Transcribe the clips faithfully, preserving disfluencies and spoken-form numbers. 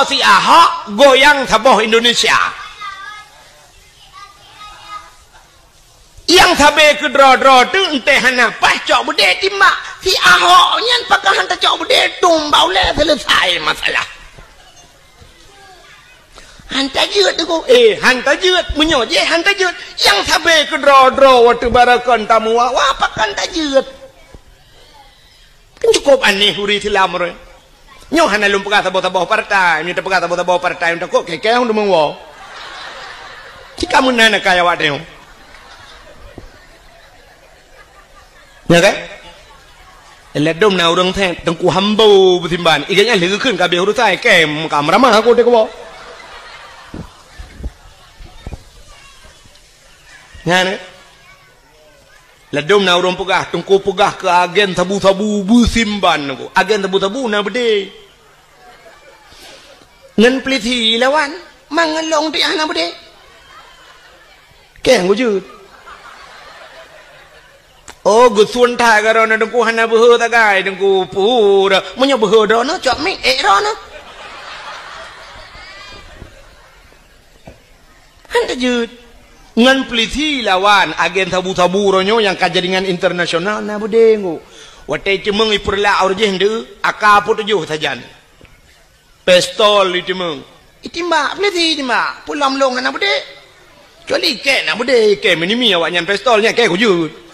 Si Ahok goyang saboh Indonesia. Nyang sabe keudroe-droe teuh enteuk hana paih cok beudé timbak. Si Ahok nyan pakon han tacok beudé, tom bak ulèe, seuleusai masalah. Han tajeuet, Teungku. Eh, han tajeuet. Meunyoe jih han tajeuet, nyang sabe keudroe-droe watèe barokon tamuwa, wa pakon tajeuet. Kan cukup aneh ureueng Islam ureueng. Nyoe hana lôn peugah saboh-saboh partai, meunyoe tapeugah saboh-saboh partai, takot keu-keu ureueng meuwoe. Cit ka meunan keu awak tanyoe. Nyo kan? Ladôm na ureueng thèe Teungku Hambo beusimban. Iga nyan lheueh geukheun ka abéh urusan, kém ka meuramah aku teuka woe. Nyan kan? Ladôm na ureueng peugah, Teungku peugah keu agen sabu-sabu beusimban Teungku. Agen sabu-sabu na beudé. Ngon peulisi lawan, mangat lôn teuh hana beudé. Kém geujeuet. Oh, geusuon that keu droeneuh Teungku hana beuhe sagai Teungku pura. Meunyoe beuhe droeneuh, cok mic ék droeneuh. Han tajeuet. Ngon peulisi lawan agen sabu-sabu uroe nyoe nyang ka jaringan internasional na beudé Teungku. Watèe teumeung ipeureulat ureueng jih ndeuh, AK peuet tujoh sajan. Pistol iteumeung. Itimbak, peulisi itimbak. Peue lom lôn hana beudé. Kecuali kém na beudé, kém minimi awaknyan pistol nyan kém geujeuet.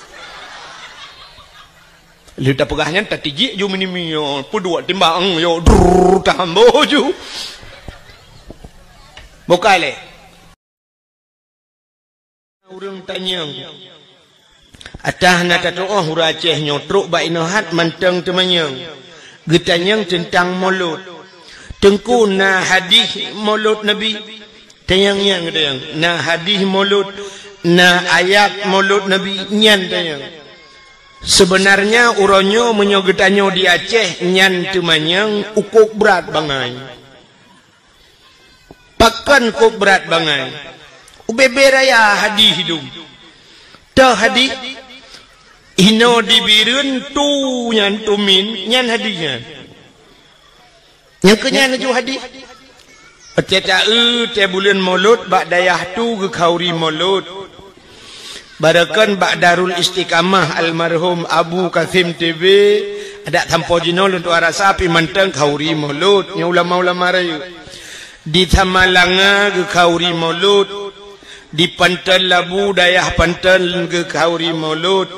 Lheueh tapeugah nyan, tatijik ju minimi, yo, peuduek timbang, yo, drrrr, tahambo ju. Bukai lé. Ureueng tanyong. Atah na tatuoh ureueng Aceh nyoe trok bak inoe hat mantong teumanyong. Geutanyong teuntang molot. Teungku na hadih molot Nabi? Tanyong nyan geutanyong. Na hadih molot, na ayat molot Nabi nyan tanyong. Seubeunarnya uroe nyoe meunyoe geutanyoe di Aceh nyan teumanyong ukok brat bangai. Pakon kok brat bangai? Ubé-bé raya hadih idong. Toh hadih? Inoe di Bireuen tu nyan tumin nyan hadih nyan. Nyang keu nyan laju hadih. Watèe taeu tée buleuen Molot bak dayah tu geukhauri Molot. Barokon bak Darul Istiqamah almarhum Abu Kasim T B, adak sampoe jinoe lôn tuan rasa pih mantong khauri Molot nyoe ulama-ulama rayeuk. Di Samalanga geukhauri Molot. Di Panton Labu, dayah Panton geukhauri Molot.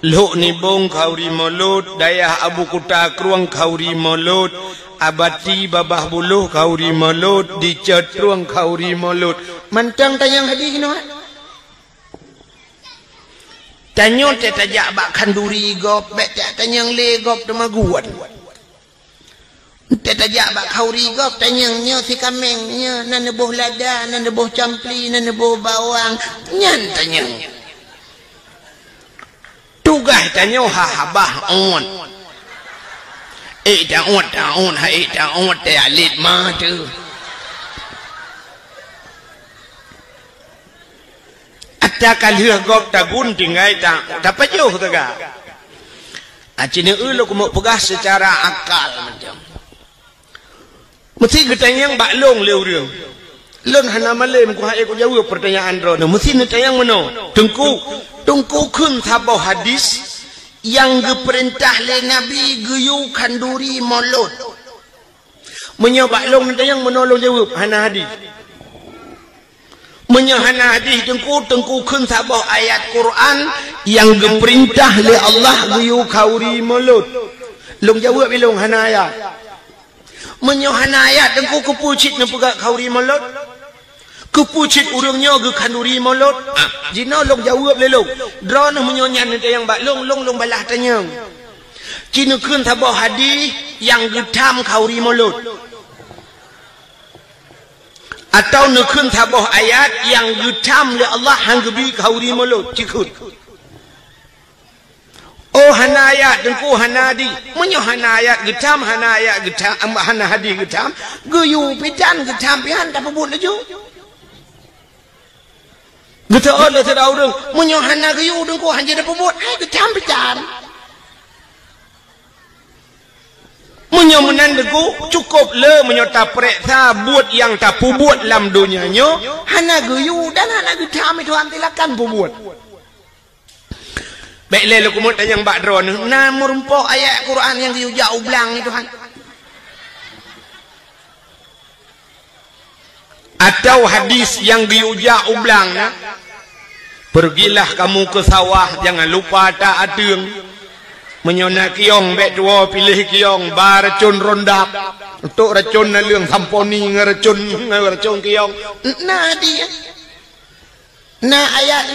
Lhok Nibong khauri Molot, dayah Abu Kuta Krueng khauri Molot. Abati Babah Buloh khauri Molot, di Cot Krueng khauri Molot. Mantong tanyong hadih nyoe. Tanyoe teuh tajak bak khanduri gob, bèk tajak tanyong lé gob teumagun. Teuh tajak bak khauri gob tanyong nyoe si kaméng, nyoe na neuboh lada, na neuboh campli, na neuboh bawang, nyan tanyong. Tugaih tanyoe ha habah ôt. Ék ta ôt, ta ôt, ha ék ta ôt, teuh alet ma teuh. Ata ka lheueh gob tagun tinggai ta, tapajoh teuga. Aci neu lôn keumeuk peugah seucara akal macam. Meusti geutanyong bak lôn lé ureueng. Lôn hana malém kuhai kujaweueb peurtanyaan droeneuh. Meusti neutanyong meunoe, Teungku, Teungku kheun saboh hadis nyang geupeurintah lé Nabi geuyue khanduri Molot. Meunyoe bak lôn neutanyong meunoe lôn jaweueb, hana hadis. Meunyoe hana hadis Teungku, Teungku kheun saboh ayat Quran nyang geupeurintah lé Allah geuyue khauri Molot. Lôn jaweueb ilôn hana ayat. Meunyoe hana ayat Teungku, keupeue cit neupeugah khauri Molot? Keupeue cit ureueng nyoe geukhanduri Molot? Ah, jinoe lôn jaweueb lé lôn. Droeneuh meunyoe nyan neutanyong bak lôn, lôn, lôn balah tanyong. Ci neukheun saboh hadis nyang geutham khauri Molot. Atawa neukheun saboh ayat nyang geutham lé Allah han geubi khauri Molot, cikheun. Oh, hana ayat Teungku, hana hadis. Meunyoe hana ayat geutham, hana ayat geutham, hana hadis geutham, geuyue pih tan geutham pih han tapeubuet laju. Geuteuôt lé sidroe ureueng, meunyoe hana geuyue Teungku han jeuet tapeubuet, hai geutham pih tan. Meunyoe meunan Teungku, cukôp le meunyoe tapeureksa buet nyang tapeubuet lam donya nyoe hana geuyue dan hana geutham, Tuhan, silakan peubuet. Bèk lé lôn keumeung tanyong bak droeneuh, na meurumpok ayat Quran nyang geuyue jak u blang nyoe, Tuhan? Atau hadis nyang geuyue jak u blang na, "Pergilah kamu ke sawah, jangan lupa tak ateueng. Meunyoe na kiyong, bèk tuwoe piléh kiyong, ba racôn rondap, tok racôn naleueng samponi ngon racôn, ngon racôn kiyong." Na hadis, na ayat.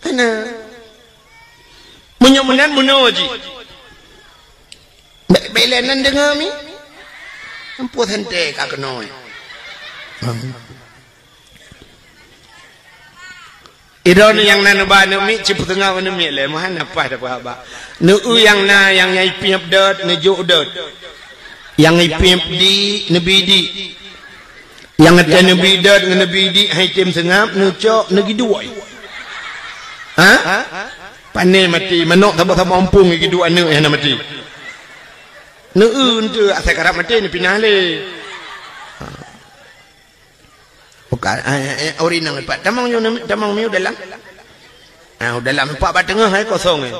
Hana. Meunyoe meunan meunoe jih. Bèk, bèk lé nan deungoe mi. Ampoh santée ka keunoe. Idong nyang na neuba aneuk miet, cit peuteungoh aneuk miet lé, meuhan na paih tapeuhaba. Neu-eu nyang na, nyang nyai piep dot, neujok dot. Nyang nyai piep di, neubi di. Nyang watèe neubi dot ngon neubi di hai tem seungab, neucok, neugiduek. Ha? Pané maté, manok saboh-saboh umpung giduek aneuk nyang hana maté. Neu-eu eunteuk asai karab maté neupinah lé. Ha. Bukan, eh, eh, uri nang lipat. Tamong nyoe, tamong miu dalam. Ah, dalam empat bak teungoh hai kosong eh.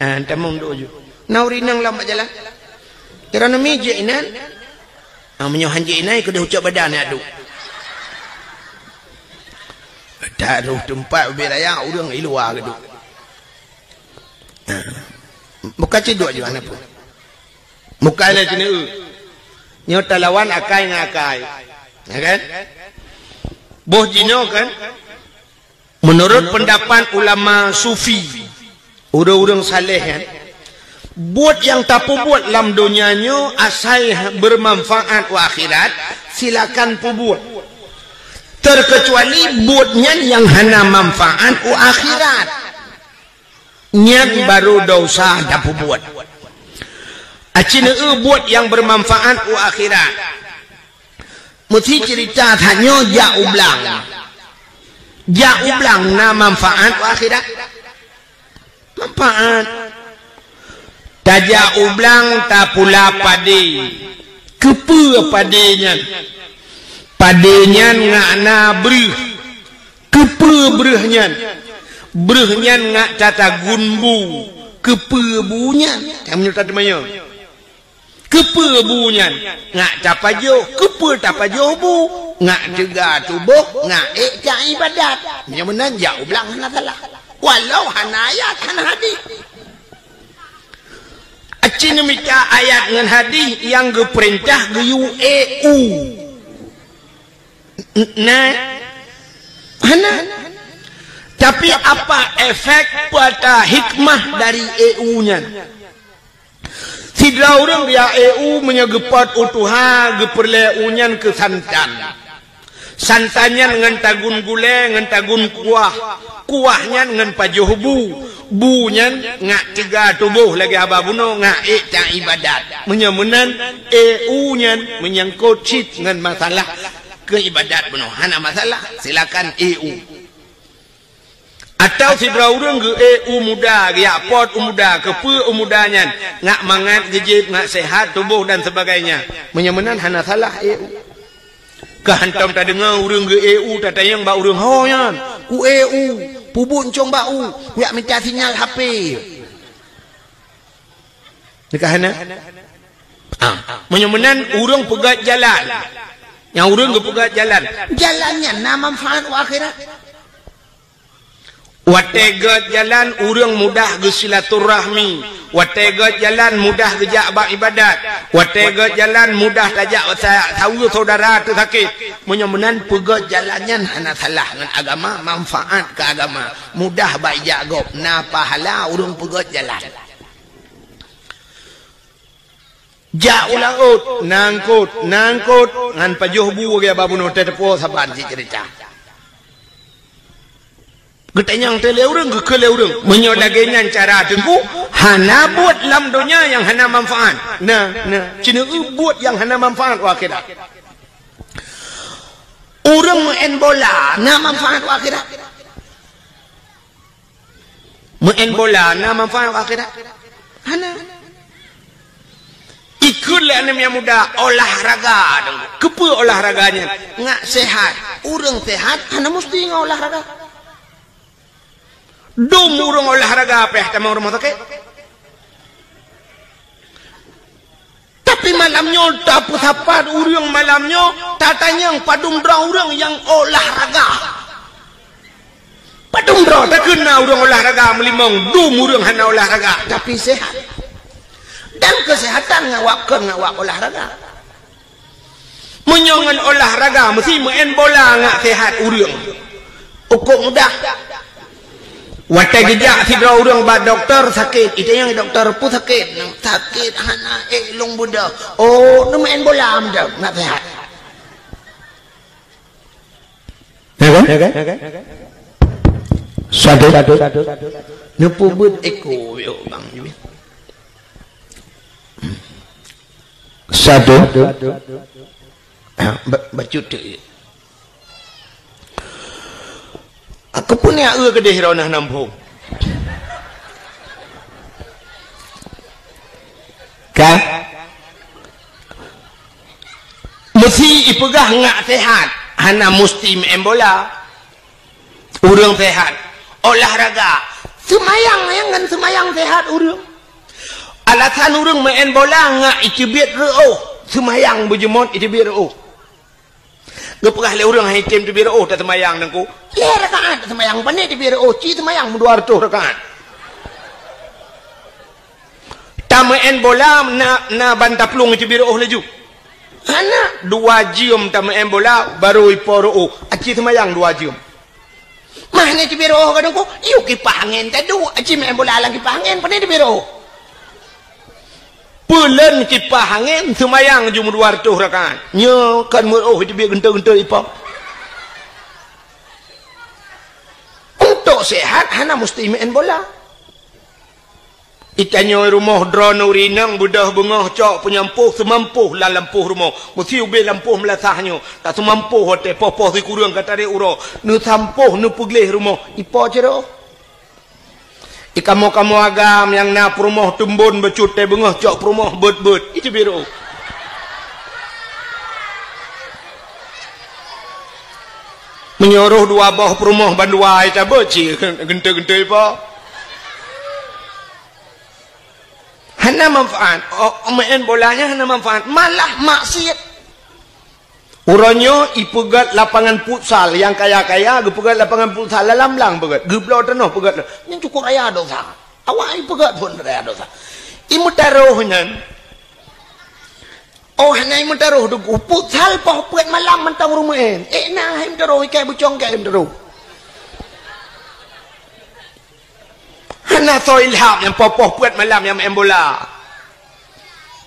Ah, tamong duk ju. Na uri nang lam bak jalan. Kira nami jek inan. Ah, meunyoe han jek inan, keudeh ucok badan ya duk. Tak ada tempat ubé raya, ureueng i luwa keudeh. Ah. Bukan cedok juga anak pun. Bukan ada kena. Nyoe talawan akai ngon akai. Ya kan? Boh jinoe kan? Menurut pendapat ulama sufi, ureueng-ureueng saleh kan, buet nyang tapeubuet lam donya nyoe asai bermanfaat u akhirat, silakan peubuet. Terkecuali buet nyan nyang hana manfaat u akhirat. Nyan baru desya tapeubuet. Aci neu buet nyang bermanfaat u akhirat. Meusi cerita tanyoe jak u blang. Jak u blang na manfaat u akhirat? Manfaat. Tajak u blang tapula padé. Keupeue padé nyan? Padé nyan ngak na breuh. Keupeue breuh nyan? Breuh nyan ngak tatagun bu. Keupeue bu nyan? Nyang meunyoe tateumanyong. Keupeue bu nyan? Ngak tapajoh. Keupeue tapajoh bu? Ngak teuga tuboh, ngak ék taibadat. Meunyoe meunan jak u blang hana salah. Walau hana ayat, hana hadis. Aci neumita ayat ngon hadis nyang geupeurintah geuyue ék u. N-, na? Hana. Tapi apa efek, peue ata hikmah dari ék u nyan? Sidroe ureueng geujak ék u meunyoe geupot u tuha, geupeureulée u nyan keu santan. Santan nyan ngon tagun gulée, ngon tagun kuah. Kuah nyan ngon pajoh bu. Bu nyan ngak teuga tuboh lagée haba bunoe, ngak ék taibadat. Meunyoe meunan, ék u nyan meunyangkot cit ngon masalah keu ibadat bunoe. Hana masalah, silakan ék u. Atawa sidroe ureueng geuék u muda, geujak pot u muda, keupeue u muda nyan, ngak mangat geujieb, ngak seuhat tuboh dan sebagainya. Meunyoe meunan hana salah ék u. Ka hantom tadeungoe ureueng geuék u tatanyong bak ureueng ho nyan, "Kuék u, peubuet cong bak u, kujak mita sinyal H P." Nyan ka hana? Ah, meunyoe meunan ureueng peugét jalan. Nyang ureueng geupeugét jalan. Jalan nyan na manfaat u akhirat. Watée gét jalan ureueng mudah geusilaturahmi, watée gét jalan mudah geujak bak ibadat, watée gét jalan mudah tajak sa-, saweue syedara teusakét. Meunyoe meunan peugét jalan nyan hana salah ngon agama, manfaat keu agama, mudah bak ijak gob, na pahala ureueng peugét jalan. Jak u laôt, na eungkôt, na eungkôt, ngon pajoh bu lagée haba bunoe teuh teupeue saban cit ceurita. Geutanyong teuh lé ureueng, geukheun lé ureueng. Meunyoe lagée nyan cara Teungku, hana buet lam donya nyang hana manfaat. Na, na, ci neu buet nyang hana manfaat u akhirat. Ureueng meu'en bola na manfaat u akhirat? Meu'en bola na manfaat u akhirat? Hana. Ie Keu lé aneuk nyang muda, olahraga. Keupeue olahraga nyan? Ngak sehat. Ureuëng sehat hana musti ngon olahraga. Dum ureuëng olahraga pih tamong rumoh sakét. Tapi malam nyoe tapeusapat ureuëng malam nyoe, tatanyong padum droe ureuëng nyang olahraga. Padum droe takheun na ureuëng olahraga meulimong, dum ureuëng hana olahraga, tapi sehat. Dan kesehatan ngawak kon ngawak olahraga. Meunyoe ngon olahraga meusti meu'en bola ngak sehat ureuëng. Ukok mudah. Watée geujak sidroe ureuëng bak dokto sakét, itanyong dokto peue sakét, sakét hana ék lôn beudôh. Oh, neumeu'en bola meudah ngak sehat. Ya kan? Ya kan? Satu. Neupeubuet eko yo bang. Satu. Ba-, bacut tu. Aku pun ya eu kedeh rona nampung. Kan? Meusti ipeugah ngak sehat, hana musti meu'en bola. Ureuëng sehat, olahraga, seumayang nyang ngon seumayang sehat ureuëng. Alasan ureuëng meu'en bola ngak iteubiet reuôh, seumayang beujeumot iteubiet reuôh. Geupeugah lé ureuëng hai tem teubiet reuôh taseumayang nangku. Lhée rakaat taseumayang, pane teubiet reuôh, ci seumayang meudua reutôh rakaat. Tameu'en bola na, na ban taplueng iteubiet reuôh laju. Hana, dua jeuem tameu'en bola baru ipo reuôh, aci seumayang dua jeuem. Mah ni teubiet reuôh kadang ko, yuk kipah angén tadu, aci meu'en bola lam kipah angén, pane teubiet reuôh. Peuleuen kipah angén seumayang jeuem dua reutôh rakaat. Nyoe kan meureuôh iteubiet geuntôi-geuntôi ipo. Untuk sehat hana musti meu'en bola. Itanyoe rumoh droeneuh rinang beudôh beungoh cok peunyampôh seumampoh lam lampôh rumoh. Meusti ubé lampôh meulasah nyoe. Tak seumampoh watée poh-poh sikureueng ka tarek uroe. Neusampôh neupeugleh rumoh. Ipo cit reuôh? Ikamoe-kamoe agam nyang na peurumoh teumbon bacut tée beungoh cok peurumoh beuet-beuet. Iteubiet reuôh. Meunyoe reuôh dua boh peurumoh bandua itabeuet cit geuntôi-geuntôi ipo. Hana manfaat. Oh, meu'en bola nyan hana manfaat, malah maksiet. Uroe nyoe ipeugét lapangan futsal, nyang kaya-kaya geupeugét lapangan futsal lam blang peugét, geubloe tanoh peugét. Nyan cukôp raya dosa. Awak ipeugét phon raya dosa. Imeutarôh nyan. Oh, hana imeutarôh deungon futsal poh peuet malam mantong rumoh. Eh, na hai imeutarôh, ikai bucong kai imeutarôh. Hana soe ilham nyang poh-poh peuet malam nyang main bola.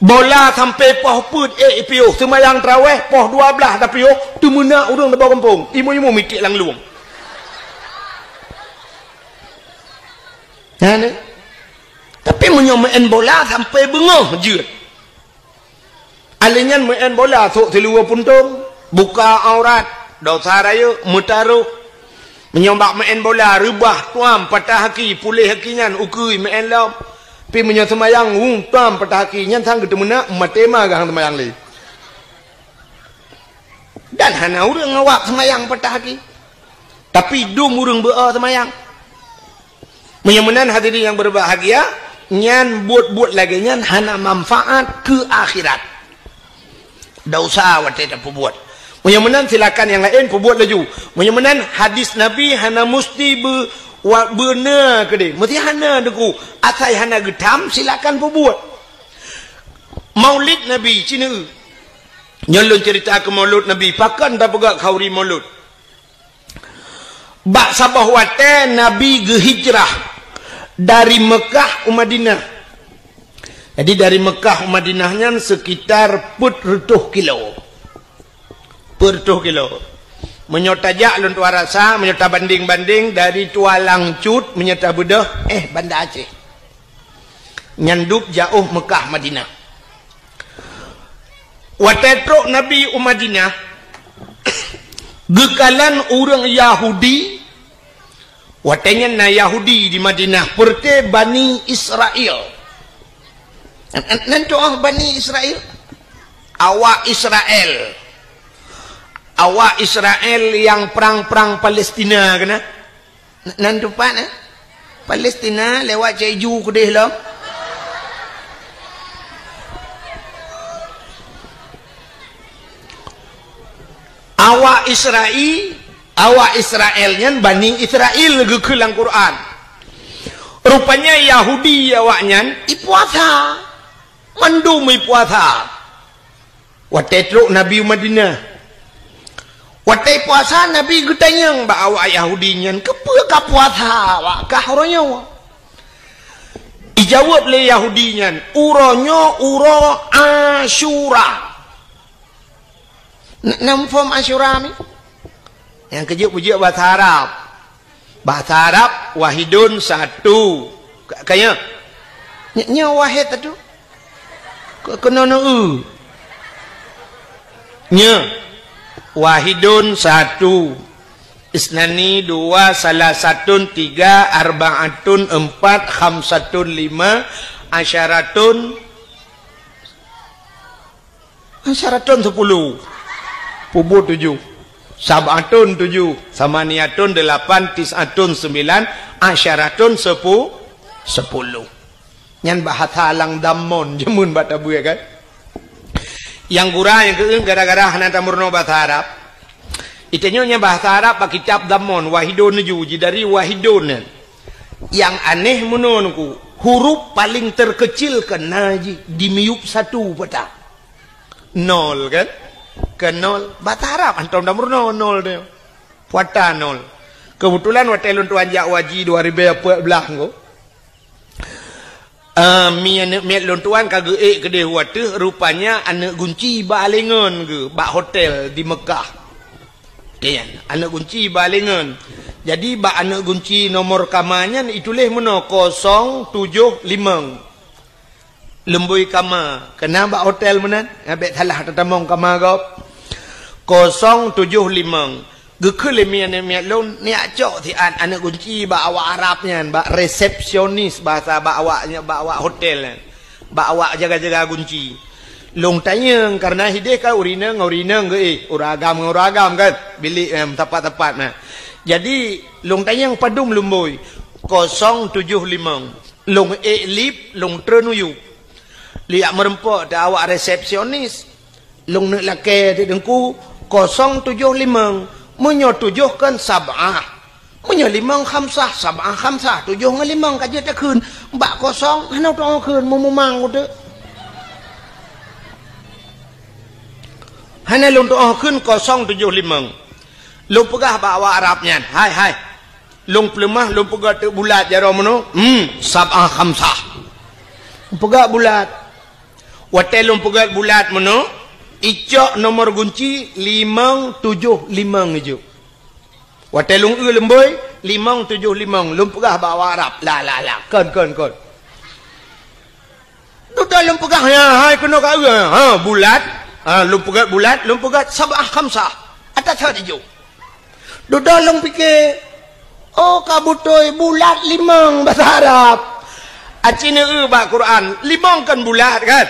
Bola sampai poh peuet ék ipiôh, seumayang tarawih poh dua blaih tapiôh, teumeunak ureuëng teubawa gampông, imeum-imeum miték lam lueng. Nyan, eh. Tapi meunyoe main bola sampai beungoh jeuet. Alèh nyan meu'en bola sôk siluweue puntông, buka aurat, dosa rayeuk, meutarôh. Meunyoe bak meu'en bola reubah tuam patah aki, puléh aki nyan ukeue meu'en lom. Pi meunyoe seumayang, wu, tuam patah aki, nyan sang geuteumeunak, maté ma gahang seumayang lé. Dan hana ureuëng awak seumayang patah aki. Tapi dum ureuëng beu-o seumayang. Meunyoe meunan hadirin nyang berbahagia, nyan buet-buet lagée nyan hana manfaat keu akhirat. Dosa watée tapeubuet. Meunyoe meunan silakan nyang laén peubuet laju. Meunyoe meunan hadis Nabi hana musti be-, wa-, beuna keudeh. Meusti hana deungon asai hana geutam silakan peubuet. Maulid Nabi, ci neu. Nyoe lôn cerita keu Maulud Nabi, pakon tapeugah khauri Maulud. Bak saboh watée Nabi geuhijrah dari Meukah u Madinah. Jadi, dari Meukah u Madinah nyan sekitar peuet reutôh kilo. Peuet reutôh kilo. Meunyoe tajak lôn tuan rasa, meunyoe tabandeng-bandeng dari Tualang Cut, meunyoe tabeudôh, eh, Banda Aceh. Nyan dub jaoh Meukah Madinah. Watée trok Nabi u Madinah, geukalon ureuëng Yahudi, watée nyan na Yahudi di Madinah, peureuté Bani Israel. Nan, nan, nan tuoh Bani Israel? Awak Israel. Awak Israel nyang prang-prang Palestina keunan. N-, nan teumpat, eh? Palestina lewat Cik Ju keudeh lom. Awak Israel, awak Israel nyan Bani Israel geukheun lam Quran. Rupanya Yahudi awaknyan ipuasa. Mandum ipuasa. Watée trok Nabi u Madinah. Watée puasa, Nabi geutanyong bak awak Yahudi nyan, "Keupeue ka puasa awak kah uroe nyoe?" Ijaweueb lé Yahudi nyan, "Uroe nyoe uroe Asyura." N-, na muphom Asyura mi? Nyang keujeuet-keujeuet bahasa Arab. Bahasa Arab, wahidun satu. Ka, ka nyoe? Ny-, nyoe wahid satu. Ke-, keunoe neu-eu. Nyoe. Wahidun satu. Isnani dua, salasatun tiga, arbaatun empat, khamsatun lima, asyaratun Asyaratun sepuluh. Peubuet tujoh. Sab'atun tujoh. Samaniyatun delapan. Tis'atun sembilan. Asyaratun sepu-, sepuluh. Nyan bahasa lam Dammon jameun bak tabuet kan. Nyang gura nyang keu gara-gara hana tameurunoe bahasa Arab. Itanyoe nyan bahasa Arab bak kitab Dammon, wahidun tujoh, jidari wahidun nyan. Nyang aneh meunoe nungku, huruf paling terkecil keunan jih di miyueb satu pata. Nol kan? Ke nol. Bahasa Arab hantom tameurunoe nol tu. Pata nol. Keubeutulan watée lôn tuan jak haji dua ribée empat belas nyoe. Ah, mi aneuëk miet lôn tuan ka geuék keudeh u ateueh, rupanya aneuëk gunci bak alengon geuh bak hotel di Mekah. Nyan, aneuëk gunci bak alengon. Jadi, bak aneuëk gunci nomor kama nyan ituléh meunoe kosong tujoh limong. Leumbôi kama, keunan bak hotel meunan, nyan bék salah tatamong kama gob. Kosong tujoh limong. Geukheun lé mi aneuëk miet lôn, neujak cok siat aneuëk gunci bak awak Arab nyan, bak resepsionis bahasa bak awak nyan, bak awak hotel nyan. Bak awak jaga-jaga gunci. Lôn tanyong, kareuna hideh kan ureuëng inong ngon ureuëng inong geuéh, ureuëng agam ngon ureuëng agam kan, bilék, em, teumpat-teumpat na. Jadi, lôn tanyong padum leumbôi, kosong tujoh limong. Lôn ék lip, lôn treun u yup. Lôn jak meureumpok teuh awak resepsionis. Lôn neuk lakée teuk teungku, kosong tujoh limong. Meunyoe tujoh kan sab'ah. Meunyoe limong khamsah, sab'ah khamsah, tujoh ngon limong ka jeuet takheun. Bak kosong hana tuoh kheun, meumumang uteuk. Hana lôn tuoh kheun kosong tujoh limong. Lôn peugah bak awak Arab nyan, "Hai, hai. Lôn peuleumah, lôn peugét teuk bulat jaroe meunoe." "Hmm, sab'ah khamsah." Peugét bulat. Watée lôn peugét bulat meunoe, icok nomor gunci limong tujoh limong ijok. Watée lôn eu leumbôi, limong tujoh limong, lôn peugah bak awak Arab. La, la, la, kon, kon, kon. Dudoe lôn peugah, ya, hai keunoe ka eu, ha, bulat. Ha, lôn peugét bulat, lôn peugét sab'ah khamsah. Ata that ijok. Dudoe lôn pike, oh, ka beutôi bulat limong bahasa Arab. Aci neu eu bak Quran, limong kan bulat kan?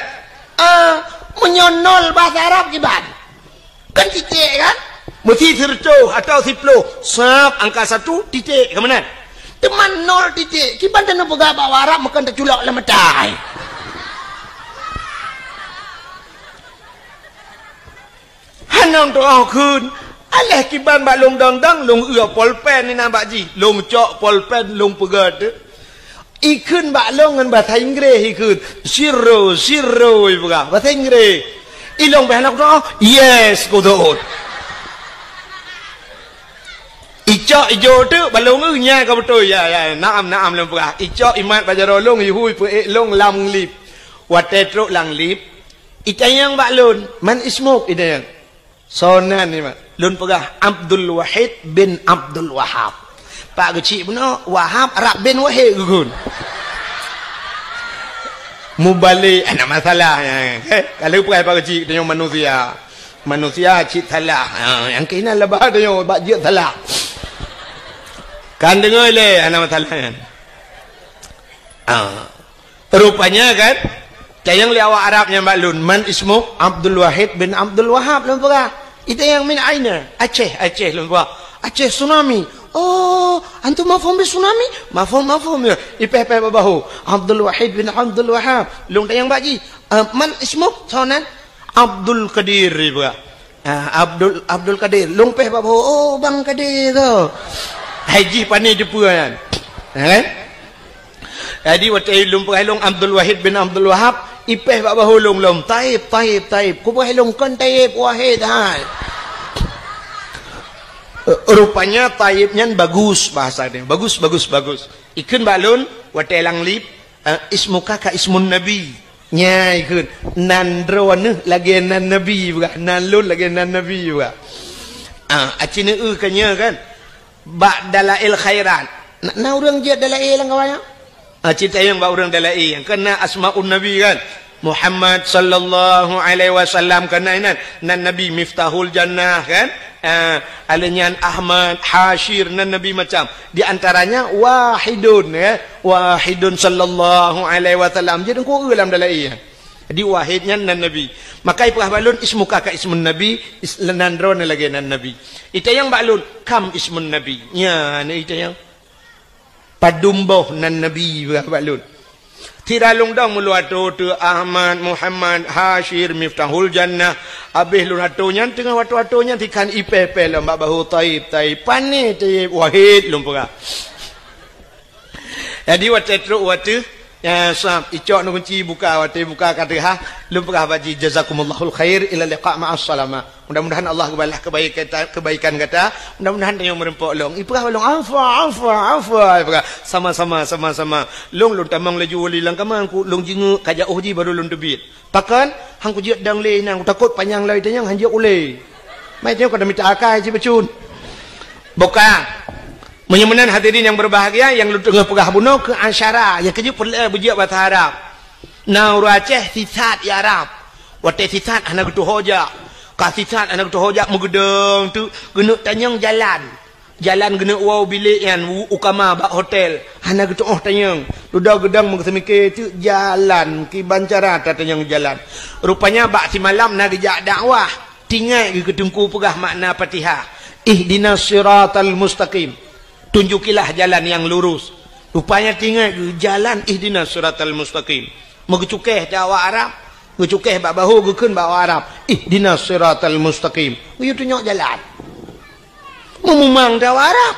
Ah, meunyoe nol bahasa Arab kiban? Kan titik kan? Meusi sireutôh atau siploh, sab angka satu titik, ka meunan. Teuma nol titik, kiban taneuk peugah bak Arab meukan taculok lam mata. Hana tuoh kheun. Aléh kiban bak lôn dong-dong, lôn eu polpen inan bak jih. Lôn cok polpen, lôn peugét. Ikheun bak lôn ngon bahasa Inggréh ikheun. "Zero, zero," ipeugah. Bahasa Inggréh. Ilôn beh hana kutuoh, "Yes," kutuot. Icok ijok teuk bak lôn eu nya ka beutôi. Ya, ya, naam, naam lôn peugah. Icok imat bak jaroe lôn, ihui peuék lôn lam lift. Watée trok lam lift, itanyong bak lôn, "Man ismuk?" itanyong. "Soe nan nyoe?" Lôn peugah, "Abdul Wahid bin Abdul Wahab." Pak geuchik bunoe, Wahab rab bin Wahid geukheun. Mubalek, hana masalah nyan. Heh, ka lheueh peugah pak geuchik, tanyoe manusia. Manusia cit salah. Ha, nyang keunan laba tanyoe bak jeuet salah. Kan deungoe lé, hana masalah nyan. Ha. Rupanya kan, Tanyong lé awak Arab nyang bak lôn, "Man ismuk?" "Abdul Wahid bin Abdul Wahab," lôn peugah. Itanyong, "Min aina?" "Aceh, Aceh," lôn peugah. "Aceh tsunami." "Oh, antum mafhum bi tsunami?" "Mafhum, mafhum," ya. Ipéh-péh bak bahô. "Abdul Wahid bin Abdul Wahab." Lôn tanyong bak jih, "Eh, man ismuk?" "Soe nan?" "Abdul Qadir," ipeugah. Ah, Abdul, Abdul Qadir. Lôn péh bak bahô, "Oh, Bang Qadir tu." Hai jih pane jeupeue nyan. Ha, kan? Jadi, watèe lôn peugah lôn Abdul Wahid bin Abdul Wahab, ipéh bak bahô lôn lom, "Taib, Taib, Taib." Kupeugah lôn, "Kon Taib, Wahid hai." Rupanya Taib nyan bagus bahasa dia. Bagus, bagus, bagus. Ikheun bak lôn, watèe lam lift, eh, "Ismuka ka ismun Nabi." Nyan ikheun, "Nan droeneuh lagèe nan Nabi," ipeugah. "Nan lôn lagèe nan Nabi," ipeugah. Ah, aci neueu ka nyoe kan. Bak Dalail Khairat. Na, na ureueng jeuet Dalail lam kawan nyan? Ah, cit tanyong bak ureueng Dalail. Kan na Asmaun Nabi kan? Muhammad sallallahu alaihi wasallam kan na inan. Nan Nabi Miftahul Jannah kan? Ah, alèh nyan Ahmad, Hasyir, nan Nabi macam. Di antaranya Wahidun, ya. Wahidun sallallahu alaihi wasallam. Jadi, engko eu lam Dalail. Jadi, Wahid nyan nan Nabi. Maka ipeugah bak lôn, "Ismuka ka ismun Nabi," is-, nan droeneuh lagèe nan Nabi. Itanyong bak lôn, "Kam ismun Nabi?" Nyan itanyong. "Padum boh nan Nabi?" ipeugah bak lôn. Sira lôn dong meulôn atô teu Ahmad, Muhammad, Hasyir, Miftahul Jannah. Abéh lôn atô nyan, teungoh watèe atô nyan, sikhan ipéh-péh lom bak bahô, "Taib, Taib." "Pane Taib?" "Wahid," lôn peugah. Jadi, watèe trok watèe, ya, sab, icok neukunci buka, watèe buka ka teuhah, lôn peugah bak jih, "Jazakumullahul khair, ila liqa ma'as salamah." Mudah-mudahan Allah geubalah kebaikan, kebaikan gata. Mudah-mudahan tanyoe meureumpok lôn. Ipeugah bak lôn, "Afwa, afwa, afwa." Ipeugah, "Sama-sama, sama-sama." Lôn, lôn tamong laju wali lam kama, ku lôn jingeuk, ka jiôh jih baru lôn teubiet. Pakon? Han kujeuet dong lé nyan, kutakot panyang lom itanyong han jeuet ulèe. Mai tanyoe ka mita akai cit bacut. Buka. Meunyoe meunan hadirin nyang berbahagia, nyang lôn teungoh peugah bunoe keu asyara, nyang keujeuet peureulèe beujeuet bahasa Arab. Na ureueng Aceh sisat i Arab. Watèe sisat hana geutuho jak. Ka sisat hana geutuho jak meugeudong teuk geuneuk tanyong jalan. Jalan geuneuk woe bilék nyan u, u kama bak hotel. Hana geutu'oh tanyong. Dudoe geudong meugeuseumiké teuk jalan kiban cara tatanyong jalan. Rupanya bak simalam na geujak dakwah. Tingat geuh keu teungku peugah makna Fatihah. Ihdinas siratal mustaqim. Tunjukilah jalan yang lurus. Rupanya tingat geuh jalan ihdinas siratal mustaqim. Meugeucukéh teuh awak Arab. Geucukéh bak bahô geukheun bak awak Arab. Ihdinas siratal mustaqim. Geuyue tunyok jalan. Meumumang teuh awak Arab.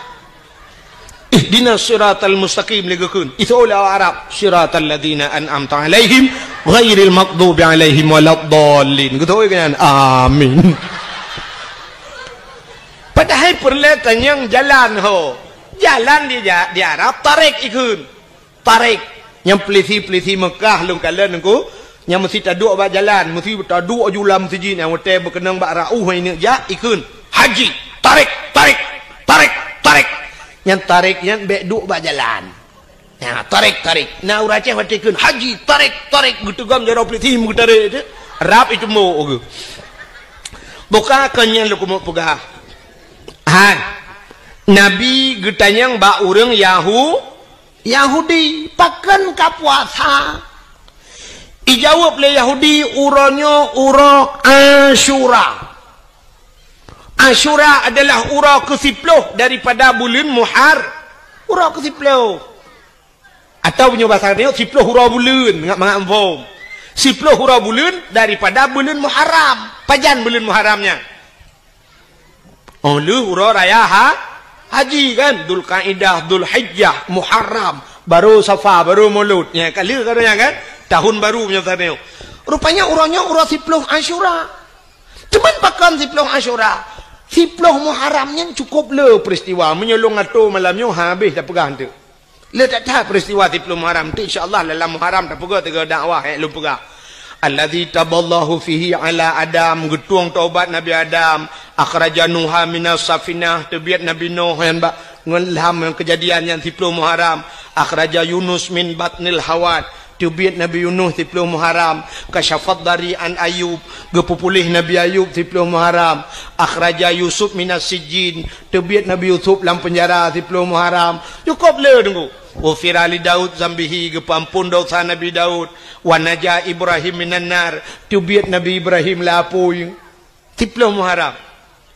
Ihdinas siratal mustaqim lé geukheun. Iseuôt lé awak Arab. Siratal ladzina an'amta 'alaihim ghairil maghdubi 'alaihim waladdallin. Geutôi keu nyan. Amin. Padahai peureulèe tanyong jalan ho. Jalan di ja-, di Arab tarik ikheun. Tarik. Nyang peulisi-peulisi Meukah lôn kalon nyan ku, nyang meusti taduek bak jalan, meusti taduek aju lam meuseujid nyang watèe beukeunong bak raoh nyan neuk jak ikheun, "Haji, tarik, tarik, tarik, tarik." Nyang tarik nyan bèk duek bak jalan. Nah, tarik, tarik. Na ureueng Aceh watèe kheun, "Haji, tarik, tarik," geuteugom jaroe peulisi meugeutarek teuk. Rab itumbok geuh. Buka kon nyan lôn keumeung peugah. Hai. Nabi geutanyong bak ureueng Yahu-, Yahudi, "Pakon ka puasa?" Ijaweueb lé Yahudi, "Uroe nyoe uroe Asyura." Asyura adalah uroe keusiploh daripada buleuen Muhar-, uroe keusiploh. Atawa meunyoe basa tanyoe, siploh uroe buleuen, mangat-mangat muphom. Siploh uroe buleuen daripada buleuen Muharram. Pajan buleuen Muharram nyan? Oh, lheueh uroe raya ha-, haji kan, Dzulkaidah, Dzulhijjah, Muharram, baru Safar, baru Maulud. Nya, ka lheueh ka nyan kan? Tahun baru meunyoe tanyoe. Rupanya uroe nyoe uroe siploh Asyura. Cuman pakon siploh Asyura? Siploh Muharram nyan cukup le peristiwa. Meunyoe lôn atô malam nyoe, habéh tapeugah teuk. Le that-that peristiwa siploh Muharram tu, insya Allah dalam Muharram tapeugah tiga dakwah, eh, lôn peugah. Allazi taballahu fihi ala Adam, geutueng taubat Nabi Adam, akhraja Nuha minas safinah, teubiet Nabi Nuh nyan bak ngon lam ngon keujadian nyan siploh Muharram, akhraja Yunus min batnil hawat, Teubiet Nabi Yunus siplôh Muharram, kasyafad dari an Ayub, geupeupuléh Nabi Ayub siplôh Muharram, akhraja Yusuf minas sijjin, teubiet Nabi Yusuf lam peunjara siplôh Muharram. Cukôp le teungku. Ghufira li Daud zambihi, geupeuamphon desya Nabi Daud. Wa naja Ibrahim minan nar, teubiet Nabi Ibrahim lé apui. Siplôh Muharram,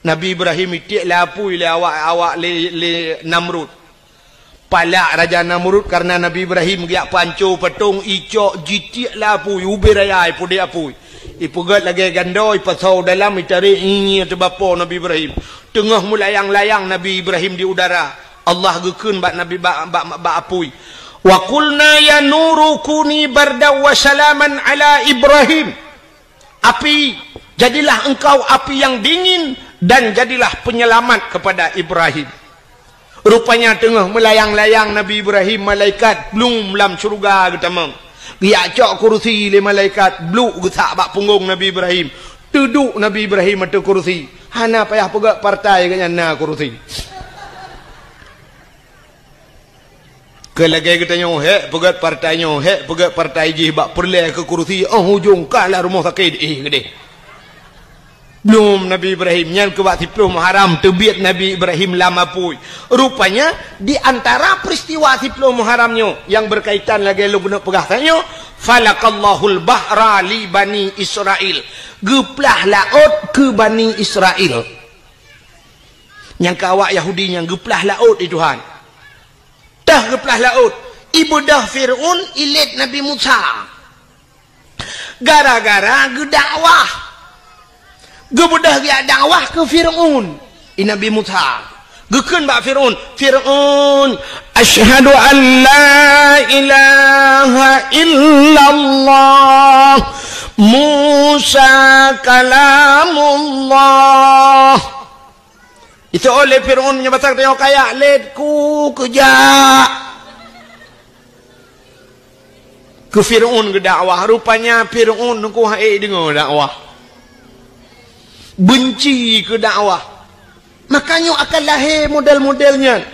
Nabi Ibrahim itiek lé apui lé awak, awak lé, lé Namrud. Palak Raja Namrud kareuna Nabi Ibrahim geujak peuhanco patong, icok jitiek lé apui, ubé raya ipeudeh apui. Ipeugét lagée gandô, ipasoe dalam, itarek, ngieng teubapo Nabi Ibrahim. Teungoh meulayang-layang Nabi Ibrahim di udara, Allah geukheun bak Nabi, bak, bak, bak apui, "Wa qulna ya nuru kuni bardan wa salaman ala Ibrahim." Api, jadilah engkau api yang dingin dan jadilah penyelamat kepada Ibrahim. Rupanya teungoh meulayang-layang Nabi Ibrahim, malaikat blum lam syeuruga geutamong. Geujak cok kurusi lé malaikat, bluk geusak bak punggong Nabi Ibrahim. Teuduek Nabi Ibrahim ateueh kurusi. Hana payah peugét partai geuhnyan na kurusi. Keu lagée geutanyoe, hék peugét partai nyoe, hék peugét partai jih, bak peureulée keu kurusi, óh ujong ka lam rumoh sakét, éh, geudeh. Blum Nabi Ibrahim, nyan keu bak siplôh Muharram teubiet Nabi Ibrahim lam apui. Rupanya, di antara peristiwa siplôh Muharram nyoe nyang berkaitan lagée lôn keuneuk peugah tanyoe, "Falakallahul bahra li Bani Israil." Geuplah laôt keu Bani Israil. Nyang keu awak Yahudi nyan geuplah laôt di Tuhan. Teuh geuplah laôt, ibeudôh Fir'aun ilét Nabi Musa. Gara-gara geudakwah. Geubeudôh geujak dakwah keu Fir'aun, i Nabi Musa. Geukheun bak Fir'aun, "Fir'aun, asyhadu an la ilaha illallah, Musa kalamullah." Iseuôt lé Fir'aun meunyoe basa geutanyoe kayak, "Lét ku keujak." Keu Fir'aun geudakwah, rupanya Fir'aun teungku hana ék deungoe dakwah. Beunci keu dakwah. Makanya akan lahé model-model nyan.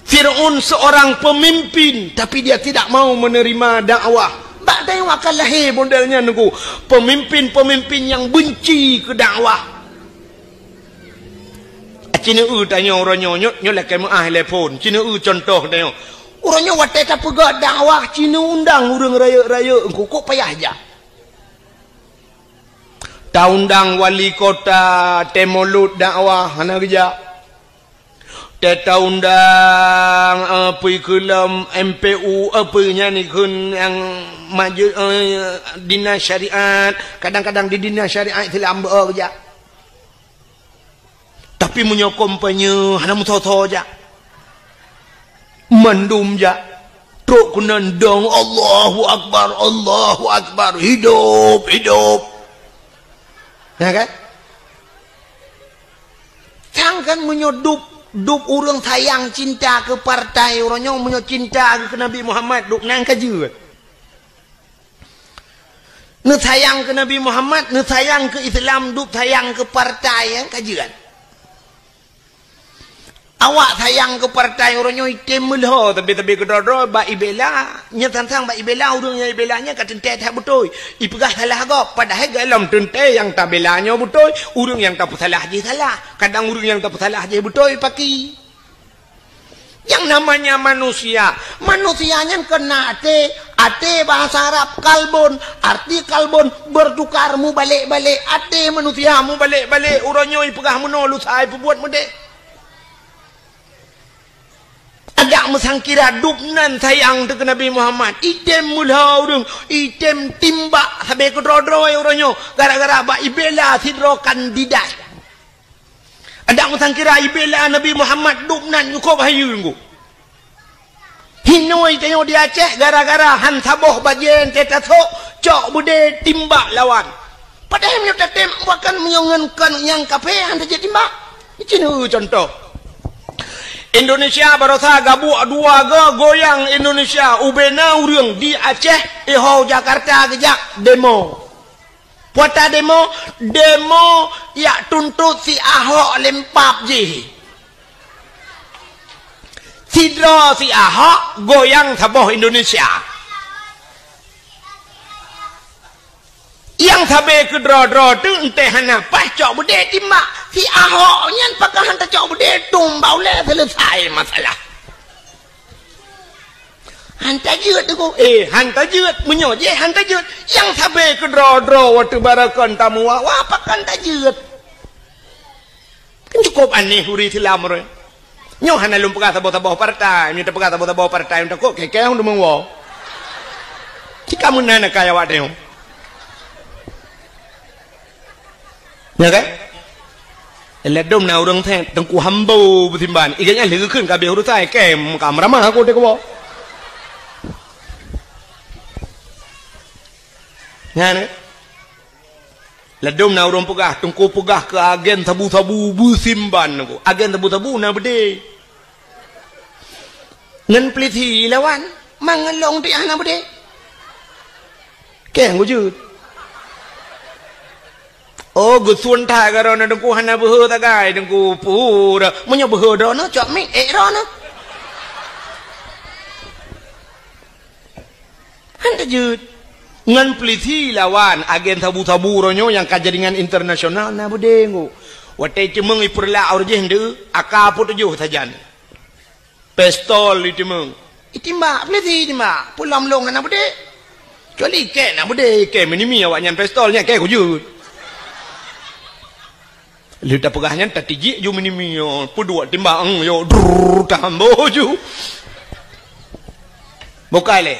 Fir'aun seorang pemimpin, tapi dia tidak mau menerima dakwah. Bak tanyoe akan lahé model nyan teungku. Pemimpin-pemimpin nyang beunci keu dakwah. Ci neueu tanyoe uroe nyoe, nyoe, nyoe lakée meuáh lé phon. Ci neueu cuntoh tanyoe. Uroe nyoe watée tapeugah dakwah, ci neuundang ureuëng rayeuk-rayeuk, engku kok payah jak. Taundang wali kota, tée mulod dakwah, hana geujak. Tée taundang, eh, peue keu lom M P U, eh, peue nyan ikheun nyang maju, eh, dinas syariat, kadang-kadang di dinas syariat Islam beu geujak. Tapi meunyoe kampanye hana meusoe-soe jak. Mandum jak. Trok keunan dong, "Allahu Akbar, Allahu Akbar, hidup, hidup." Ya kan? Sang kan meunyoe dub, dub ureuëng sayang cinta keu partai uroe nyoe, meunyoe cinta keu Nabi Muhammad, dub nan ka jeuet. Neusayang keu Nabi Muhammad, neusayang keu Islam, dub sayang keu partai, ya, ka jeuet. Awak sayang keu partai uroe nyoe item meulhô, tapi-tapi keudroe-droe bak ibela, nyan sang-sang bak ibela, ureuëng nyang ibela nyan ka teuntée that beutôi. Ipeugah salah gob, padahai gohlom teuntée nyang tabela nyoe beutôi, ureuëng nyang tapeusalah jih salah. Kadang ureuëng nyang tapeusalah jih beutôi paki. Yang namanya manusia, manusia nyan keunan até, até bahasa Arab kalbun, arti kalbun bertukar, mubalek-balek, até manusia mubalek-balek, uroe nyoe ipeugah meunoe lusa ipeubuet meudeh. Adak meusangkira dub nan sayang teuh keu Nabi Muhammad, item meulhô ureuëng, item timbak sabe keudroe-droe uroe nyoe, gara-gara bak ibela sidroe kandidat. Adak meusangkira ibela Nabi Muhammad dub nan cukôp hayeue teungku. Hinoe tanyoe di Aceh gara-gara han saboh bajée teuh tasok, cok beudé timbak lawan. Padahai meunyoe tatem bahkan meunyoe ngon kon nyang kafé han tajak timbak. Ci neueu cuntoh. Indonesia barosa gabuek dua go goyang Indonesia, ubena ureuëng di Aceh, iho Jakarta geujak demo. Peue tademo, demo jak tuntot si Ahok lempap jih. Sidroe si Ahok goyang saboh Indonesia. Sabe keudroe-droe teuh, enteh hana paih cok beudé timbak. Si Ahok nyan pakon hana tacok beudé, tumbak ulèe, seuleusai masalah. Han tajeuet Teungku. Eh, han tajeuet. Meunyoe jih han tajeuet, nyang sabe keudroe-droe watèe barakon tamu wa-wa pakon tajeuet. Kan cukup aneh ureueng Islam roh. Nyoe hana lôn peugah saboh-saboh partai, nyoe tapeugah saboh-saboh partai, takot keu-keu ureueng meuwoe. Cit ka meunan keu awak tanyoe. Ya kan? Ladôm na ureueng thèe Teungku Hambo beusimban. Ié nyan lheueh geukheun ka abéh urusan, kém ka meuramah aku teuh keuwoe. Nyan kan? Ladôm na ureueng peugah, Teungku peugah keu agen sabu-sabu beusimban Teungku. Agen sabu-sabu na beudé. Ngon peulisi lawan, mangat lôn tiah na beudé. Kém geujeuet. Oh, geusuon that keu droeneuh Teungku hana beuhe sagai Teungku pura. Meunyoe beuhe droeneuh, cok mic ék droeneuh. Han tajeuet. Ngon peulisi lawan agen sabu-sabu uroe nyoe nyang ka jaringan internasional na beudé Teungku. Watèe teumeung ipeureulak ureueng jih ndeuh, AK peuet tujoh sajan. Pistol iteumeung. Itimbak, peulisi itimbak. Peue lom lôn hana beudé. Kecuali kém na beudé, kém minimi awaknyan pistol nyan kém geujeuet. Lheueh tapeugah nyan, tatijik ju minimi, yo, peuduek timbang, yo, drrrr, tahambo ju. Bukai lé.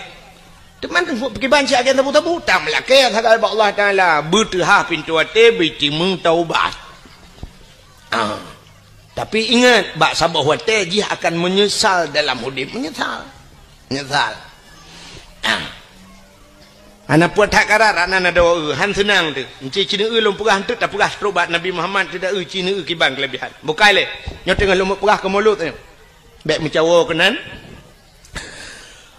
Teuma Teungku peukiban cit agen sabu-sabu, tameulakèe sagai bak Allah Taala, beuteuhah pintoe até, beutimeung taubat. Ah. Tapi ingat, bak saboh watèe jih akan meunyeusal dalam udép, meunyeusal. Meunyeusal. Ah. Hana puet that karat, na doa, han seunang teuh. Enci cineue lôn peugah eunteuk tapeugah trok bak Nabi Muhammad, tidak eu cineue kiban keulebihan. Bukai lé. Nyoe teungoh lôn peugah keu mulod nyoe. Bèk meucawo keunan.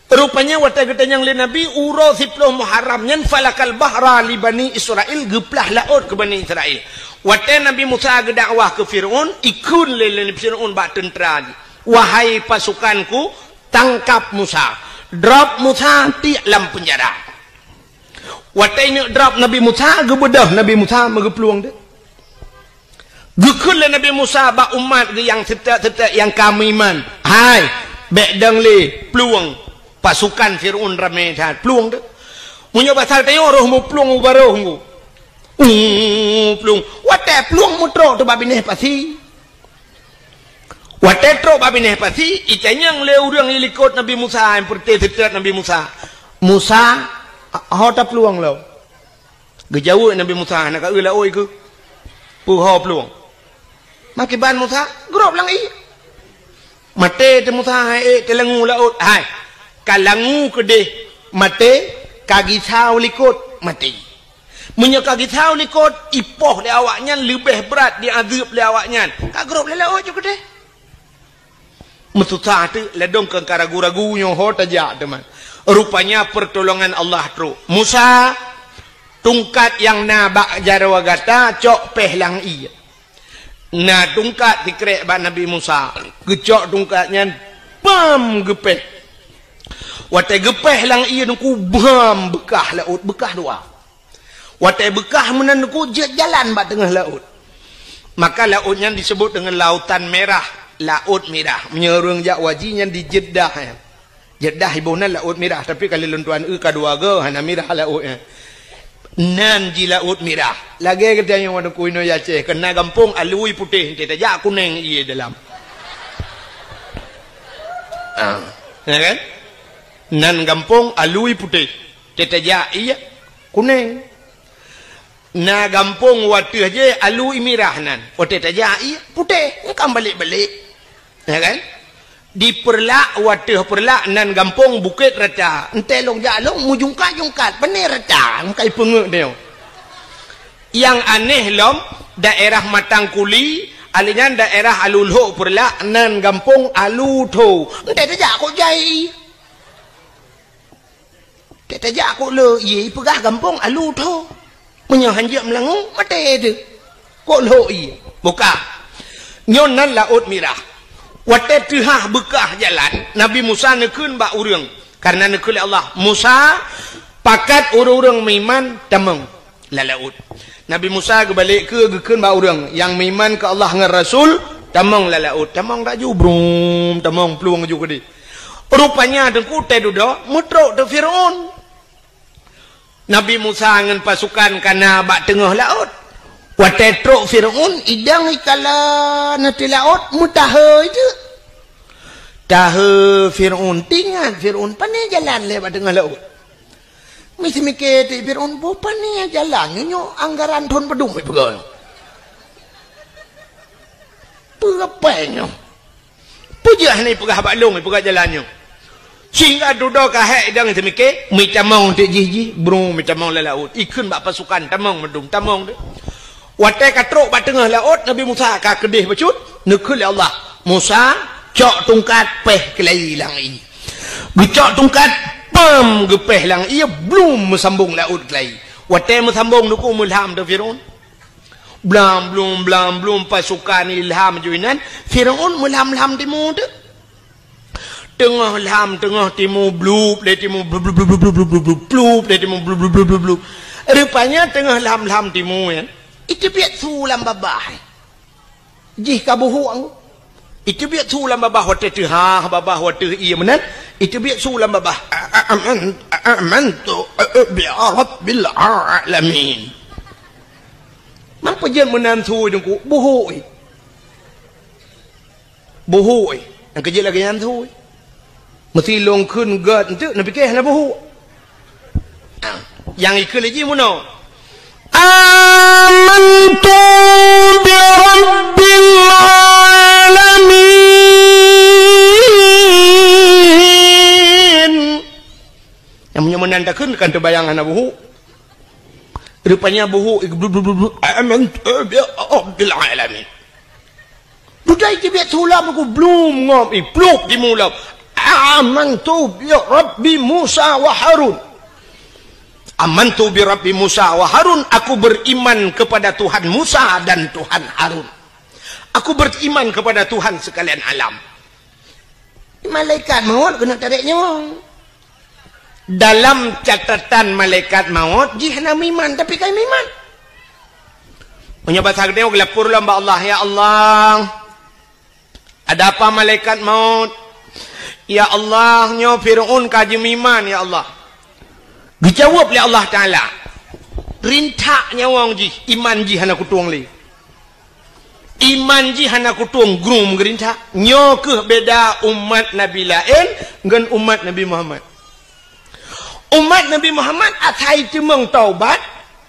Rupanya watèe geutanyong lé Nabi uroe siploh Muharram nyan falakal bahra li Bani Israil, geuplah laôt keu Bani Israil. Watèe Nabi Musa geudakwah keu Firaun, ikheun lé, lé Firaun bak teuntra jih, "Wahai pasukanku, tangkap Musa, drop Musa tiek lam peunjara." Watèe neuk drop Nabi Musa, geubeudôh Nabi Musa meugeuplueng teuh. Geukheun lé Nabi Musa bak umat geuh nyang seutôt-seutôt nyang ka meuiman, "Hai, bèk dong lé plueng, pasukan Firaun ramé that, plueng teuh." Meunyoe basa tanyoe roh meuplueng u barôh nggu. Uh, plueng. Watèe plueng meutrok teuh bak binéh pasi. Watèe trok bak binéh pasi, itanyong lé ureueng ilikot Nabi Musa, nyang peureté seutôt Nabi Musa, "Musa, ho taplueng lom?" Geujaweueb Nabi Musa, "Hana ka eu laôt ikeu. Peue ho plueng?" Makiban Musa, "Grob lam ié." Maté teuh Musa, hai ék teuh langue laôt. Hai, ka langue keudeh maté, ka gisa u likot maté. Meunyoe ka gisa u likot, ipoh lé awaknyan leubeh brat diazeueb lé awaknyan. Ka grob lé laôt ju keudeh. Meususah teuk, ladôm keu ka ragu-ragu nyoe ho tajak teuma. Rupanya peurtolongan Allah trok. "Musa, tungkat nyang na bak jaroe gata cok péh lam ié." Na tungkat sikrek bak Nabi Musa. Geucok tungkat nyan, bam, geupéh. Watèe geupéh lam ié Teungku, bam, beukah laôt, beukah dua. Watèe beukah meunan Teungku, jeuet jalan bak teungoh laôt. Maka laôt nyan disebut deungon Lautan Merah, Laôt Mirah. Meunyoe ureueng jak haji nyan di Jeddah, ya. Jeddah iboh nan Laôt Mirah, tapi ka lheueh lôn tuan eu ka dua goe, hana mirah laôt nyan. Nan jih Laôt Mirah. Lagèe geutanyoe Teungku inoe Aceh, keu na gampông alui putéh, enteuk tajak kunéng ié dalam. Ah, ya kan? Nan gampông alui putéh, enteuk tajak ié kunéng. Na gampông watèe jih alui mirah nan. Watèe tajak ié putéh, kan balek-balek. Ya kan? Di Peureulak, watèe Peureulak nan gampông Bukét Rata. Enteuk lôn jak lôn meujungkat-jungkat, pane rata, meukai peungeut nyoe. Nyang aneh lom, daerah Matang Kuli, alèh nyan daerah Alu Lhok Peureulak nan gampông Alu Tho. Enteuk tajak kok jai. Teutajak kok lhok ié, ipeugah gampông Alu Tho. Meunyoe hanjeuet meulangue, maté teuh. Kok lhok ié. Buka. Nyoe nan Laôt Mirah. Watèe teuhah beukah jalan, Nabi Musa neukheun bak ureueng. Kareuna neukheun lé Allah, "Musa, pakat ureueng-ureueng meuiman tamong." lam laôt. Nabi Musa geubalek keu geukheun bak ureuëng nyang meuiman keu Allah ngon Rasul, tamong lam laôt. Tamong laju, brum, tamong plueng laju keudeh. Rupanya Teungku, watée dudoe, meutrok teuk Fir'aun. Nabi Musa ngon pasukan ka na bak teungoh laôt. Watée trok Fir'aun, idang ikala na teuk laôt, meutahe teuk. Tahe Fir'aun, teuingat Fir'aun, pane jalan lé bak teungoh laôt. Miseumiké teuk Fir'aun, boh pane jalan nyoe, nyoe anggaran thon padum ipeugah nyoe. Peue pèng nyoe? Peue jeuet hana ipeugah bak lôn, ipeugah jalan nyoe? Sehingga dudoe ka hék idang teumiké, meutamong teuk jih-jih, bru meutamong lam laôt. Ikheun bak pasukan, tamong meudum, tamong teuk. Watée ka trok bak teungoh laôt, Nabi Musa ka keudeh bacut, neukheun lé Allah, "Musa, cok tungkat, péh keulayi lam ié." Geucok tungkat, pam, geupéh lam ié, blum meusambong laôt keulayi. Watée meusambong, Teungku, meulham teuk Fir'aun. Blam blum, blam blum, pasukan ilham ju inan, Fir'aun meulham-lham timu teuk. Teungoh lham, teungoh timu, blup lé timu, blup, blup, blup. Rupanya teungoh lham-lham timu nyan, iteubiet su lam babah. Jih ka buhuk. Iteubiet su lam babah watée teuhah, babah watée ié meunan, iteubiet su lam babah. A-, a-, aman-, a-, amantu, a-, a-, bi rabbil alamin. Man peue jeuet meunan su Teungku, buhuk. Buhuk, eh. Nyang keujeuet lagée nyan su, eh. Meusi lôn kheun gét enteuk, neupiké hana buhuk. Ah, nyang ikheun lé jih meunoe. Amantu bi rabbil alamin. Nyang meunyoe meunan takheun kan teubayang hana buhuk. Rupanya buhuk, eh, blu, blu, blu, blu. Amantu bi rabbil alamin. Dudoe iteubiet su lam Teungku, blum ngom, iplup timu lam. Amantu bi Rabbi Musa wa Harun. Amantu bi Rabbi Musa wa Harun, aku beriman kepada Tuhan Musa dan Tuhan Harun. Aku beriman kepada Tuhan sekalian alam. Malaikat maut keuneuk tarek nyawöng. Dalam catatan malaikat maut, jih hana meuiman, tapi ka meuiman. Meunyoe basa geutanyoe geulapor lom bak Allah, "Ya Allah, ada apa malaikat maut? Ya Allah, nyoe Fir'aun ka jimeuiman, ya Allah." Geujaweueb lé Allah Taala, "Rintak nyawöng jih, iman jih hana kutueng lé." Iman jih hana kutueng, grum geurintak. Nyoe kheueh beda umat nabi laén ngon umat Nabi Muhammad. Umat Nabi Muhammad asai teumeung taubat,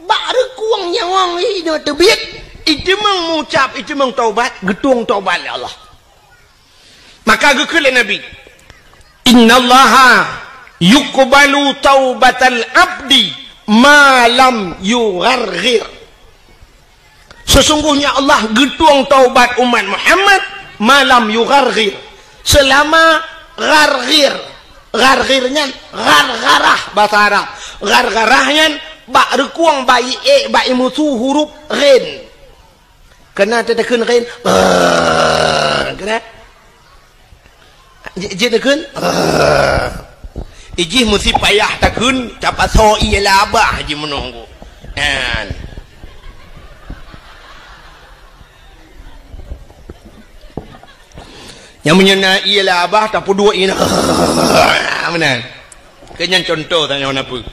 bak reukueng nyawöng jih teubiet, iteumeung mucab, iteumeung taubat, geutueng taubat lé Allah. Maka geukheun lé Nabi, "Innallaha yuqbalu taubatal abdi ma lam yugharghir." Sesungguhnya Allah geutueng taubat umat Muhammad ma lam yugharghir. Selama gharghir. Gharghir nyan ghargharah basa Arab. Ghargharah nyan bak reukueng, bak ié, bak imusu huruf ghin. Keunan teuteukheun ghin, ah, keunan. Jeuet, jeuet teukheun, ah. Ijih meusi payah takheun, tapasoe ié lam babah jih meunoe. Nyan. Nyang meunyoe na ié lam babah, tapeuduek ié, ah, meunan. Keu nyan contoh tanyoe na peue.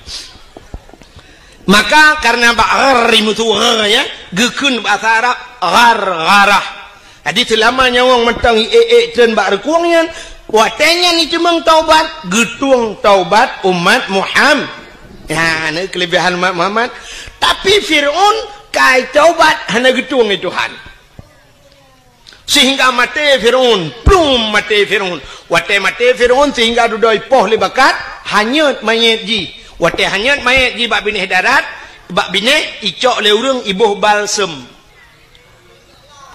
Maka karena bak ghar imusu gha, ya, geukheun basa Arab ghargharah. Jadi seulama nyawöng mantong ié-ié treun bak reukueng nyan, watée nyan iteumeung taubat, geutueng taubat umat Muhammad. Ya, ni kelebihan umat Muhammad. Tapi Fir'aun kai taubat hana geutueng lé Tuhan. Sehingga maté Fir'aun, plum maté Fir'aun. Watée maté Fir'aun sehingga dudoe ipoh lé bakat, hanyot manyét jih. Watée hanyot manyét jih bak binéh darat, bak binéh icok lé ureuëng iboh balsem.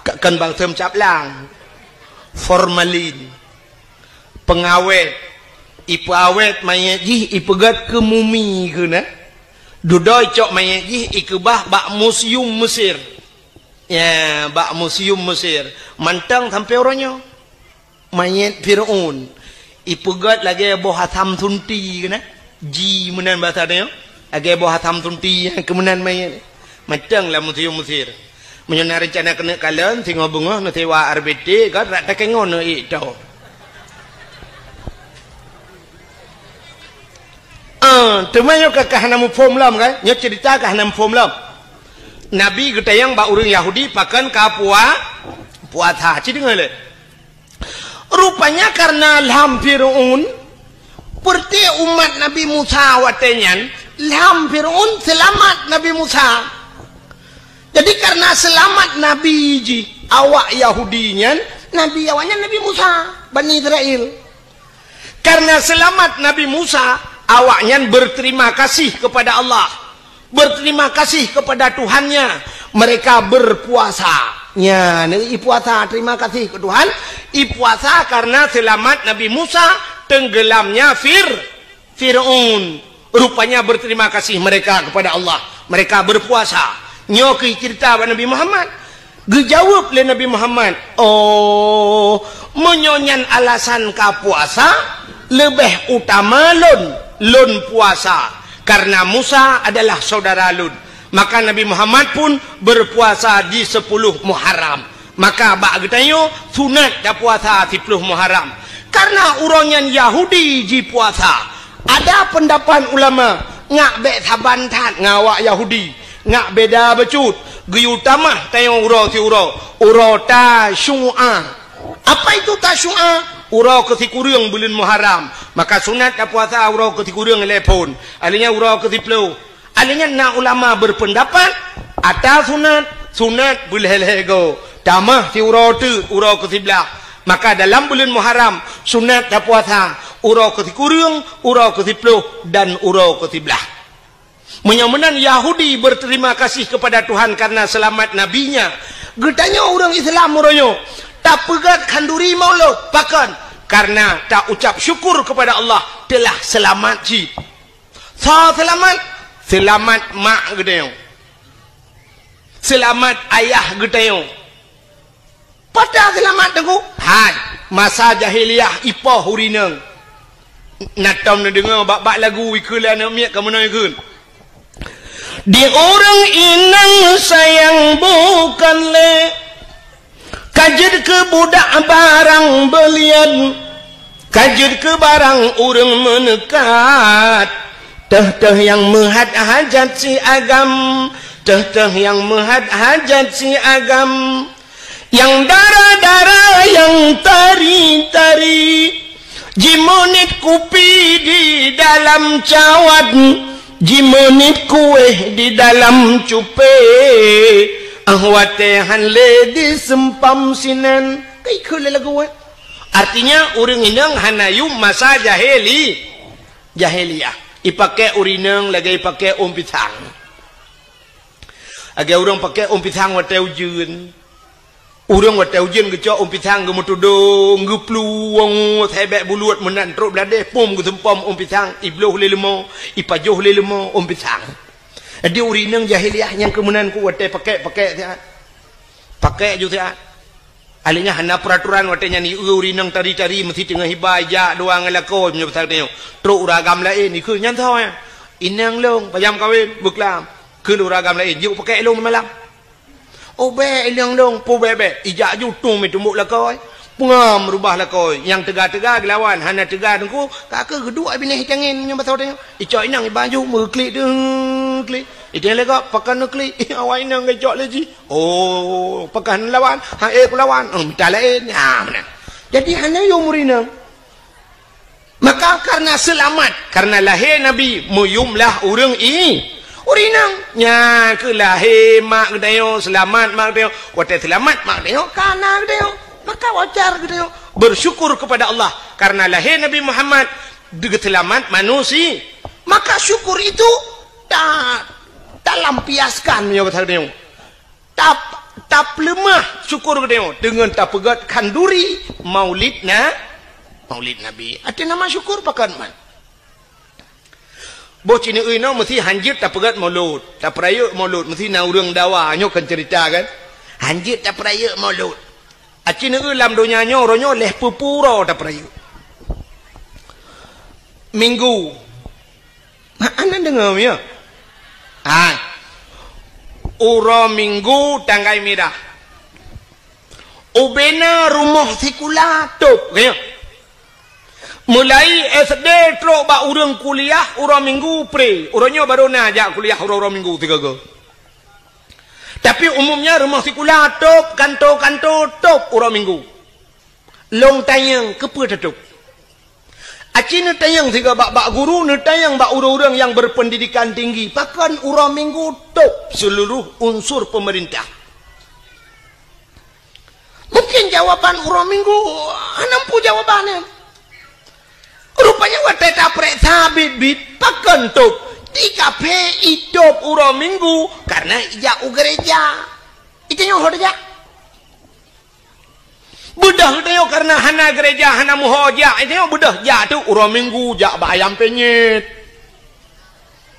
Ka-, kon balsem cap lang. Formalin. Pengawét. Ipeuawét manyét jih, ipeugét keu mumi keunan. Dudoe icok manyét jih ikeubah bak museum Mesir. Ya, bak museum Mesir. Mantong sampoe uroe nyoe. Manyét Fir'aun. Ipeugét lagée boh asam sunti keunan. Ji meunan basa nyoe. Lagée boh asam sunti nyang keu meunan manyét. Mantong lam museum Mesir. Meunyoe na reuncana keuneuk kalon, singoh beungoh neusewa R B T, kan rak takengon neuék to. Ah, teuma nyoe ka, ka hana muphom lom, kan? Nyoe cerita ka hana muphom lom. Nabi geutanyong bak ureuëng Yahudi pakon ka pua-, puasa. Ci deungoe lé. Rupanya karena lham Fir'aun, peureuté umat Nabi Musa watée nyan, lham Fir'aun seulamat Nabi Musa. Jadi karena seulamat Nabi jih awak Yahudi nyan, Nabi awaknyan Nabi Musa, Bani Israel. Karena seulamat Nabi Musa, awaknyan berterima kasih kepada Allah. Berterima kasih kepada Tuhannya, mereka berpuasa. Nya, neuék puasa, terima kasih ke Tuhan. Ipuasa karena selamat Nabi Musa tenggelamnya Fir-, Fir'aun. Rupanya berterima kasih mereka kepada Allah. Mereka berpuasa. Nyoe keuh cerita bak Nabi Muhammad. Geujaweueb lé Nabi Muhammad, "Oh, meunyoe nyan alasan ka puasa, leubeh utama lôn, lôn puasa, karena Musa adalah saudara lôn." Maka Nabi Muhammad pun berpuasa di sepuluh Muharram. Maka bak geutanyoe sunat tapuasa siploh Muharram. Karena uroe nyan Yahudi jipuasa. Ada pendapat ulama, ngak bék saban that ngon awak Yahudi, ngak beda bacut, geuyue tamah tanyoe uroe siuroe, uroe Tasyu'a. Apa itu Tasyu'a? Uroe keusikureueng buleuen Muharram. Maka sunat tapuasa uroe keusikureueng lhée phon. Alheuh nyan uroe keusiploh. Alheuh nyan na ulama berpendapat, ata sunat, sunat beulhée-lhée goe. Tamah siuroe teuk, uroe keusiblaih. Maka dalam buleuen Muharram, sunat tapuasa uroe keusikureueng, uroe keusiploh, dan uroe keusiblaih. Meunyoe meunan Yahudi berterima kasih kepada Tuhan karena selamat nabinya, geutanyoe ureuëng Islam uroe nyoe tapeugét khanduri Maulud, pakon? Karena taucap syukur kepada Allah telah selamat cit. Soe seulamat? Seulamat mak geutanyoe. Seulamat ayah geutanyoe. Pat seulamat, Teungku? Hai, masa jahiliyah ipoh ureuëng inong. Na tom neudeungoe bak-bak lagu ikheun lé aneuk miet ka meunoe kheun. Di ureuëng inong sayang bukan lé, ka jeuet keu budak barang beulian, ka jeuet keu barang ureuëng meuneukat. Teuh-teuh nyang meuhat hajat si agam, teuh-teuh nyang meuhat hajat si agam. Nyang dara-dara nyang tari-tari, jimeunit kupi di dalam cawat, jimeunit kuéh di dalam cupé. Ah, watée han lé diseumpam sinan. Ka ikheun lé lagu, eh? Artinya, ureuëng inong hana yum masa jahili-, jahiliyah. Ipaké ureuëng inong lagée ipaké ôn pisang. Lagée ureuëng paké ôn pisang watée ujeuen. Ureuëng watée ujeuen geucok ôn pisang geumeutudong, geuplueng, sabé buluet meunan trok bladeh, pom geuseumpom ôn pisang, ibloh lé leumo, ipajoh lé leumo ôn pisang. Jadi ureuëng inong jahiliyah nyang keu meunan ku watée paké-paké siat. Paké ju siat. Alheuh nyan hana peuraturan watée nyan, ieu ureuëng inong tari-tari meusti teungoh iba ijak dua ngon lakoe meunyoe pasal tanyoe. Trok ureuëng agam laén, ikheun nyan soe nyan? Inong lôn, pajam kawen, beuklam. Kheun ureuëng agam laén, jeuet paké lôn malam. Oh bék, inong lôn, peue bék-bék. Ijak ju tueng meutumbok lakoe. Peungam rubah lakoe. Nyang teuga-teuga geulawan, hana teuga Teungku, ka keuh geuduek binéh itangen meunyoe pasal tanyoe. Icok inong iba ju meuklik deuh klik. Iteueng lé gob, pakon neuklik. Awak inong geucok lé jih. Oh, pakon lawan? Ha, eh, kulawan. Oh, mita laén. Ha, meunan. Jadi, hana yum ureuëng inong. Maka, karena seulamat, karena lahé Nabi, meuyumlah ureuëng i-, ureuëng inong. Nyan keuh lahé mak geutanyoe, seulamat mak geutanyoe. Watée seulamat mak geutanyoe, ka na geutanyoe. Maka wajar geutanyoe bersyukur kepada Allah karena lahé Nabi Muhammad, geuseulamat manusia. Maka syukur itu ta-, talampiaskan meunyoe bahasa geutanyoe. Tap-, tapeuleumah syukur geutanyoe deungon tapeugét khanduri maulid na-, maulid Nabi. Até nama syukur pakon man. Boh ci neueu inoe meusti hanjeuet tapeugét maulud, tapeurayeuk maulud, meusti na ureuëng dawa, nyoe kan cerita kan. Hanjeuet tapeurayeuk maulud. Aci neueu lam donya nyoe, uroe nyoe lhée peue-peue uroe tapeurayeuk. Minggu. Hana deungoe, ya? Hai. Uroe Minggu tanggai mirah. Ubena rumoh sikula tôb, ka nyoe. Mulai S D trok bak ureuëng kuliah uroe Minggu pre. Uroe nyoe barô na jak kuliah uroe-uroe Minggu sigoe-goe. Tapi umumnya rumoh sikula tôb, kanto-kanto tôb uroe Minggu. Lôn tanyong, keupeue tatôb? Aci neutanyong sigoe bak, bak guru, neutanyong bak ureuëng-ureuëng nyang berpendidikan tinggi, pakon uroe Minggu tôb seluruh unsur pemerintah? Mungkin jawaban uroe Minggu hana muphom jawaban nyan. Rupanya watée tapeuriksa biet-biet, pakon tôb? Di kaphé itôb uroe Minggu karena ijak u gereja. Itanyoe ho tajak. Beudôh geutanyoe kareuna hana geureuja, hana meuho jak, geutanyoe beudôh jak teuk uroe Minggu jak bak ayam penyet,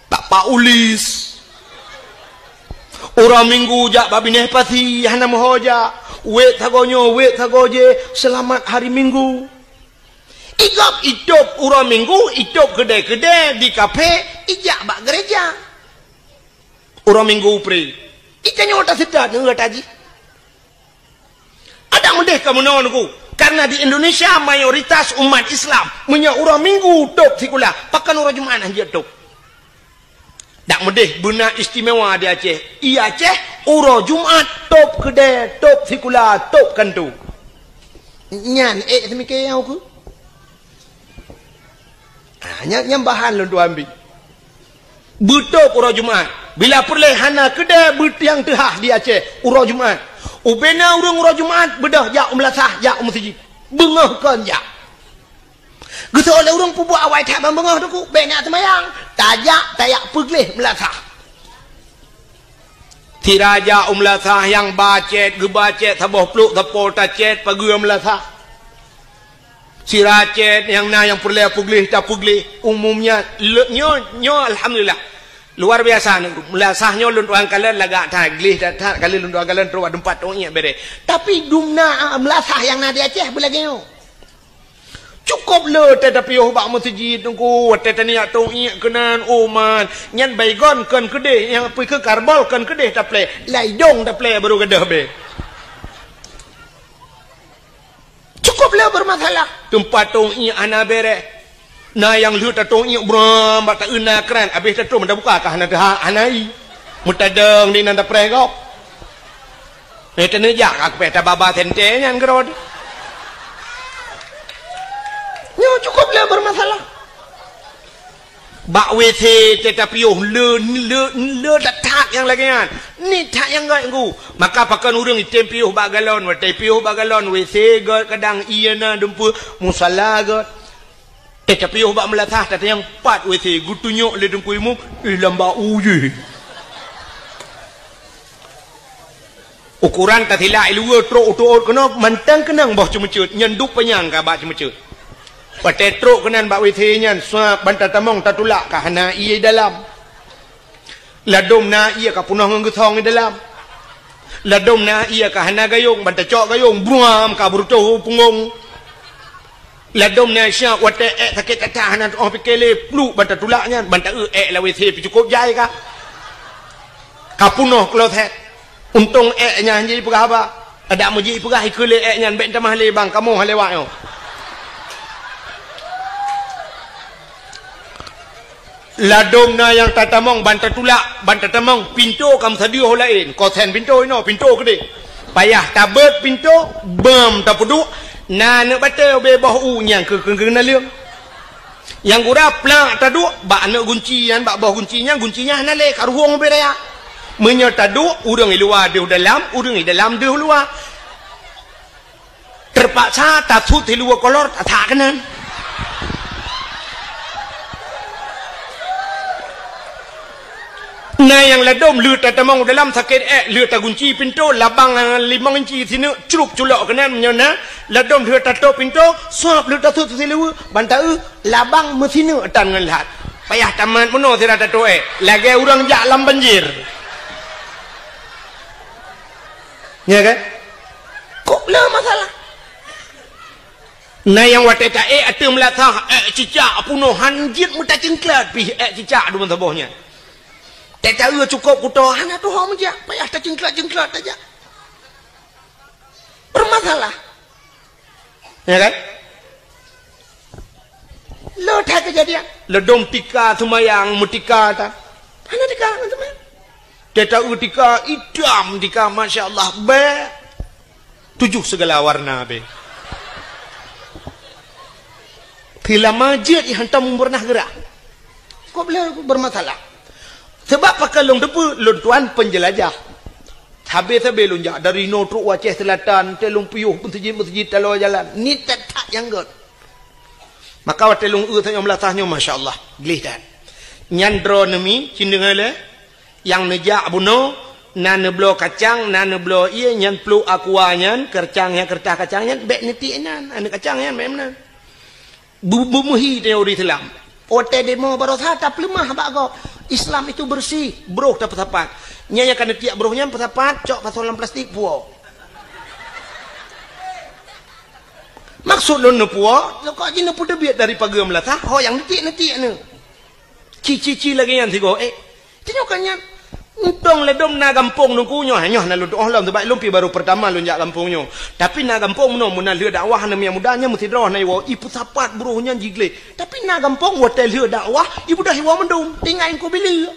bak Pak Ulis. Uroe Minggu jak bak binéh pasi, hana meuho jak. Wék sagoe nyoe, wék sagoe jéh, seulamat hari Minggu. Igop itôb uroe Minggu, itôb keudè-keudè di kaphé, ijak bak geureuja. Uroe Minggu pre. Itanyoe taseutôt ngon gata jih. Adak meudeh ka meunoe Teungku, karena di Indonesia mayoritas umat Islam meunyoe uroe Minggu tôb sikula, pakon uroe Jumat hana jeuet tôb. Dak meudeh beuna istimewa di Aceh. I Aceh uroe Jumat tôb keudè, tôb sikula, tôb kanto. Nyan ék seumike nyang uku. Ah, nyan, nyan bahan lôn tuan bi. Beutôb uroe Jumat. Bila peureulée hana keudè beutiang teuhah di Aceh uroe Jumat. Ubena ureuëng uroe Jumat beudôh jak u meulasah, jak u meuseujid. Beungoh kon jak. Geuseuôt lé ureuëng peubuet awai that ban beungoh Teungku, bék neujak seumayang. Tajak, tajak peugleh meulasah. Sira jak u meulasah nyang ba cét, geuba cét saboh plôk sapo tacét pageue meulasah. Sira cét nyang na nyang peureulée peugleh tapeugleh, umum nyan. Le-, nyoe, nyoe alhamdulillah. Luar biasa nyoe. Meulasah nyoe lôn tuan kalon lagak that, gleh that, that kali lôn tuan kalon trok bak teumpat tôk iék béré. Tapi dum na, ah, meulasah nyang na di Aceh beulagée nyoe. Cukôp le watée tapiôh bak meuseujid Teungku, watée taniyak tôk iék keunan, oh man, nyan Baygon kon keudeh, nyang peue keu Karbol kon keudeh taplé, lam idông taplé barô gadôh bée. Cukôp le beurmasalah. Teumpat tôk iék hana béré. Na nyang lheueh tatôk iék bram bak taeu na kran, abéh tatrôn tabuka ka hana teuhah, hana ie. Meutadong di nan tapreh gob. Eh, teuneujak ka kupéh tababa sente nyan keudroe. Nyoe cukôp le beurmasalah. Bak W C teuh tapiôh le, le, le that-that nyang lagée nyan. Niet that nyang göt Teungku. Maka pakon ureuëng item piôh bak galon, watée piôh bak galon, W C göt kadang ie na dumpeue, musala göt. Teuh tapiôh bak meulasah, tatanyong pat W C, geutunyok lé Teungku Imum, eh, lam bak u jih. Ukoran tasilak i luwa trok u teuôt keunoe mantong keunong boh ceumeuceuet, nyan duek panyang ka bak ceumeuceuet. Watée trok keunan bak W C nyan, suab ban tatamong tatulak ka hana ie dalam. Ladôm na ie ka peunoh ngon geusong i dalam. Ladôm na ie ka hana gayông, ban tacok gayông, bruam ka beureutoh u punggong. Ladôm na siat watée ék sakét that-that hana teuôh pike lé, pluek ban tatulak nyan, ban taeu ék lam W C pih cukôp jai ka. Ka peunoh kloset. Untông ék nyan jih peugah haba. Adak meujih peugah ikeu lé ék nyan, bék tamah lé bang, kamoe lewat nyoe. Ladôm na nyang tatamong ban tatulak, ban tatamong, pintoe ka meusadeue ho laén, kosen pintoe inoe, pintoe keudeh. Payah tabeuet pintoe, beuem tapeuduek, na aneuk batée ubé boh u nyang keu, keu, keu naleueng. Nyang gura plak taduek bak aneuk gunci nyan, bak boh gunci nyan, gunci nyan hana lé, ka ruhong ubé raya. Meunyoe taduek, ureuëng i luwa deuh dalam, ureuëng i dalam deuh luwa. Teupaksa tasut siluweue kolor tasak keunan. Na nyang ladôm lheueh tatamong u dalam sakét ék, lheueh tagunci pintoe, labang limong inci sineuk crup culok keunan meunyoe na, ladôm lheueh tatôp pintoe, suab lheueh tasut siluweue, ban taeu labang meusineuk tan ngon lhat. Payah tamat meunoe sira tatôp ék, lagée ureuëng jak lam banjir. Nya kan? Kok le masalah? Na nyang watée taék ateueh meulasah, ék cicak peunoh han jeuet meutacingklat pih ék cicak dum saboh nyan. Teuka cukôp kuto, hana tuho meujak, payah tacingklak-cingklak tajak. Bermasalah. Ya kan? Lo that kejadian. Ledom tika seumayang, meutika ta. Hana tika ngon seumayang. Teuka tika, itam tika, masya Allah, bèk. Tujoh segala warna be. Teulama jeuet i hantom pernah gerak. Kok bela bermasalah? Sebab pakon lôn teupeu, lôn tuan penjelajah. Sabe-sabe lôn jak dari inoe trok u Aceh Selatan, teuh lôn piôh meuseujid-meuseujid taloe jalan. Ni that-that nyang göt. Maka watèe lôn eu tanyoe meulasah nyoe, masya Allah, gleh that. Nyan droeneuh mi, cit deungö lé, nyang neujak bunoe, na neubloe kacang, na neubloe ié, nyan pluek aqua nyan, keureutah nyan, keureutah kacang nyan, bèk neutiek nyan, aneuk kacang nyan, bèk meunan. Bu-, beumeuhi teori Islam. Watèe demo barosa tapeuleumah bak gob. Islam itu bersih, broh tapeusapat. Nyan nyang ka neutiek broh nyan peusapat, cok pasoe lam plastik, puwoe. Maksud lôn neupuwoe, kok jih neupeuteubiet dari pageue meulasah, ho nyang neutiek-neutiek nyoe. Ci-ci-ci lagèe nyan sigoe, eh. Tanyoe ka nyan. Untông ledom na gampông teungku nyoe, nyoe na lôn tu'oh lom, sabab lôn pih baru peurtama lôn jak gampông nyoe. Tapi na gampông meunoe, meunan lheueh dakwah aneuk muda nyan meusidroe na iwoe, ipeusapat broh nyan jigleh. Tapi na gampông watèe lheueh dakwah, ibeudôh iwoe mandum, tinggai Teungku Bileue.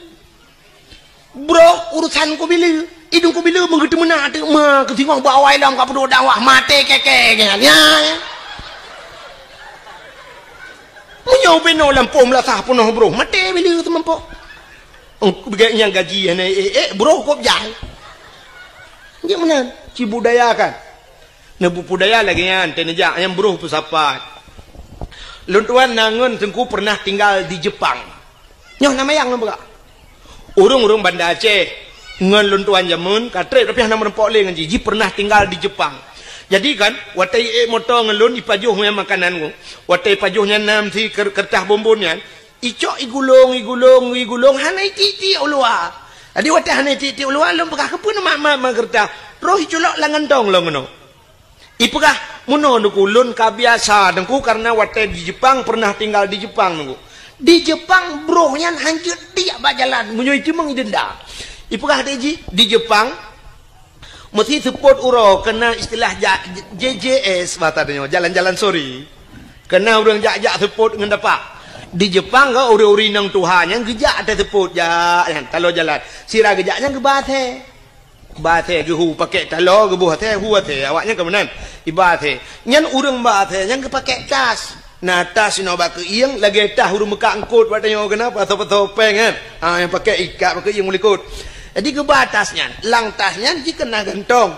Broh urusan Teungku Bileue, idong Teungku Bileue meugeuteumeuna teuk ma keusingoh bak awai lom ka peuduek dakwah, maté kèe-kèe nyan. Ya. Meunyoe binoe lampôh meulasah peunoh broh, maté Bileue teumampoh. Ong, beugai nyang gaji hana ék-ék, broh kop jai. Nyan meunan, cibudayakan. Neubudaya lagèe nyan, teuneujak nyang broh peusapat. Lôn tuan na ngon teungku pernah tinggal di Jepang. Nyoe na mayang lôn peugah. Ureueng-ureueng Banda Aceh ngon lôn tuan jameun ka trép, tapi hana meurumpok lé ngon jih. Jih pernah tinggal di Jepang. Jadi kan, watèe ék moto ngon lôn ipajoh ngon makanan ngon. Watèe ipajoh nyan nam si ker-, keureutah bonbon nyan, icok igulong, igulong, igulong, hana itiek-tiek u luwa. Jadi watèe hana itiek-tiek u luwa, lôn peugah, "Keupeue neumat-mat keureutah?" Roh iculok lam gantong lôn keunoe. Ipeugah, "Meunoe Teungku, lôn ka biasa Teungku, karena watèe di Jepang, pernah tinggal di Jepang Teungku. Di Jepang broh nyan hanjeuet tiek bak jalan, meunyoe iteumeung idenda." Ipeugah lé jih, di Jepang, meusi seupôt uroe, keunan istilah ja-, J J S bahasa tanyoe, jalan-jalan sore. Keunan ureueng jak-jak seupôt ngon dapak. Di Jepang ka ureueng-ureueng inong tuha nyan geujak ateueh seupôt jak nyan, taloe jalan. Sira geujak nyan geuba asèe. Ba asèe geuhu, pakèk taloe geuboh asèe, hu asèe, awaknyan ka meunan. Iba asèe. Nyan ureueng ba asèe nyan geupakèk tas. Na tas inoe bak keuieng, lagèe tas ureueng meukat eungkôt bak tanyoe keunan, pasoe-pasoe pèng kan. Ha, nyang pakèk ikat bak keuieng u likôt. Jadi geuba tas nyan. Lam tas nyan jih keunan gantong.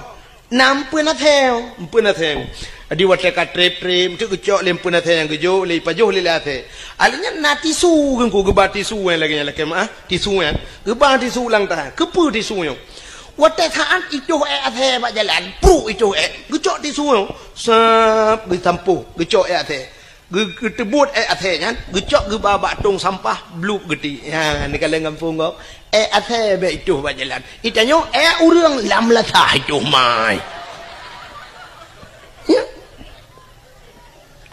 Na empeuen asèe, empeuen asèe. Jadi watèe ka trép-trép, enteuk geucok lé empeuen asèe nyang geujok, lé ipajoh lé, lé asèe. Alèh nyan na tisu, Teungku geuba tisu nyang lagèe nyan lakèe meu'ah, tisu nyan. Geuba tisu lam tas. Keupeue tisu nyoe? Watèe saat itoh èk asèe bak jalan, pruek itoh èk, geucok tisu nyoe, sab, geusampôh, geucok èk asèe. Geu-, geuteubuet èk asèe nyan, geucok geuba bak tông sampah, blup geutiek. Ya, neukalon gampông gob. Èk asèe bèk itoh bak jalan. Itanyoe èk ureueng lam lasah itoh mai. Ya.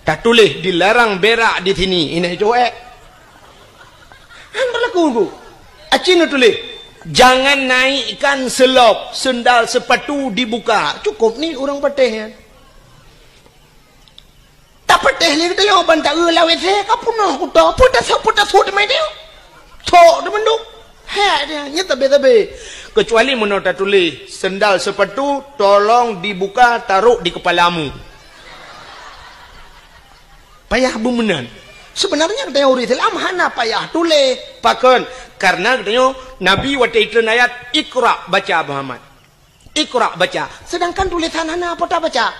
Tatuléh dilarang berak di sini, inan itoh èk. Han berlaku, Teungku. Aci neutuléh, "Jangan naikkan selop, sendal sepatu dibuka." Cukôp ni ureueng patéh nyan. Tapatéh lé geutanyoe ban taeu lam W C, ka peunoh kuto, peue tasôk, peue tasôk teuma nyoe. Thok teuma mandum. Hèk dia, nyan tabé-tabé. Kecuali meunoe tatuléh, "Sendal sepatu tolong dibuka, taruh di kepalamu." Payah beumeunan. Seubeunarnya geutanyoe ureueng Islam hana payah tuléh. Pakon? Karena geutanyoe Nabi watèe itreun ayat, "Iqra, baca, Muhammad. Iqra, baca." Sedangkan tulésan hana, peue tabaca?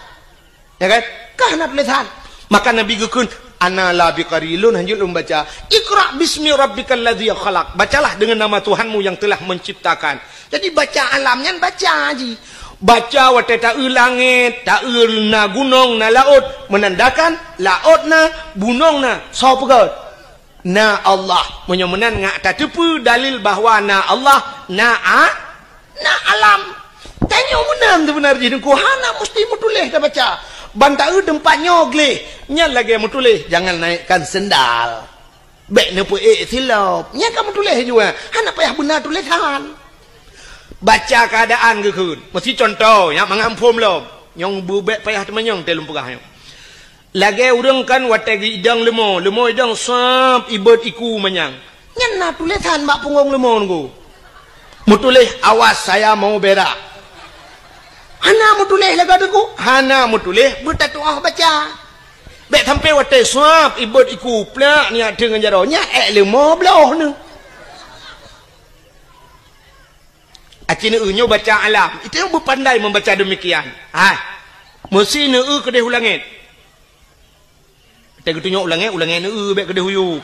Ya kan? Ka hana tulésan. Maka Nabi geukheun, "Ana la biqari, lôn hanjeuet lôn baca. Iqra bismi rabbikal ladzi khalaq. Bacalah dengan nama Tuhanmu yang telah menciptakan." Jadi baca alam nyan baca jih. Baca watèe taeu langèt, taeu na gunong, na laôt, menandakan laôt na, gunong na, soe peugöt? Na Allah. Meunyoe meunan ngat tateupeue dalil bahwa na Allah, na a-, na alam. Tanyoe meunan seubeuna jih Teungku, hana musti meutuléh tabaca. Ban taeu teumpat nyoe gleh, nyan lagèe meutuléh, "Jangan naikkan sendal." Bék neupeuék silop. Nyan ka meutuléh jua. Hana payah beuna tulésan. Baca keuadaan geukheun. Meusi cuntoh, nyak mangat phom lom. Nyang beubék payah teumanyong teuh lôn peugah nyoe. Lagée ureuëng kan watée geuidong leumo, leumo idong sab ibot iku manyang. Nyan na tulésan bak punggong leumo nunggu. Meutuléh, "Awas, saya mau berak." Hana meutuléh lagée teungku, hana meutuléh beutatuah baca. Bék sampai watée sab ibot iku plak niyak teungon jaroe, nyak ék leumo bloh neuh. Aci neu nyoe baca alam. Itu yang beupandai membaca demikian. Hai. Meusi neu keudeh u langét. Watée geutunyok u langét, u langét neu bék keudeh u yup.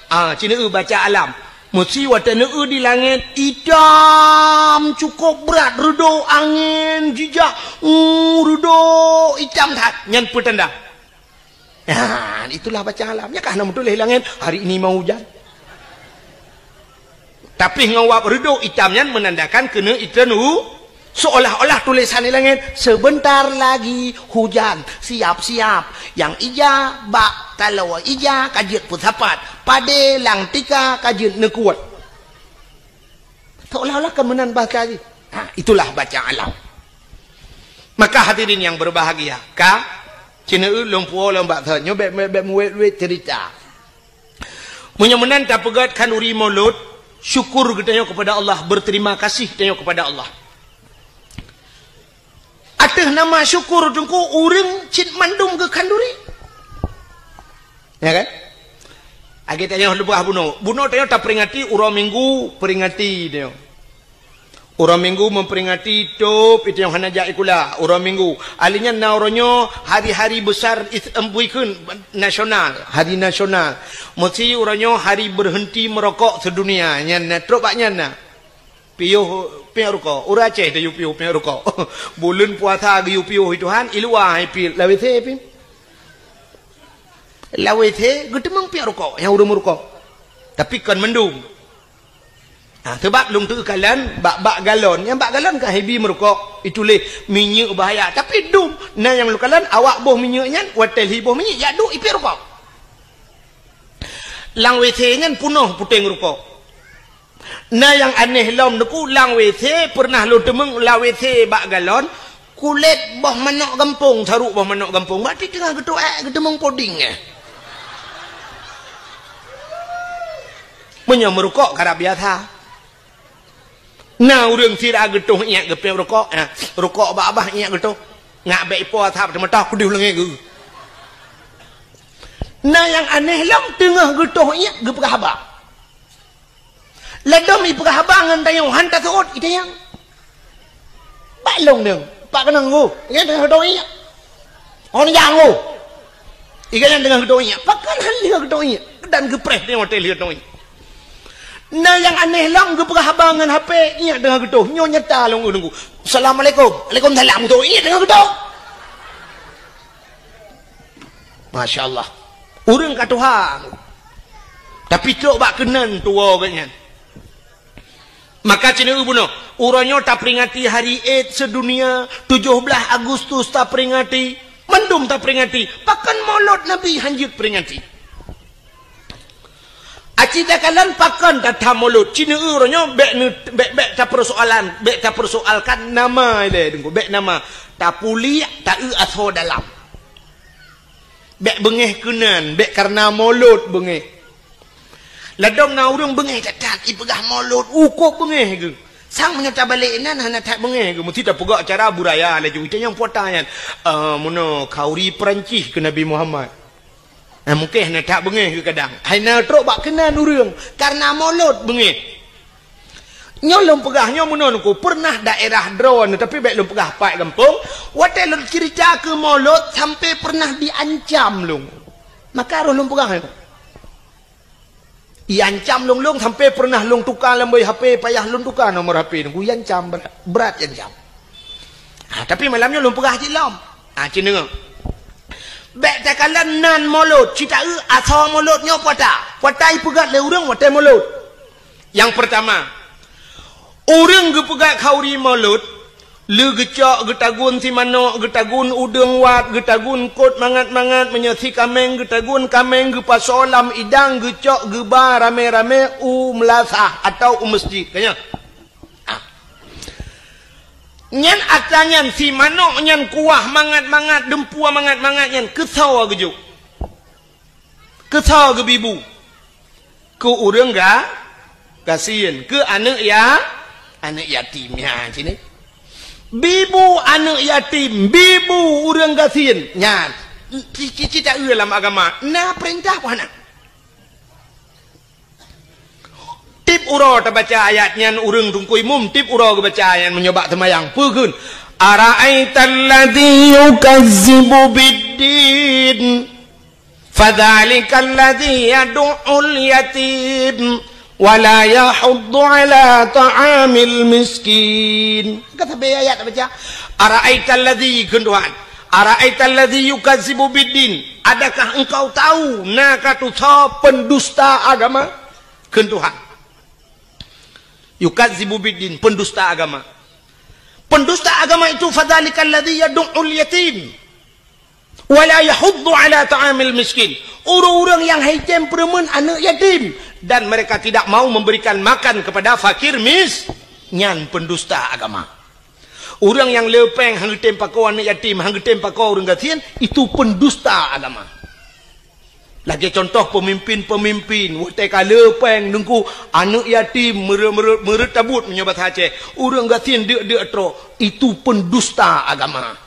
Ah, ci neu baca alam. Meusi watée neu di langét itam cukup brat, reudok angén jijak, uh, reudok itam that. Nyan peutanda. Nah, itulah baca alam. Nyan ka na meutuléh langét, "Hari ini mau hujan." Tapi ngon wab reudok itam nyan menandakan keuneuk itreun u, seolah-olah tulésan di langét, "Sebentar lagi hujan, siap-siap. Nyang ija bak taloe ija ka jeuet peusapat, padé lam tika ka jeuet neukuet." Seolah-olah kan meunan bahasa jih. Ha, itulah baca alam. Maka hadirin yang berbahagia, ka, ci neu lôn puwoe lôn bak thon, nyoe bék, bék, bék meuwét-wét cerita. Meunyoe meunan tapeugét khanduri Maulud, syukur geutanyoe kepada Allah, berterima kasih geutanyoe kepada Allah. Ateueh nama syukur teungku ureuëng cit mandum geukhanduri. Ya kan? Lagée tanyoe leubeh bunoe. Bunoe tanyoe taperingati uroe Minggu, peringati tanyoe. Uroe Minggu memperingati tôb itu nyang hana jak sikula, uroe Minggu. Ali nyan na uroe nyoe hari-hari besar is-, em, buikheun nasional, hari nasional. Meusi uroe nyoe hari berhenti merokok sedunia. Nyan na, trok bak nyan na. Piôh piek rukok. Ureuëng Aceh tayue piôh piek rukok. Buleuen puasa geuyue piôh itu han, i luwa hai pi, lam WC pi. Lam WC geuteumeung piek rukok, nyang ureuëng meurukok. Tapi kon mandum. Ha, seubab lôn teukalon bak, bak galon. Nyang bak galon ka hibi meurukok, ituléh minyeuk bahaya. Tapi dum, na nyang lôn kalon awak boh minyeuk nyan, watée lhi boh minyeuk, jak duek ipiek rukok. Lam WC nyan punoh puténg rukok. Na nyang aneh lom teungku, lam WC pernah lôn teumeung lam WC bak galon, kulét boh manok gampông, saruk boh manok gampông. Berarti teungoh geutuek, eh, geuteumeung poding, eh. Meunyoe meurukok karab biasa. Na ureuëng sira geutoh iék geupiek rukok, eh, rukok bak babah iék geutoh. Ngak bék ipo asab teumeutah kudeuh leungée geuh. Na nyang aneh lom teungoh geutoh iék geupeugah haba. Ladom ipeugah haba ngon tanyoe han taseuôt itanyong. Bak lông deueng, bak keunong geuh, nyan teungoh geutoh iék. Hon nyang geuh. Iga nyan teungoh geutoh iék. Pakon han lheueh geutoh iék. Dan geupreh teungoh watée lheueh geutoh iék. Na nyang aneh lom geupeugah haba ngon H P iék teungoh geutoh. Nyoe nyata lông ureuëng geuh. Assalamualaikum. Waalaikumsalam geutoh iék teungoh geutoh. Masya Allah. Ureuëng ka tuha. Tapi trok bak keunan tuwoe geuh nyan. Maka ci neu bunoe, uroe nyoe taperingati hari Id sedunia, tujoh blaih Agustus taperingati, mandum taperingati. Pakon Maulud Nabi han jeuet peringati? Aci takalon pakon tatham Maulud, ci neu uroe nyoe bék neu-, bék, bék tapersoalan, bék tapersoalkan nama ilée teungku, bék nama. Tapuliek, taeu asoe dalam. Bék beungéh keunan, bék kareuna Maulud beungéh. Ladom na ureuëng beungéh that-that, ipeugah Maulud, ukôb beungéh geuh. Sang meunyoe tabalek inan hana that beungéh geuh, meusti tapeugah cara budaya laju. Itanyong puta nyan, "Ah, meunoe khanduri Peurancih keu Nabi Muhammad." Ah, mungken hana that beungéh geuh kadang. Hai na trok bak keunan ureuëng, kareuna Maulud beungéh. Nyoe lôn peugah nyoe meunan ku, pernah daerah droe, tapi bék lôn peugah pat gampông. Watée lôn cerita keu Maulud sampai pernah diancam lôn. Maka roh lôn peugah nyoe. Iancam lôn, lôn sampai pernah lôn tuka lam boh H P, payah lôn tuka nomor H P nunggu iancam brat, brat iancam. Ha, tapi malam nyoe lôn peugah cit lom. Ha, ci deungoe. Bék takalon nan Maulud, ci taeu asoe Maulud nyoe puata. Puata ipeugah lé ureuëng watée Maulud. Nyang peurtama, ureuëng geupeugah khanduri Maulud, Le geucok geutagun si manok, geutagun udeueng wat, geutagun kot mangat-mangat, meunyoe si kaméng geutagun kaméng, geupasoe lam idang, geucok geuba ramé-ramé u meulasah atawa u meuseujid. Ka nyan. Ah. Nyan atra nyan, si manok nyan kuah mangat-mangat, deumpue mangat-mangat nyan, keusoe geujok. Keusoe geubi bu? Keu ureueng ga-, gasien, keu aneuk ya-, aneuk yatim nyan cit. Bi bu aneuk yatim, bi bu ureueng gasien. Nyan, ci-, ci-, ci taeu lam agama, na peurintah peue hana? Tiep uroe tabaca ayat nyan, ureueng teungku imum, tiep uroe geubaca ayat meunyoe bak seumayang. Peue kheun? "Ara'aital ladzi yukazzibu biddin, fadzalikal ladzi yadu'ul yatim, wa la yahuddu ala ta'amil miskin." Ka sabe ayat tabaca. "Ara'aital ladzi," kheun Tuhan. "Ara'aital ladzi yukazzibu biddin." Adakah engkau tahu na ka tusoe pendusta agama? Kheun Tuhan. Yukazzibu biddin, pendusta agama. Pendusta agama itu, fadzalikal ladzi yadu'ul yatim, wa la yahuddu ala ta'amil miskin. Ureueng-ureueng nyang haitem peureumeun aneuk yatim, dan mereka tidak mau memberikan makan kepada fakir mis-, nyan pendusta agama. Ureueng nyang le péng han geutem pakoe aneuk yatim, han geutem pakoe ureueng gasien, itu pendusta agama. Lagée contoh peumimpin-peumimpin, watée ka le péng teungku, aneuk yatim meureuet-meureuet, meureuet tabot meunyoe basa Aceh, ureueng gasien deuk-deuk troh, itu pendusta agama.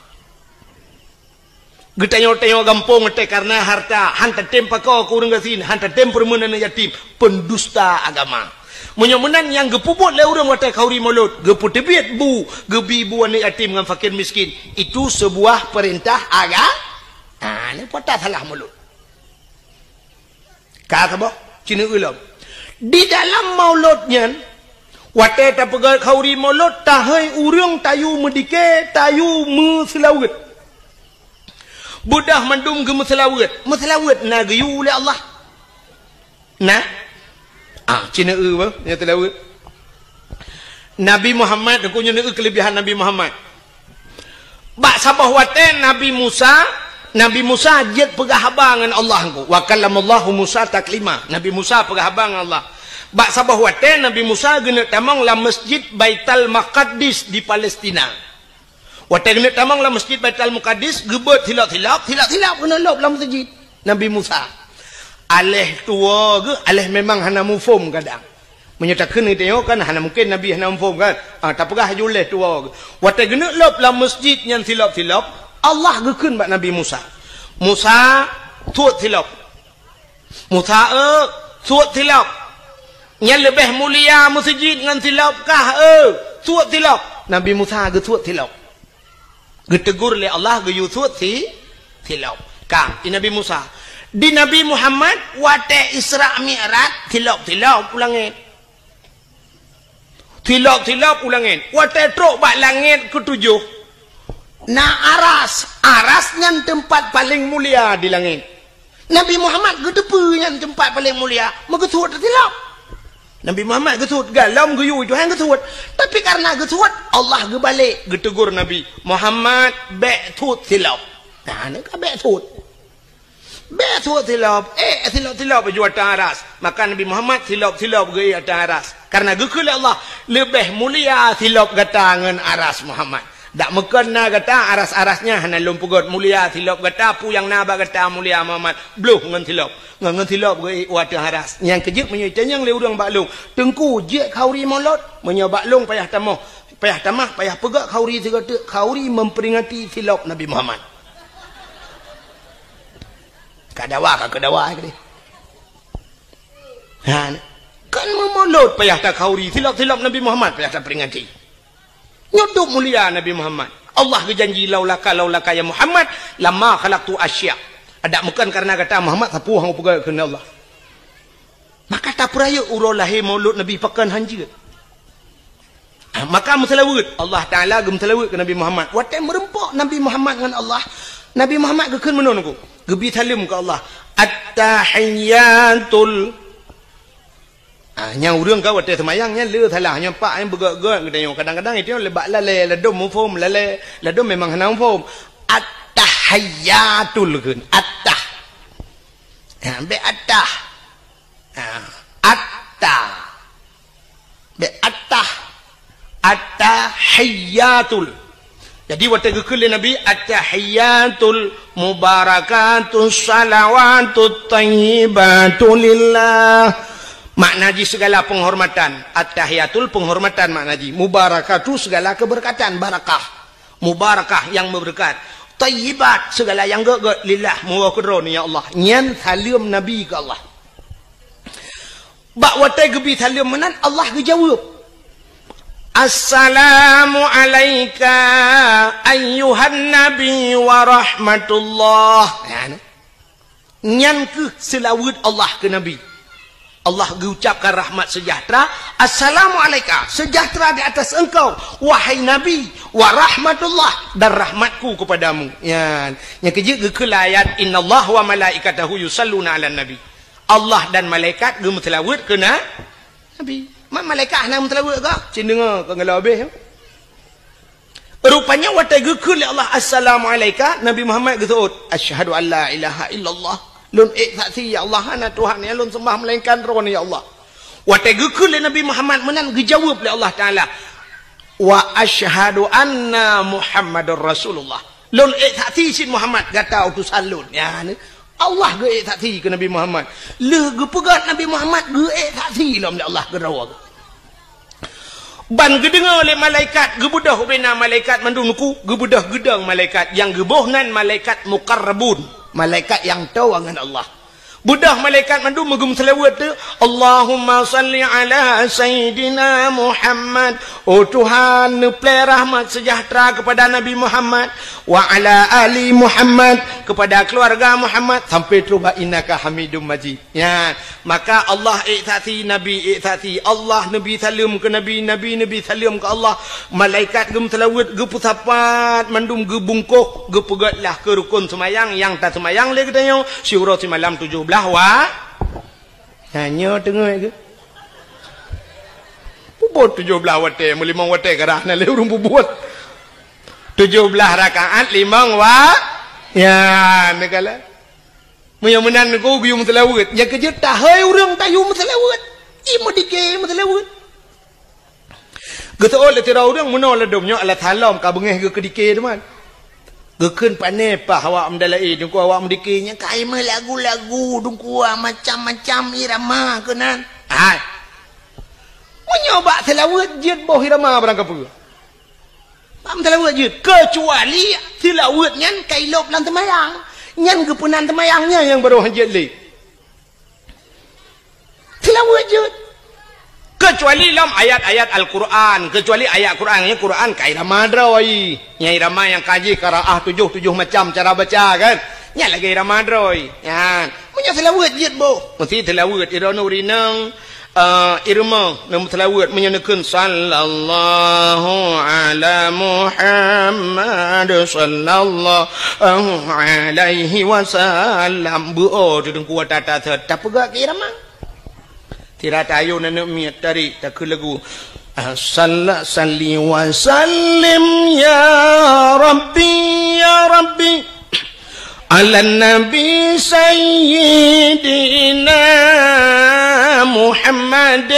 Geutanyoe-tanyoe gampông watée kareuna harta, han tatem pakoe keu ureueng gasien, han tatem peureumeun aneuk yatim, pendusta agama. Meunyoe meunan nyang geupeubuet lé ureueng watée khauri mulod, geupeuteubiet bu, geubi bu aneuk yatim ngon fakir miskin, itu seubuah peurintah aga-, ah, nyoe peue salah mulod. Ka saboh, ci neueu lom. Di dalam mulod nyan, watée tapeugét khauri mulod, tahôi ureueng tayue meudike, tayue meuseulaweuet. Beudôh mandum geumeuseulaweuet. Meuseulaweuet na geuyue lé Allah? Na? Ah, ci neueu bah, nyang seulaweuet. Nabi Muhammad, aku nyoe neueu keuleubihan Nabi Muhammad. Bak saboh watée Nabi Musa, Nabi Musa jeuet peugah haba ngon Allah engko. Wa kallamallahu Musa taklima. Nabi Musa peugah haba ngon Allah. Bak saboh watée Nabi Musa geuneuk tamong lam Masjid Baitul Maqdis di Palestina. Watée geuneuk tamong lam Masjid Baitul Maqdis, geubeuet silop-silop, silop-silop geuneuk lôb lam masjid Nabi Musa. Aléh tuwoe geuh, aléh memang hana muphom kadang. Meunyoe takheun geutanyoe kan hana mungken Nabi hana muphom kan? Ah, tapeugah laju lé tuwoe geuh. Watée geuneuk lôb lam masjid nyan silop-silop, Allah geukheun bak Nabi Musa, "Musa, suet silop." "Musa, eu, suet silop. Nyan leubeh mulia meuseujid ngon silop kah, eu? Suet silop." Nabi Musa geusuet silop. Geutegur lé Allah geuyue suet si-, silop. Ka, di Nabi Musa. Di Nabi Muhammad, watée Isra Mi'raj, silop-silop u langét. Silop-silop u langét. Watée trok bak langét keutujoh, na aras. Aras nyan teumpat paleng mulia di langét. Nabi Muhammad geuteupeue nyan teumpat paleng mulia, meugeusuet silop. Nabi Muhammad geusuet, galom geuyue Tuhan geusuet. Tapi kareuna geusuet, Allah geubalek geutegur Nabi, "Muhammad, bék suet silop." Nah, nyoe ka bék suet. Bék suet silop, eh, silop-silop ju ateueh aras. Maka Nabi Muhammad silop-silop geuék ateueh aras. Kareuna geukheun lé Allah, leubeh mulia silop gata ngon aras Muhammad. Dak meukon na gata aras-aras nyan hana lôn peugét mulia silop gata, peue nyang na bak gata mulia Muhammad, bloh ngon silop. Ngon, ngon silop geuék u ateueh aras. Nyang keujeuet meunyoe itanyong lé ureuëng bak lôn, "Teungku, jeuet khauri mulod?" Meunyoe bak lôn payah tamoh, payah tamah, payah peugét khauri sigoe teuk, khauri memperingati silop Nabi Muhammad. Ka dawa, ka keu dawa, eh, keudeh. Ha, kan meumulod payah takhauri, silop-silop Nabi Muhammad payah taperingati. Nyoe dum mulia Nabi Muhammad. Allah geujanji, "Laulaka, laulaka ya Muhammad, lama khalaqtu asya." Adak meukon kareuna gata Muhammad, sapeue hana peugah keunan Allah. Maka tapeurayeuk uroe lahé mulod Nabi pakon hanjeuet. Ah, maka meuseulaweuet, Allah Taala geumeuseulaweuet keu Nabi Muhammad. Watée meureumpok Nabi Muhammad ngon Allah, Nabi Muhammad geukheun meunoe nungku, geubi saleuem keu Allah. At-tahiyyatul, Ah, nyang ureuëng ka watée seumayang nyan le salah, nyang pak nyang beugét-gét geutanyoe. Kadang-kadang itu le bak lalée, ladom muphom, lalée, ladom memang hana muphom. At-tahiyyatul kheun, at-tah. Ha, bék at-tah. Ha, at-tah. Bék at-tah. At-tahiyyatul. Jadi watée geukheun lé Nabi, "At-tahiyyatul mubarakatus salawatut thayyibatu lillah." Makna jih segala penghormatan. At-tahiyyatul penghormatan makna jih. Mubarakatu segala keberkatan, barakah. Mubarakah yang berkat. Thayyibat segala yang gét-gét, lillah, meuwoe keudroe ya Allah. Nyan saleuem Nabi keu Allah. Bak watée geubi saleuem meunan, Allah geujaweueb, "Assalamu alaika ayyuhan nabi wa rahmatullah." Nyan, nyan kheueh seulaweuet Allah keu Nabi. Allah geuucapkan rahmat sejahtera, "Assalamu alaika, sejahtera di atas engkau, wahai Nabi, wa rahmatullah, dan rahmatku kepadamu." Nyan, nyang keujeuet geukheun ayat, "Innallaha wa malaikatahu yusalluna 'alan nabi." Allah dan malaikat geumeuseulaweuet keu na-, Nabi. Ma-, malaikat hana meuseulaweuet kah? Cit deungoe ka geulabeh. Rupanya watée geukheun lé Allah, "Assalamu alaika," Nabi Muhammad geuseuôt, "Asyhadu an la ilaha illallah." Lôn ék saksi, ya Allah, hana Tuhan nyang lôn seumbah melainkan Droe, ya Allah. Watée geukheun lé Nabi Muhammad meunan, geujaweueb lé Allah Taala, "Wa asyhadu anna Muhammadar Rasulullah." Lôn ék saksi cit Muhammad gata utusan lôn. Ya, ni. Allah geuék saksi keu Nabi Muhammad. Lheueh geupeugét Nabi Muhammad geuék saksi lom lé Allah keudroe. Ban geudeungoe lé malaikat, geubeudôh ubena malaikat mandum nuku, geubeudôh geudong malaikat, nyang geuboh nan malaikat muqarrabun, malaikat nyang toe ngon Allah. Beudôh malaikat mandum meugeumeuseulaweuet teuh, "Allahumma salli ala Sayyidina Muhammad." Oh Tuhan, neuplée rahmat sejahtera kepada Nabi Muhammad, "wa ala ali Muhammad," kepada keluarga Muhammad, sampai trok bak "innaka hamidum majid." Ya, maka Allah ék saksi, Nabi ék saksi, Allah neubi saleuem keu Nabi, Nabi neubi saleuem keu Allah, malaikat geumeuseulaweuet, geupeusapat, mandum geubungkôh, geupeugét lah keu rukon seumayang nyang taseumayang lé geutanyoe, siuroe simalam tujoh blaih wa-, ha, nyoe teungoh keuh. Peubuet tujoh blaih watée, meulimong watée karah na lé ureuëng peubuet. Tujoh blaih rakaat limong wa-, ya, neukala. Meunyoe meunan nyoe geuyue meuseulaweuet, nyang keujeuet tahôi ureuëng tayue meuseulaweuet. Ie meudike meuseulaweuet. Geuseuôt lé sidroe ureuëng meunoe ladom nyoe alah salom ka beungéh geukeudike teuma. Geukheun pané paih awak meudalaé, teungku awak meudike nyan ka meulagu-lagu, teungku macam-macam irama keunan. Hai. Meunyoe bak seulaweuet jeuet boh irama barang kapeue. Bak meuseulaweuet jeuet, keucuali seulaweuet nyan ka ilôb lam teumayang. Nyan geupeunan teumayang nyan nyang barô hanjeuet lé. Seulaweuet jeuet. Keucuali lom ayat-ayat Al-Quran, keucuali ayat Quran, nyan Quran ka irama droe. Nyan irama nyang ka jih qiraah tujoh, tujoh macam cara baca kan. Nyan lagée irama droe. Nyan. Meunyoe seulaweuet jeuet boh. Meusti seulaweuet iroe nuri nang Eh, irama neumeuseulaweuet meunyoe neukheun, "Sallallahu ala Muhammad, sallallahu alaihi wasallam." Beu-o teungku tata set tapeugah keu irama. Sira tayue na neuk miet tarék takheun lagu, "Salla salli wa sallim ya Rabbi, ya Rabbi." Ala Nabi Sayyidina Muhammad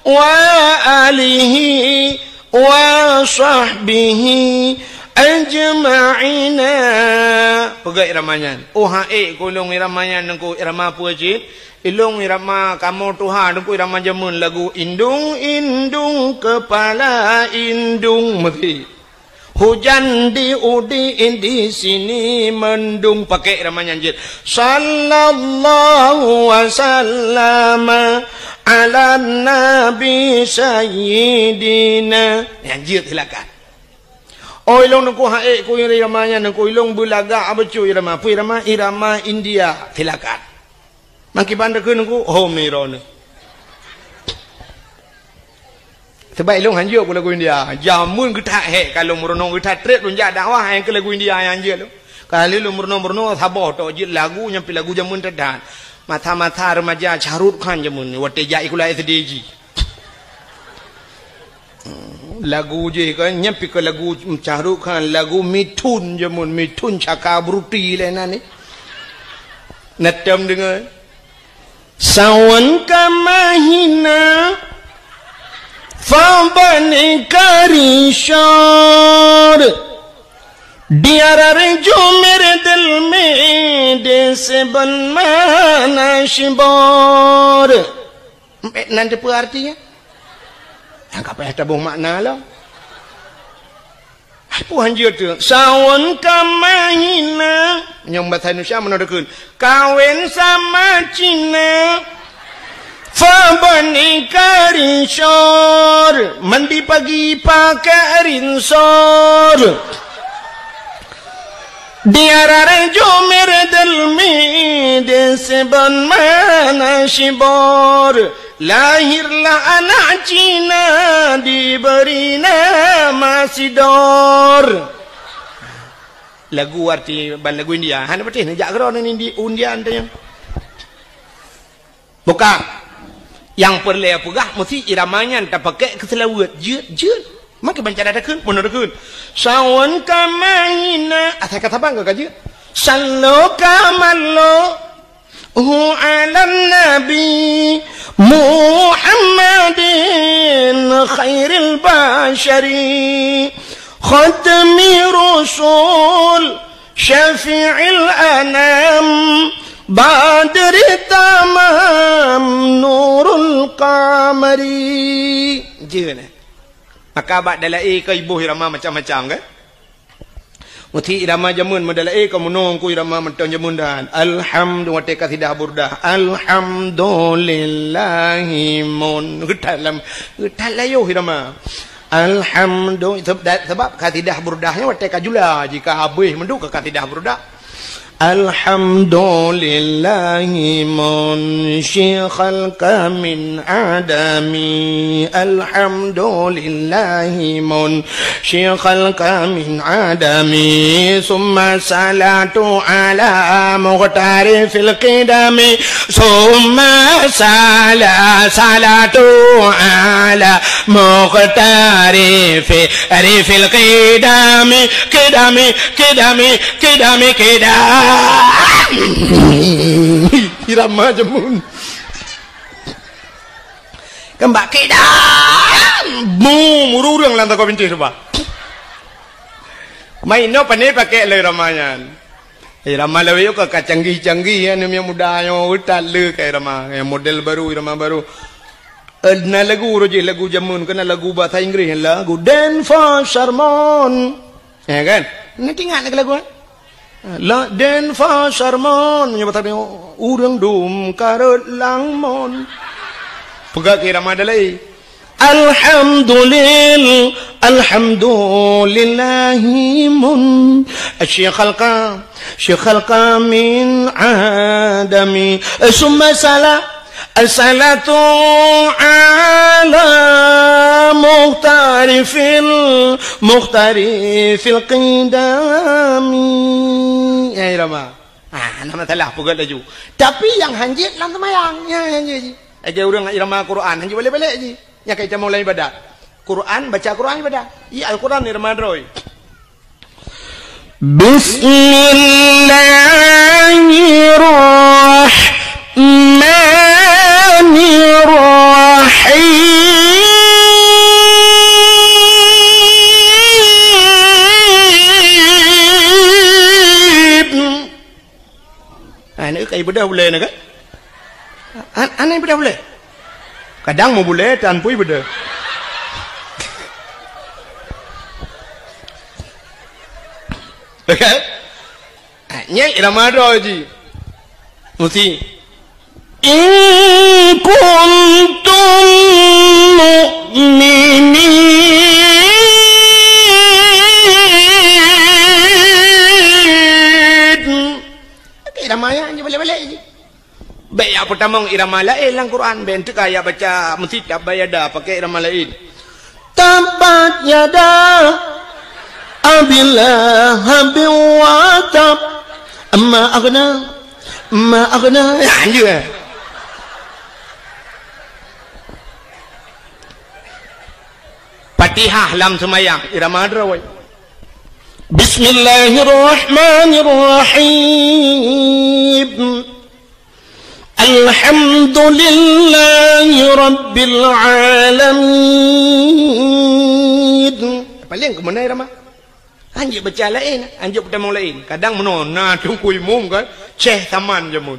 wa alihi wa sahbihi ajma'ina. Peugah irama nyan. Oh, ha ék keu lôn irama nyan, teungku, irama peue cit? Ilôn irama kamoe tuha, teungku, irama jameun lagu indung, indung, kepala indung, meusti. Hujan di udi di sini mendung, pakai irama nyan jeuet. Sallallahu wasallama ala nabi sayyidina. Nyan jeuet silakan. Oh, ilôn teungku ha ék keu irama nyan, teungku ilôn beulagak beutôi irama. Peue irama? Irama India. Silakan. Makiban takheun teungku, hom ni droeneuh. Sebab ilôn hanjeuet pue lagu India. Jameun geuthat hék ka lôn meurunoe geuthat treb lôn jak dakwah nyang keu lagu India nyang hanjeuet lôn. Kali lôn meurunoe-meurunoe saboh tok jeuet lagu nyang pih lagu jameun that-that. Masa-masa remaja Shah Rukh Khan jameun, watèe jak sikula S D jih. Lagu jih kan, nyan pih ka lagu Shah Rukh Khan, lagu Mithun jameun, Mithun Chakraborty lé nan ni. Na tom deungoe. Sawan ka mahina, fa bani karishor. Diarar jumer delme, de seban mana shibor. Nan teupeue artinya? Nyang ka payah taboh makna lom. Peue hanjeuet tu? Sawan ka mahina. Nyang bahasa Indonesia meunoe dikeun. Kawin sama Cina. Fa bani karishor. Mandi pagi pakai rinsor. Diarar jumer delme, de seban mana shibor. Lahirlah anak Cina, diberi nama Sidor. Lagu arti ban lagu India. Hana patéh neujak keudroe ngon Indi-, India teuh nyan. Bukan. Nyang peureulèe peugah meusti irama nyan tapakék keu seulaweuet. Jeuet, jeuet. Maka banca dah takheun, meunoe takheun. Sawan ka mahina. Asai ka saban ka jeuet. Sallo ka mallo. Hu 'alan Nabi Muhammadin khairil basyari, khatmi rusul, syafi'il anam, badri tamam, nurul qamari. Jeuet, eh? Maka bak dalai ka iboh irama macam-macam, kan? Meusti irama jameun, meudalai ka meunong ku irama mantong jameun dan. Alhamdu-, watèe kasidah Burdah. Alhamdulillahi mun. Geutat lam, geutat layoh irama. Alhamdu-, seb-, da-, sebab kasidah Burdah nyan watèe ka jula, jika habéh meuduk ka kasidah Burdah. Alhamdulillahi munshi khalqa min adami. Alhamdulillahi munshi khalqa min adami. Summa salatu ala mukhtari fil qidami. Summa sala-, salatu ala mukhtari fi, ri fil qidami. Qidami, qidami, Kidami, kidam. Irama jameun. Keumbak kidam. Mu, mururung lam takwa binti suba. Main no pane pakai lé irama nyan. Irama lawét ka, ka canggih-canggih, ya, ni yang muda, yang utak le ka irama, yang model baru, irama baru. Eh, na lagu roh jih, lagu jameun, kena lagu bahasa Inggris, lagu Dan for Sermon. Ya kan? Nanti ingat lagi lagu, eh? La Dan for Sermon, meunyoe bahasa Inggris, ureueng dum karot langmon. Peugah ke irama dalai. Alhamdulil-, alhamdulillahi mun-, syikhalqa, syikhalqa min adami. Summa sala-, As-salatu ala mukhtari fil, mukhtari fil qidami. Ya, irama. Ah, nama salah peugah laju. Tapi nyang hanjeuet lam seumayang, ya, hanjeuet ji. Lagèe ureueng irama Quran, hanjeuet balek-balek ji. Nyang ka itamong lam ibadat. Quran, baca Quran ibadat. Iya, Al-Quran irama droe. Bismillahirrahmanirrahim. Aneuk kai beudôh ulèe na kan? An-, aneuk beudôh ulèe. Kadang meubulèe tan pui beudôh. Kan? Nyan irama droe ji. Mesti. In kuntum mu'minin. Irama nyan ji balek-balek ji. Bèk jak peutamong irama laén lam Quran, bèk teuka jak baca meusitab bayada pakai irama laén. Tabbat yada. Abi Lahab wa tab. Ma aghna, ma aghna. Ya, anjir, eh. Fatihah lam seumayang, irama droe. Bismillahirrahmanirrahim. Alhamdulillahi rabbil alamin. Paléng keumeuna irama. Anjeuet baca laén, anjeuet peutamong laén. Kadang meunoe na teungku imum kan, ceh saman jameun.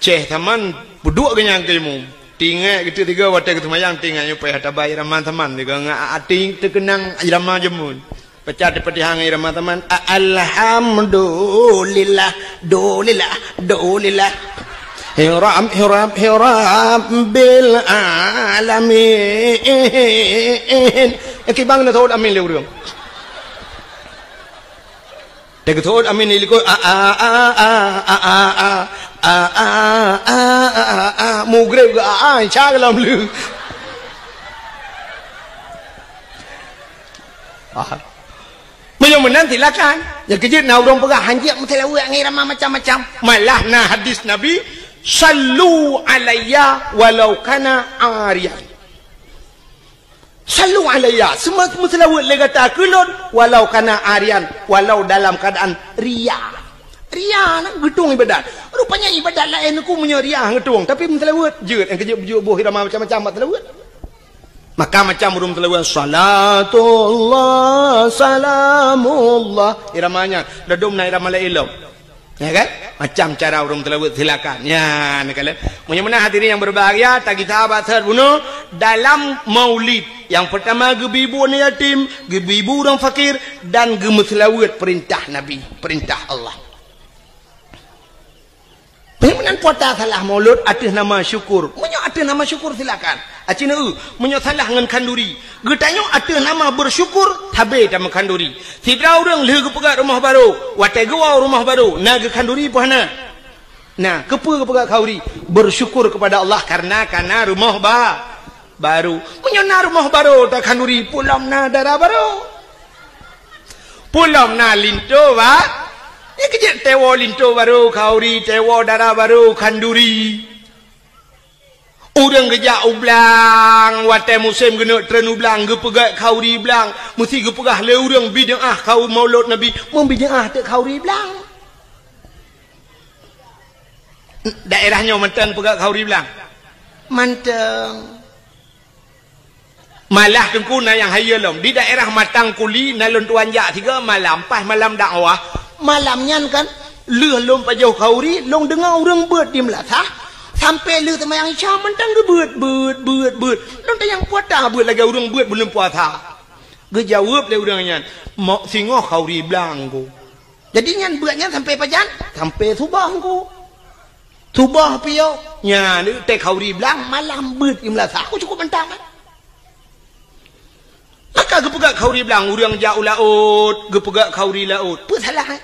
Ceh saman peuduek geuh nyan keu imum. Teuingat geuteuk tiga watée geuseumayang teuingat nyoe payah taba irama saman tiga ngon até teukeunang irama jameun. Baca Fatihah ngon irama saman, a-, alhamdulillah, dulillah, dulillah. Hiram, hiram, hiram bil alamin. Kibang na thot amin lé ureueng. Teugeutôt amin di likot, a, a, a, a, a, a, a, a, a, a, a, a, a, a, a, a, mugreb geu, a, a, insya Allah lé. Ah. Meunyoe meunan silakan. Nyang keujeuet na ureueng peugah hanjeuet meuseulaweuet ngon irama macam-macam. Malah na hadis Nabi, "Sallu alayya walau kana ariyan." Sallu alayya, seuma-, meuseulaweuet lé gata keu lôn, walau kana ariyan, walau dalam keuadaan ria. Ria na geutueng ibadat. Rupanya ibadat laén ku meunyoe ria geutueng, tapi meuseulaweuet jeuet, nyang keujeuet beujeuet boh irama macam-macam bak seulaweuet. Maka macam ureueng meuseulaweuet, salatullah, salamullah. Irama nyan, ladôm na irama laén lom. Ya kan? Macam cara ureueng meuseulaweuet, silakan. Ya, ni kalian. Meunyoe meunan hadirin yang berbahagia, tagita bak seuhat bunoe dalam maulid. Yang pertama geubi bu aneuk yatim, geubi bu ureueng fakir dan geumeuseulaweuet perintah Nabi, perintah Allah. Meunyoe meunan puasa salah maulud ateueh nama syukur. Meunyoe ateueh nama syukur silakan. Aci neu, meunyoe salah ngon khanduri. Geutanyoe ateueh nama bersyukur, sabe tameukhanduri. Sidroe ureueng lheueh geupeugöt rumoh barô, watée geuwoe rumoh barô, na geukhanduri peu hana? Na, keupeue geupeugöt khanduri? Bersyukur kepada Allah karena kana rumoh ba-, barô. Meunyoe na rumoh barô takhanduri, peue lom na dara barô. Peue lom na linto ba-, nyang keujeuet teuwoe linto barô khanduri, teuwoe dara barô khanduri. Ureueng geujak u blang, watée musém geuneuk treun u blang, geupeugöt khanduri blang, meusti geupeugah lé ureueng bid'ah khanduri maulud Nabi, meubid'ah teuk khanduri blang. Daerah nyoe mantong peugöt khanduri blang? Mantong. Malah teungku na nyang hayeue lom. Di daerah Matang Kuli na lôn tuan jak sigoe malam, pas malam dakwah. Malam nyan kan, lheueh lôn pajoh khanduri, lôn deungoe ureueng beuet di meulasah, sampoe lheueh seumayang Isya mantong geubeuet, beuet, beuet, beuet. Lôn tanyong peue ata beuet lagée ureueng beuet buleuen puasa. Geujaweueb lé ureueng nyan, "Mok singoh khanduri blang ku." Jadi nyan beuet nyan sampoe pajan? Sampoe suboh ku. Suboh piôh. Nyan, teuh khanduri blang malam beuet di meulasah. Aku cukup mantap, kan? Maka geupeugöt khanduri blang, ureueng jak u laôt, geupeugöt khanduri laôt. Peue salah, eh?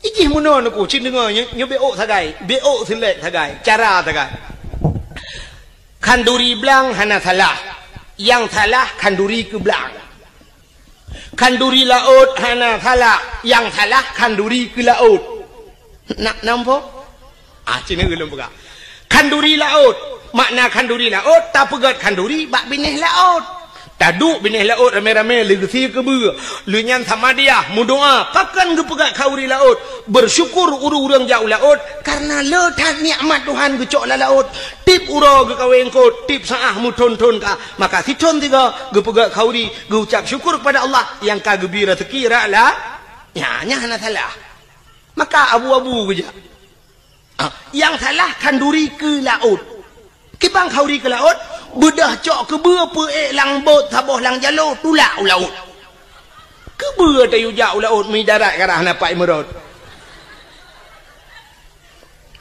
Ijih meunoe neuku, cit deungoe, nyoe, nyoe beuôt sagai, beuôt seulek sagai, cara sagai. Khanduri blang hana salah. Nyang salah khanduri keu blang. Khanduri laôt hana salah, nyang salah khanduri keu laôt. Na, nampak? Ah, cina ulôn peugah. Khanduri laôt, makna khanduri laôt, tapeugöt khanduri bak binéh laôt. Taduek binéh laôt ramé-ramé lheueh geusie keubeue. Lheueh nyan samadiyah, meudoá, pakon geupeugöt khanduri laôt. Bersyukur ureueng-ureueng jak u laôt, karena le that nikmat Tuhan geucok lam laôt. Tiep uroe geukawé eungkôt, tiep saát meuthon-thon ka. Maka sithon sigoe geupeugöt khanduri, geuucap syukur kepada Allah nyang ka geubri raseuki rot la-, nyan, nyan hana salah. Maka abu-abu geujak. Ah, nyang salah khanduri keu laôt. Kiban khanduri keu laôt, beudôh cok keubeue peuék lam bot saboh lam jaloe tulak u laôt. Keubeue tayue jak u laôt meuidarat ka rhah na pat imeurot.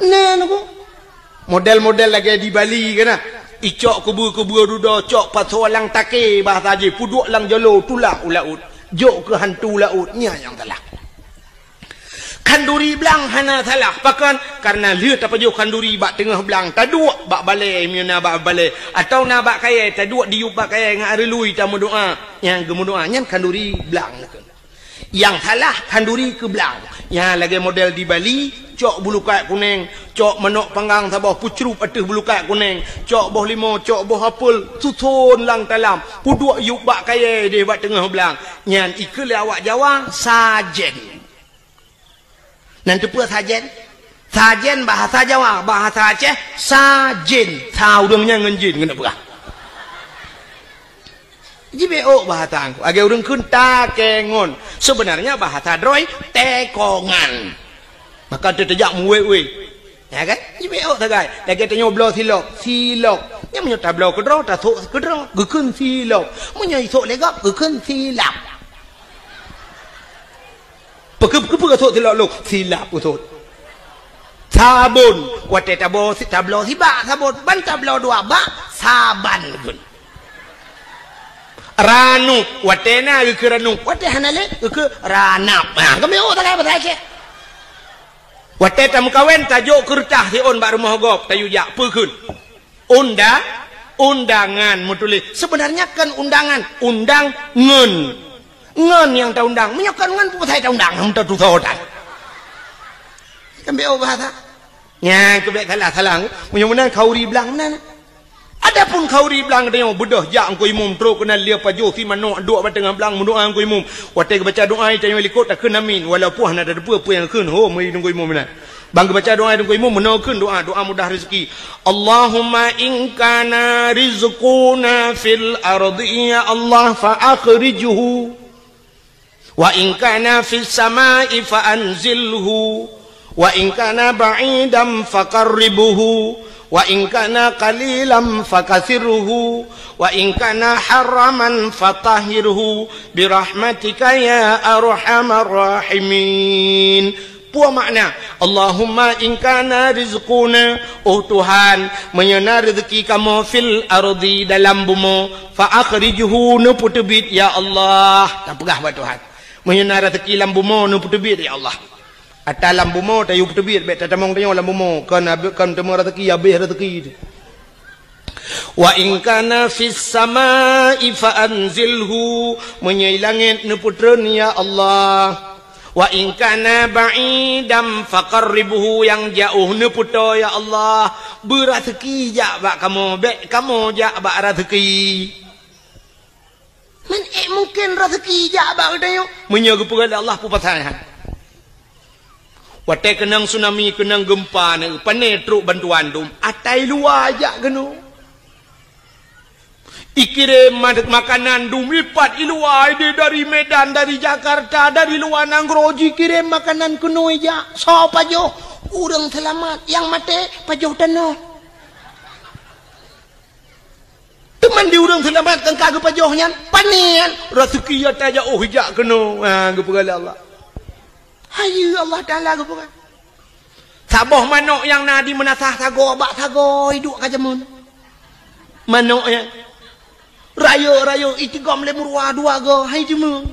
Na neuku. Model-model lagée di Bali kan na. Icok keubeue-keubeue dudoe cok pasoe lam takée bahasa jih peuduek lam jaloe tulak u laôt. Jok keu hantu laôt, nyan nyang salah. Khanduri blang hana salah. Pakon? Kareuna lheueh tapajoh khanduri bak teungoh blang, taduek bak balée meunyoe na bak balée, atawa na bak kayée, taduek diyueb bak kayée ngon areului tameudoá. Nyang geumeudoá nyan khanduri blang. Nyang salah khanduri keu blang. Nyang lagée model di Bali, cok bulukat kuneng, cok manok panggang saboh, peucrup ateueh bulukat kuneng, cok boh limo, cok boh apel, suson lam talam, peuduek yueb bak kayée deh bak teungoh blang. Nyan ikheun lé awak Jawa sajen. Nan teupeue sajen? Sajen bahasa Jawa, bahasa Aceh sajen. Sa ureuëng nyan ngon jin keuneuk peugah. Jibeok bahasa angku. Lagée ureuëng kheun takengon. Sebenarnya bahasa droe tekongan. Maka teuteujak muwe-we. Ya kan? Jibeok sagai. Lagée tanyoe bloe silop, silop. Nyang meunyoe tabloe keudroe, tasok keudroe, geukheun silop. Meunyoe isok lé gob, geukheun silap. Peukeupeue sot silop lôn? Silap usot. Sabon. Watée tabloe si-, tabloe sibak sabon, ban tabloe dua bak, saban geukheun. Ranub. Watée na geukheun ranub, watée hana lé geukheun ranab. Ha, kami oh tagai bahasa Aceh. Watée tameukawen, tajok keureutah siôn bak rumoh gob, tayue jak, peue kheun? Unda-, undangan meutuléh. Sebenarnya kon undangan, undang ngon. Ngon nyang taundang. Meunyoe kon ngon, peue pasai taundang? Hana tatusoe tan. Kan beok bahasa. Nyan keuh bék salah-salah. Meunyoe meunan khanduri blang meunan. Adapun khanduri blang tanyoe beudôh jak Teungku Imum trok keunan lheueh pajoh si manok duek bak teungoh blang meudoá Teungku Imum. Watée geubaca doá tanyoe likot takheun amin. Walaupun hana tateupeue peue nyang kheun ho meuri Teungku Imum meunan. Ban geubaca doá Teungku Imum meunoe kheun doá, doá mudah rezeki. Allahumma in kana rizquna fil ardi, ya Allah, fa akhrijhu. Wa in kana fis samai fa anzilhu. Wa in kana ba'idan fa qarribhu. Wa in kana qalilan fa kathirhu. Wa in kana haraman fa tahhirhu. Bi rahmatika ya arhamar rahimin. Peue makna, Allahumma in kana rizquna, oh Tuhan, meunyoe na rezeki kamoe fil ardi dalam bumoe, fa akhrijhu neupeuteubiet ya Allah. Tapeugah bak Tuhan. Meunyoe na rezeki lam bumoe neupeuteubiet ya Allah. Ata lam bumoe tayue peuteubiet bék tatamong tanyoe lam bumoe, kon abéh, kon teuma rezeki, abéh rezeki. Wa in kana fis samai fa anzilhu, meunyoe i langét neupeutreun ya Allah. Wa in kana ba'idan fa qarribhu, nyang jaoh neupeutoe ya Allah. Beurazeuki jak bak kamoe, bék kamoe jak bak razeuki. Man ék mungken razeuki jak bak geutanyoe? Meunyoe geupeugah lé Allah peue pasai han. Watée keunong tsunami, keunong geumpa, na pane trok bantuan dum, atai luwa jak keunoe. Ikirém ma-, makanan dum ipat i luwa, ideh dari Medan, dari Jakarta, dari luwa nanggroe jikirém makanan keunoe jak. Soe pajoh? Ureuëng seulamat, nyang maté pajoh tanoh. Teuma di ureuëng seulamat nyang ka geupajoh nyan, pane nyan, raseuki nyata jak oh jak keunoe. Ha, geupeugah lé Allah. Hayeue Allah Taala geupeugah. Saboh manok nyang na di meunasah sagoe bak sagoe iduek ka jameun. Manok nyan. Rayeuk-rayeuk itigom lé meuruwa dua goe, hai jameun.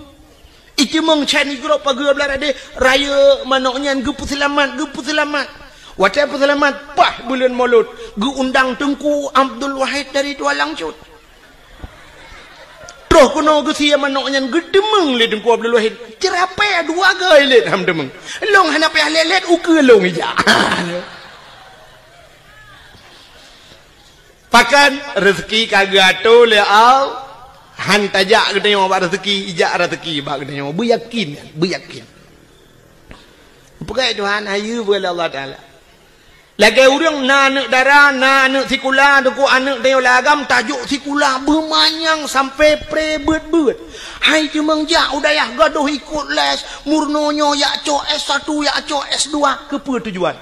Iteumeung chan igrop pageue blah radeh, rayeuk manok nyan geupeuseulamat, geupeuseulamat. Watée peuseulamat, paih buleuen Molot, geuundang Teungku Abdul Wahid dari Tualang Cut. Troh keunoe geusie manok nyan geuteumeung lé Teungku Abdul Wahid. Ceurapée dua goe ilét ham teumeung. Lôn hana payah lét-lét, ukeue lôn ijak. Pakon, reuseuki ka geuatoe lé Allah, han tajak geutanyoe bak reuseuki, ijak reuseuki bak geutanyoe. Beuyakin, beuyakin. Peugah Tuhan, hayeue beu lé Allah Taala. Lagée ureuëng na aneuëk dara, na aneuëk sikula, deungon aneuëk tanyoe lam agam tajok sikula beumanyang sampai pre beuet-beuet. Hai teumeung jak u dayah gadôh ikot les, meurunoe nyoe jak cok S satu, jak cok S dua, keupeue tujuan?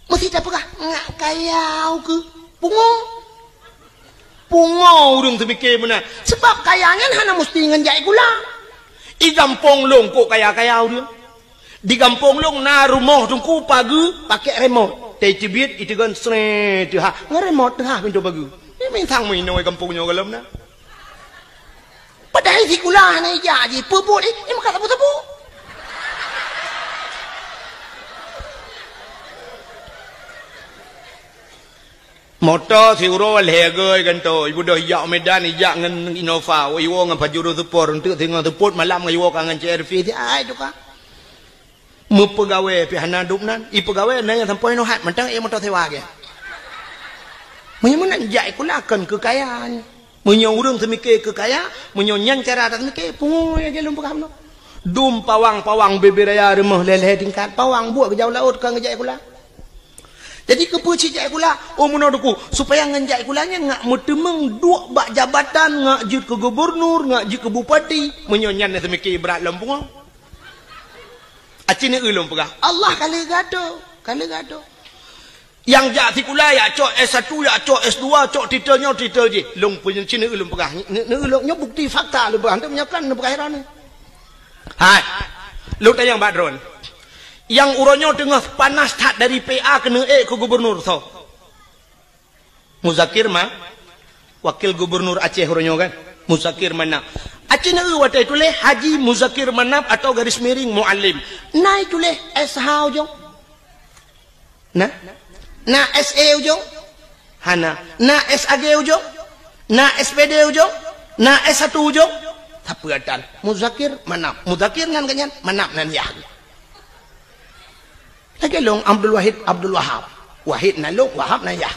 Meusti tapeugah, ngak kayau keu pungo. Pungo ureuëng teumike meunan. Seubab kaya nyan hana meusti ngon jak sikula. I gampông lôn kok kaya-kaya ureuëng. Di gampông lôn na rumoh teungku pageue pakek remot. Teubiet iteugon sree teuhah. Ngon remot teuhah pintoe pageue. Ini minsang meuinoe gampông nyoe gohlom na. Padahai sikula hana ijak jih, peubuet jih, eh, maka saboh-saboh. Moto siuroe lhèe gèe gantoe, ibu doh ijak Medan, ijak ngon Innova, iwoe ngon Pajero Sport, eunteuk singoh seupôt malam ngon iwoe ka ngon C R V, si ai tukang. Meupeugawée pih hana dum nan, ipeugawée na nyang sampoe nyoe hat mantong ék moto sewa gèe. Meunyoe meunan jak sikula kon keu kaya nyoe. Meunyoe ureueng seumike keu kaya, meunyoe nyan cara taseumike, pungo nyang lôn peugah bunoe. Dum pawang-pawang bubé raya rumoh lhèe-lhèe tingkat, pawang buet geujak u laôt kon geujak sikula. Jadi keupeue cit jak sikula? Oh meunoe Teungku, supaya ngon jak sikula nyan ngak meuteumeung duek bak jabatan, ngak jeuet keu gubernur, ngak jeuet keu bupati. Meunyoe nyan na seumike brat lom pungo. Aci neu lôn peugah, Allah ka lheueh geuatoe, ka lheueh geuatoe. Nyang jak sikula, jak cok S satu, jak cok S dua, cok titel nyoe, titel jih. Lôn peunyeucin neu lôn peugah, neu lôn nyoe bukti fakta lôn peugah, hana meunyoe kan lôn peugah droeneuh. Hai. Lôn tanyong bak droeneuh. Nyang uroe nyoe teungoh panas that dari P A keuneuk ék keu gubernur soe? Muzakir Ma, wakil gubernur Aceh uroe nyoe kan? Muzakir Manaf. Aci neu watèe tuléh Haji Muzakir Manaf atau garis miring Muallim. Na tuléh S H ujong? Na? Na S E ujong? Hana. Na S A G ujong? Na S P D ujong? Na S satu ujong? Tapi atan Muzakir Manaf. Muzakir nan geuh nyan, Manaf nan yah. Lagèe lôn Abdul Wahid, Abdul Wahab. Wahid nan lôn, Wahab nan yah.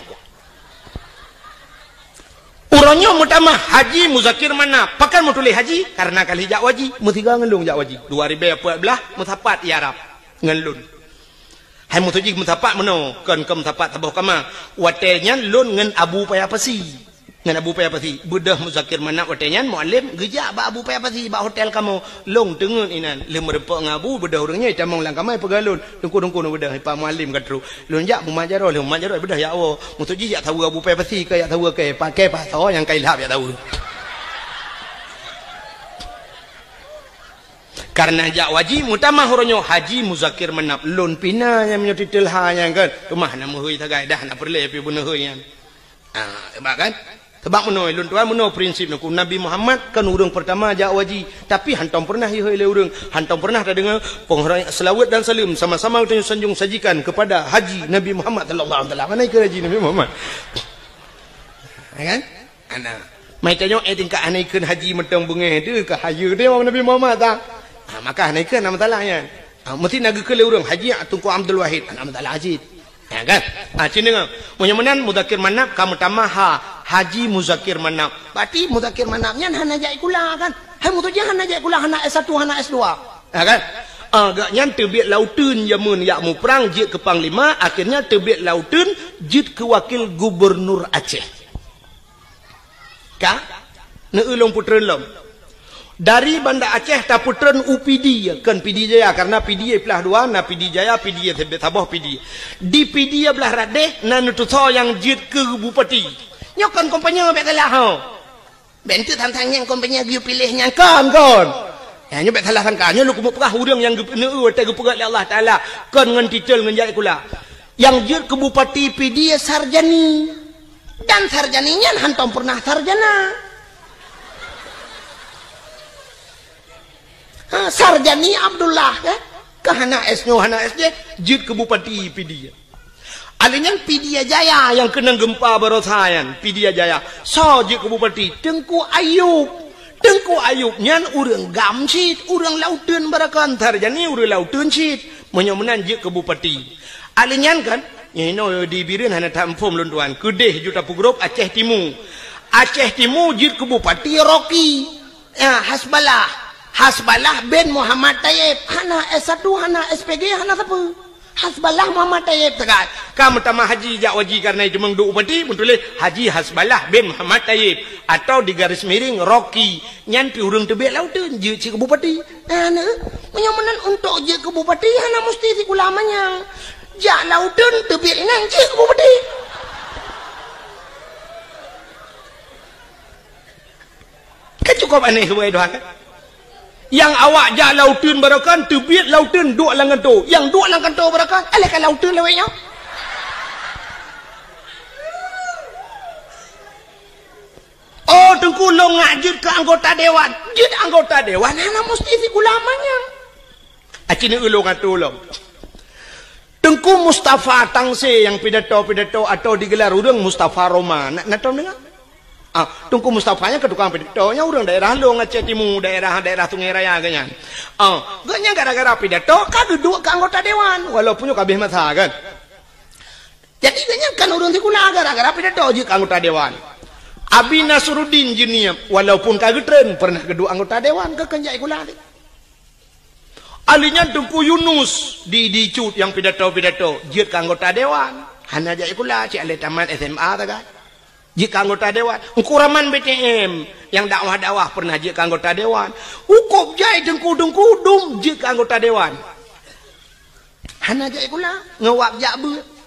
Uroe nyoe meutamah Haji Muzakir Manaf. Pakon meutuléh Haji? Karena ka lheueh jak u haji. Meusigoe ngon lôn jak u haji. Dua ribèe peuet blah, meusapat i Arab ngon lôn. Hai meutuju meusapat meunoe, kon keu meusapat saboh kama. Watèe nyan lôn ngon Abu Paya Pasi. Ngon Abu Paya Pasi. Beudôh Muzakir Manaf watèe nyan Muallim geujak bak Abu Paya Pasi bak hotel kamoe. Lôn teungeut inan. Lheueh meurumpok ngon Abu, beudôh ureueng nyan jitamong lam kama jipeugah lôn, "Teungku, Teungku, neubeudôh, Pak Muallim ka trôh." Lôn jak bak Mak Jaroe, lheueh Mak Jaroe beudôh jak woe. Meutuju jak saweue Abu Paya Pasi, ka jak saweue kèe, pakèe pasoe nyang ka ilhab jak saweue. Karena jak u haji, meutamah uroe nyoe Haji Muzakir Manaf. Lôn pih na nyang meunyoe titel ha nyan kan. Teuma hana meuhôi sagai, dah hana peureulèe pih beuneuhôi nyan. Ah, hebat kan? Sebab meunoe, lôn tuan meunoe prinsip nyoe, Nabi Muhammad kan ureueng peurtama jak u haji, tapi hantom peureunah ihôi lé ureueng, hantom peureunah tadeungoe peunghoreumat, selawat dan saleuem sama-sama geutanyoe sanjong sajikan kepada Haji Nabi Muhammad sallallahu alaihi wasallam. Hana ikheun Haji Nabi Muhammad. Ya kan? Ana. Mai tanyoe, eh, tingkat hana ikheun Haji mantong beungèh teuh, ka hayeue teuh Nabi Muhammad ta. Ha, maka hana ikheun, hana masalah nyan. Ha, meusti na geukheun lé ureueng, Haji Teungku Abdul Wahid, hana masalah cit. Ya kan? Ha, cit deungoe. Meunyoe meunan Muzakir Manaf ka meutamah ha, Haji Muzakir Manaf. Berarti Muzakir Manaf nyan hana jak sikula kan? Hai meutuju hana jak sikula, hana S satu, hana S dua. Ya kan? Ah, gobnyan teubiet lam uteuen jameun jak muprang jeuet keu panglima, akhirnya teubiet lam uteuen jeuet keu wakil gubernur Aceh. Ka? Neu lôn peutreun lom. Dari Banda Aceh tapeutreun u Pidie, kon Pidie Jaya, karena Pidie plah dua, na Pidie Jaya, Pidie saboh Pidie. Di Pidie blah rot deh, na neutusoe nyang jeuet keu bupati. Nyoe kon kompanye bèk salah ho. Bèk enteuk tantang nyang kompanye geuyue piléh nyan kon, kon. Ya, nyoe bèk salah sangka. Nyoe lôn keumeung peugah ureueng nyang geupeuneu watèe geupeugah lé Allah Taala, kon ngon titel ngon jak sikula. Nyang jeuet keu bupati Pidie Sarjani. Dan Sarjani nyan hantom peureunah sarjana. Ha, Sarjani Abdullah, eh? Ka hana S nyoe, hana S jih, jeuet keu bupati Pidie. Alèh nyan Pidie Jaya nyang keunong geumpa baroesa nyan, Pidie Jaya. Soe jeuet keu bupati? Teungku Ayub. Teungku Ayub nyan ureueng GAM cit, ureueng lam uteuen baroekon, Sarjani ureueng lam uteuen cit. Meunyoe meunan jeuet keu bupati. Alèh nyan kan, nyoe di Bireuen hana that muphom lôn tuan. Keudeh ju tapeugrôp Aceh Timu. Aceh Timu jeuet keu bupati Rocky. Ya, Hasballah. Hasballah bin Muhammad Taib. Hana S satu, hana S P G, hana sapeue. Hasballah Muhammad Taib teuka. Ka meutamah haji jak u haji karena itu meuduek bupati, meutuléh Haji Hasballah bin Muhammad Taib. Atau di garis miring Rocky. Nyan pih ureueng teubiet lam uteuen jeuet cit keu bupati. Nah, nah. Meunyoe meunan untuk jeuet keu bupati, hana musti sikula manyang. Jak lam uteuen teubiet inan jeuet keu bupati. Kan cukup aneh, sebagai dua kan? Nyang awak jak lam uteuen baroekon, teubiet lam uteuen duek lam kanto. Nyang duek lam kanto baroekon, alah ka lam uteuen lawét nyoe. Oh, Teungku, lôn ngak jeuet keu anggota dewan. Jeuet anggota dewan, hana musti sikula manyang. Aci neu lôn ngatur lom. Teungku Mustafa Tangse nyang pidato-pidato atau digelar ureuëng Mustafa Roma. Na, na tom deungoe? Ah, Teungku Mustafa nyan keu tukang pidato, nyan ureuëng daerah Long, Aceh Timu, daerah, daerah Sungai Raya geuh nyan. Ah, geuh nyan gara-gara pidato ka geuduek keu anggota dewan, walaupun nyoe ka habéh masa kan. Jadi geuh nyan kan ureuëng sikula, gara-gara pidato jeuet keu anggota dewan. Abi Nasruddin Jeunieb, walaupun ka geutreun, pernah geuduek anggota dewan, keu kheun jak sikula. Ahli nyan Teungku Yunus di, di Cut nyang pidato-pidato, jeuet keu anggota dewan. Hana jak sikula, cit lé tamat S M A sagai. Jeuet keu anggota dewan. Teungku Rahman B T M nyang dakwah-dakwah pernah jeuet keu anggota dewan. Ukop jai teungku-teungku dum jeuet keu anggota dewan. Hana jak sikula, ngon wab jak beuet.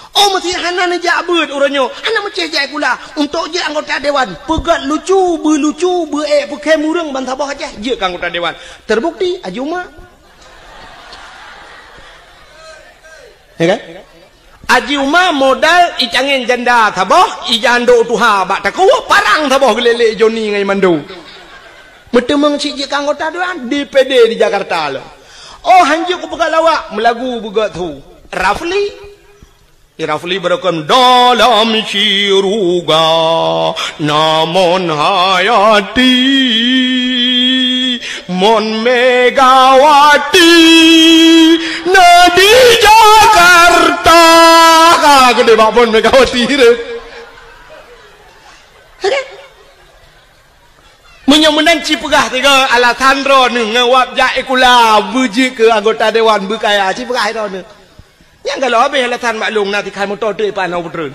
Oh, meusé hana neujak beuet uroe nyoe, hana meucéh jak sikula. Untuk jeuet anggota dewan, peugét lucu, beulucu, beuék peukhém ureuëng bansaboh Aceh, jeuet keu anggota dewan. Terbukti, Haji Uma. Ya kan? Haji Uma modal icangén janda saboh, ijandok tuha bak takue, parang saboh geulélé Joni ngon Mando. Meuteumeung cit jeuet keu anggota dewan, D P D di Jakarta lom. Oh, hanjeuet kupeugah lawak, meulagu beugét su. Rafli. Di Rafli beureukom dalam syeuruga, na Mon Hayati, Mon Megawati, na di Jakarta. Ka geude bak Mon Megawati tu. Meunyoe meunan ci peugah tiga alasan droeneuh ngon wab jak sikula beujeuet keu anggota dewan beukaya, ci peugah droeneuh. Nyang galak habéh alasan maklum na tikhan moto teuk ipan na peutreun.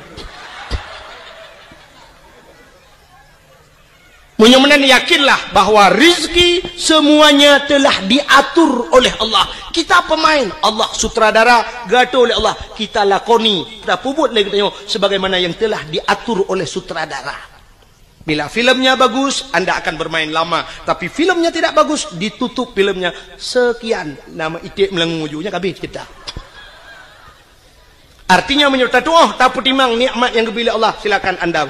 Meunyoe meunan yakinlah bahwa rezeki semuanya telah diatur oleh Allah. Kita pemain, Allah sutradara, geuatur oleh Allah. Kita lakoni, kita peubuet lé geutanyoe sebagaimana yang telah diatur oleh sutradara. Bila filmnya bagus, anda akan bermain lama. Tapi filmnya tidak bagus, ditutup filmnya. Sekian, nama iték meulangui ju, nyan ka habéh cerita. Artinya, meunyoe tatuoh, tapeutimang nikmat nyang geubri lé Allah, silakan anda,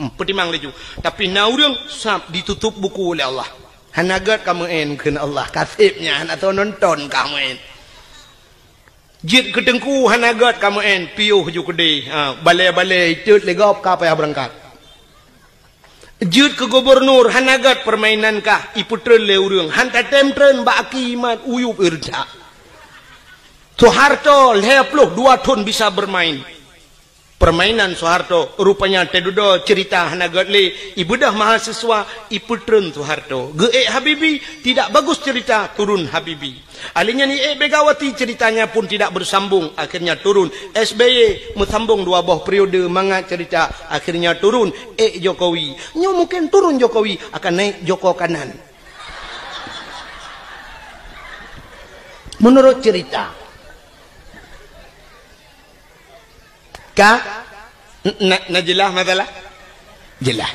hmm, peutimang laju. Tapi na ureuëng sab ditutup buku lé Allah. Hana gét ka meu'en kheun Allah, ka seb nyan hana soe nonton ka meu'en. Jeuet keu teungku hana gét ka meu'en, piôh ju keudeh. Ha, balée-balée itot lé gob ka payah beurangkat. Jeuet keu gubunur hana gét peurmainan kah ipeutreun lé ureuëng, han tatém treun bak aki imat uyueb ireujak. Soeharto lhée ploh dua thon bisa beurmain. Peurmainan Soeharto, rupanya teududoe ceurita hana gét lé, ibeudôh mahasiswa, ipeutreun Soeharto. Geuék Habibie, tidak bagus cerita, turun Habibie. Ahli nyan iék Megawati, ceritanya pun tidak bersambung, akhirnya turun. S B Y meusambong dua boh periode mangat cerita, akhirnya turun. Ék Jokowi. Nyoe mungkin turun Jokowi, akan naik Joko Kanan. Menurut cerita. Ka? N-, na, na jeulaih masalah? Jeulaih.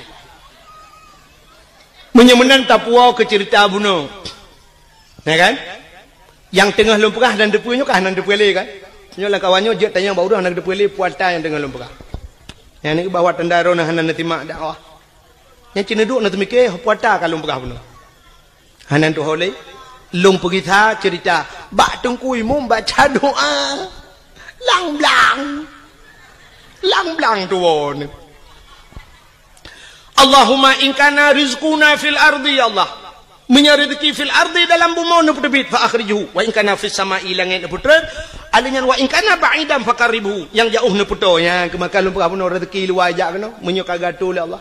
Meunyoe meunan tapuwoe keu ceurita bunoe. Ya kan? Nyang teungoh lôn peugah nan deupeu nyoe kah nan deupeu lé kan? Nyoe lam kawan nyoe jeuet tanyong bak ureuëng nan deupeu lé puata nyang teungoh lôn peugah. Nyang ni bahwa tanda droeneuh hana neusimak dakwah. Nyang cit neuduek neuteumike puata ka lôn peugah bunoe. Hana tuho lé, lôn peugisa ceurita bak Teungku Imum baca doa. Lang blang. Lang blang tuwoe nyoe. Allahumma in kana rizquna fil ardi, ya Allah. Meunyoe rezeki fil ardi dalam bumoe neupeuteubiet, fa akhrijhu. Wa in kana fis sama'i, langét neupeutreun. Alèh nyan wa in kana ba'idan fa qarribhu. Nyang jaoh neupeutoe. Nyang keumakan lôn peugah bunoe rezeki luwa jak keunoe. Meunyoe ka geuatur lé Allah.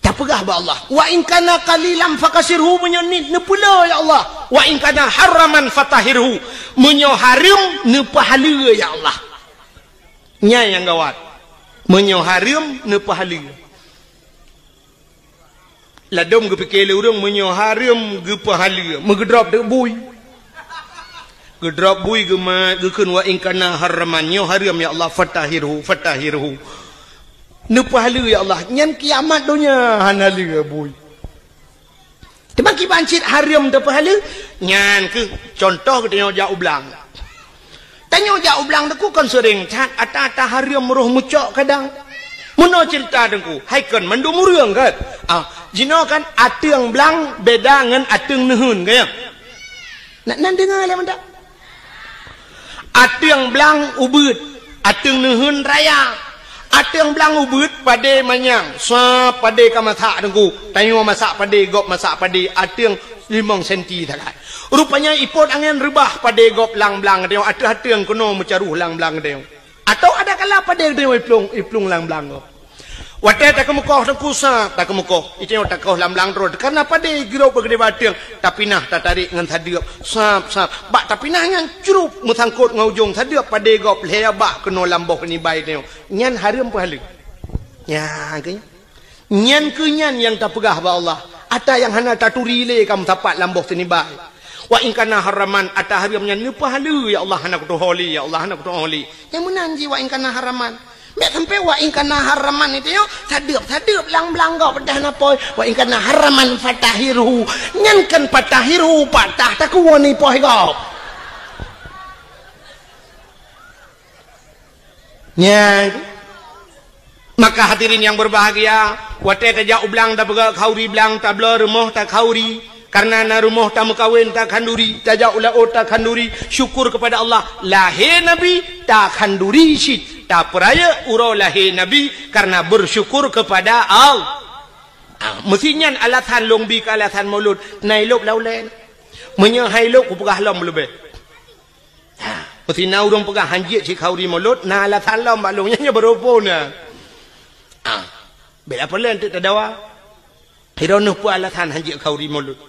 Tapeugah bak Allah, "Wa in kana qalilan fakasirhu," meunyoe niet neupeula, ya Allah. "Wa in kana haraman fatahhirhu," meunyoe hareuem neupeuhaleue, ya Allah. Nyan nyang gawat. Meunyoe hareuem neupeuhaleue. Ladôm geupike lé ureuëng meunyoe hareuem geupeuhaleue, meugeudrop deuk bui. Geudrop bui geumat, geukheun, "Wa in kana haraman," nyoe hareuem, ya Allah, "fatahhirhu, fatahhirhu." Neupeuhaleue, ya Allah, nyan kiamat donya hana lé bui. Teuma kiban cit hareuem teupeuhaleue, nyan keuh contoh geutanyoe jak u blang. Tanyoe jak u blang teungku kon seuring that, ata-ata hareuem roh meucok kadang. Meunoe ceurita teungku, hai kon mandum ureuëng kan? Ah, jinoe kan ateueng blang beda ngon ateueng neuheun, kan ya? Nak nan deungoe lé mantap. Ateueng blang ubeuet, ateueng neuheun raya. Ateueng blang ubeuet padé manyang, sa padé ka masak teungku. Tanyoe masak padé, gob masak padé, ateueng limong senti sagai. Rupanya ipot angén reubah padé gob lam blang tanyoe, ateueh ateueng keunoe meucaroh lam blang tanyoe. Atawa ada kala padé tanyoe iplueng, iplueng lam blang gob. Watée takeumeukoh teungku sab, takeumeukoh. Itanyoe takoh lam blang droe, kareuna padé girob beugedé bateueng, tapinah tatarék ngon sadeueb, sab, sab. Bak tapinah nyan crup meusangkot ngon ujong sadeueb padé gob lhée bak keunoe lam boh nibai tanyoe. Nyan hareuem peuhaleue. Nyan keuh nyan. Nyan keuh nyan nyang tapeugah bak Allah. Ata nyang hana taturi lé ka meusapat lam boh sinibai. Wa in kana haraman, ata hareuem nyan neupeuhaleue, ya Allah, hana kutuho lé, ya Allah, hana kutuho lé. Nyang meunan jih wa in kana haraman. Mek sampai wa in kana haraman itu yo, sadeueb-sadeueb lang-belang gob peugah na poi. Wa in kana haraman fatahirhu. Nyan kan fatahirhu, patah takuwon ipoh gob. Nyan. Maka hadirin yang berbahagia, watée tajak u blang tapeugah khauri blang, tabloe rumoh takhauri, karena na rumoh tameukawen takhanduri, tajak u laôt takhanduri, syukur kepada Allah, lahé Nabi takhanduri cit, tapeurayeuk uroe lahé Nabi karena bersyukur kepada Allah. Ah, meusi nyan alasan lôn bi keu alasan mulod, na ilôb lam ulée. Meunyoe hai lôb kupeugah lom leubeh. Ha, meusti na ureuëng peugah hanjeuet cit khauri mulod, na alasan lom bak lôn nyan, nyan beureumpuna. Ha, bela peue lé teuk tadawa. Hiroe neuh peue alasan hanjeuet khauri mulod.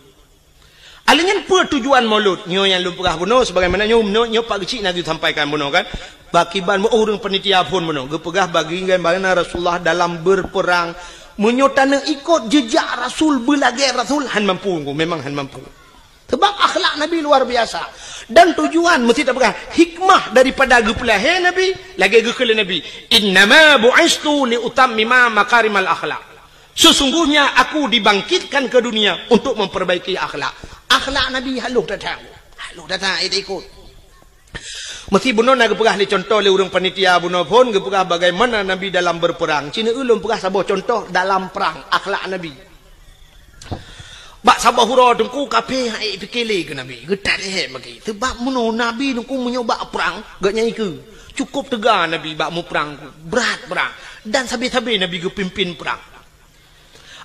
Alèh nyan peue tujuan mulod? Nyoe nyang lôn peugah bunoe sebagaimana nyoe, nyoe, nyoe Pak Geuchik na geusampaikan bunoe kan. Bak kiban meu ureuëng panitia phon bunoe geupeugah bagi bagaimana Rasulullah dalam berperang. Meunyoe taneuk ikot jejak Rasul, beulagée Rasul, han mampu, memang han mampu. Sebab akhlak Nabi luar biasa. Dan tujuan meusti tapeugah hikmah daripada geupeulahé Nabi, lagée geukheun lé Nabi, "Innama bu'istu li utammima makarimal akhlak." Sesungguhnya aku dibangkitkan ke dunia untuk memperbaiki akhlak. Akhlak Nabi halôh that-that. Halôh that-that, eh, ikot. Meusti bunoe na geupeugah lé contoh lé ureuëng panitia bunoe phon geupeugah bagaimana Nabi dalam berperang. Cina ulôn peugah saboh contoh dalam perang akhlak Nabi. Bak saboh uroe teungku kafé han ék pike lé keu Nabi, geutat lé hé bagi. Sebab meunoe Nabi teungku meunyoe bak prang, geuh nyan ikeue. Cukôp teuga Nabi bak muprang, brat prang. Dan sabe-sabe Nabi geupimpin prang.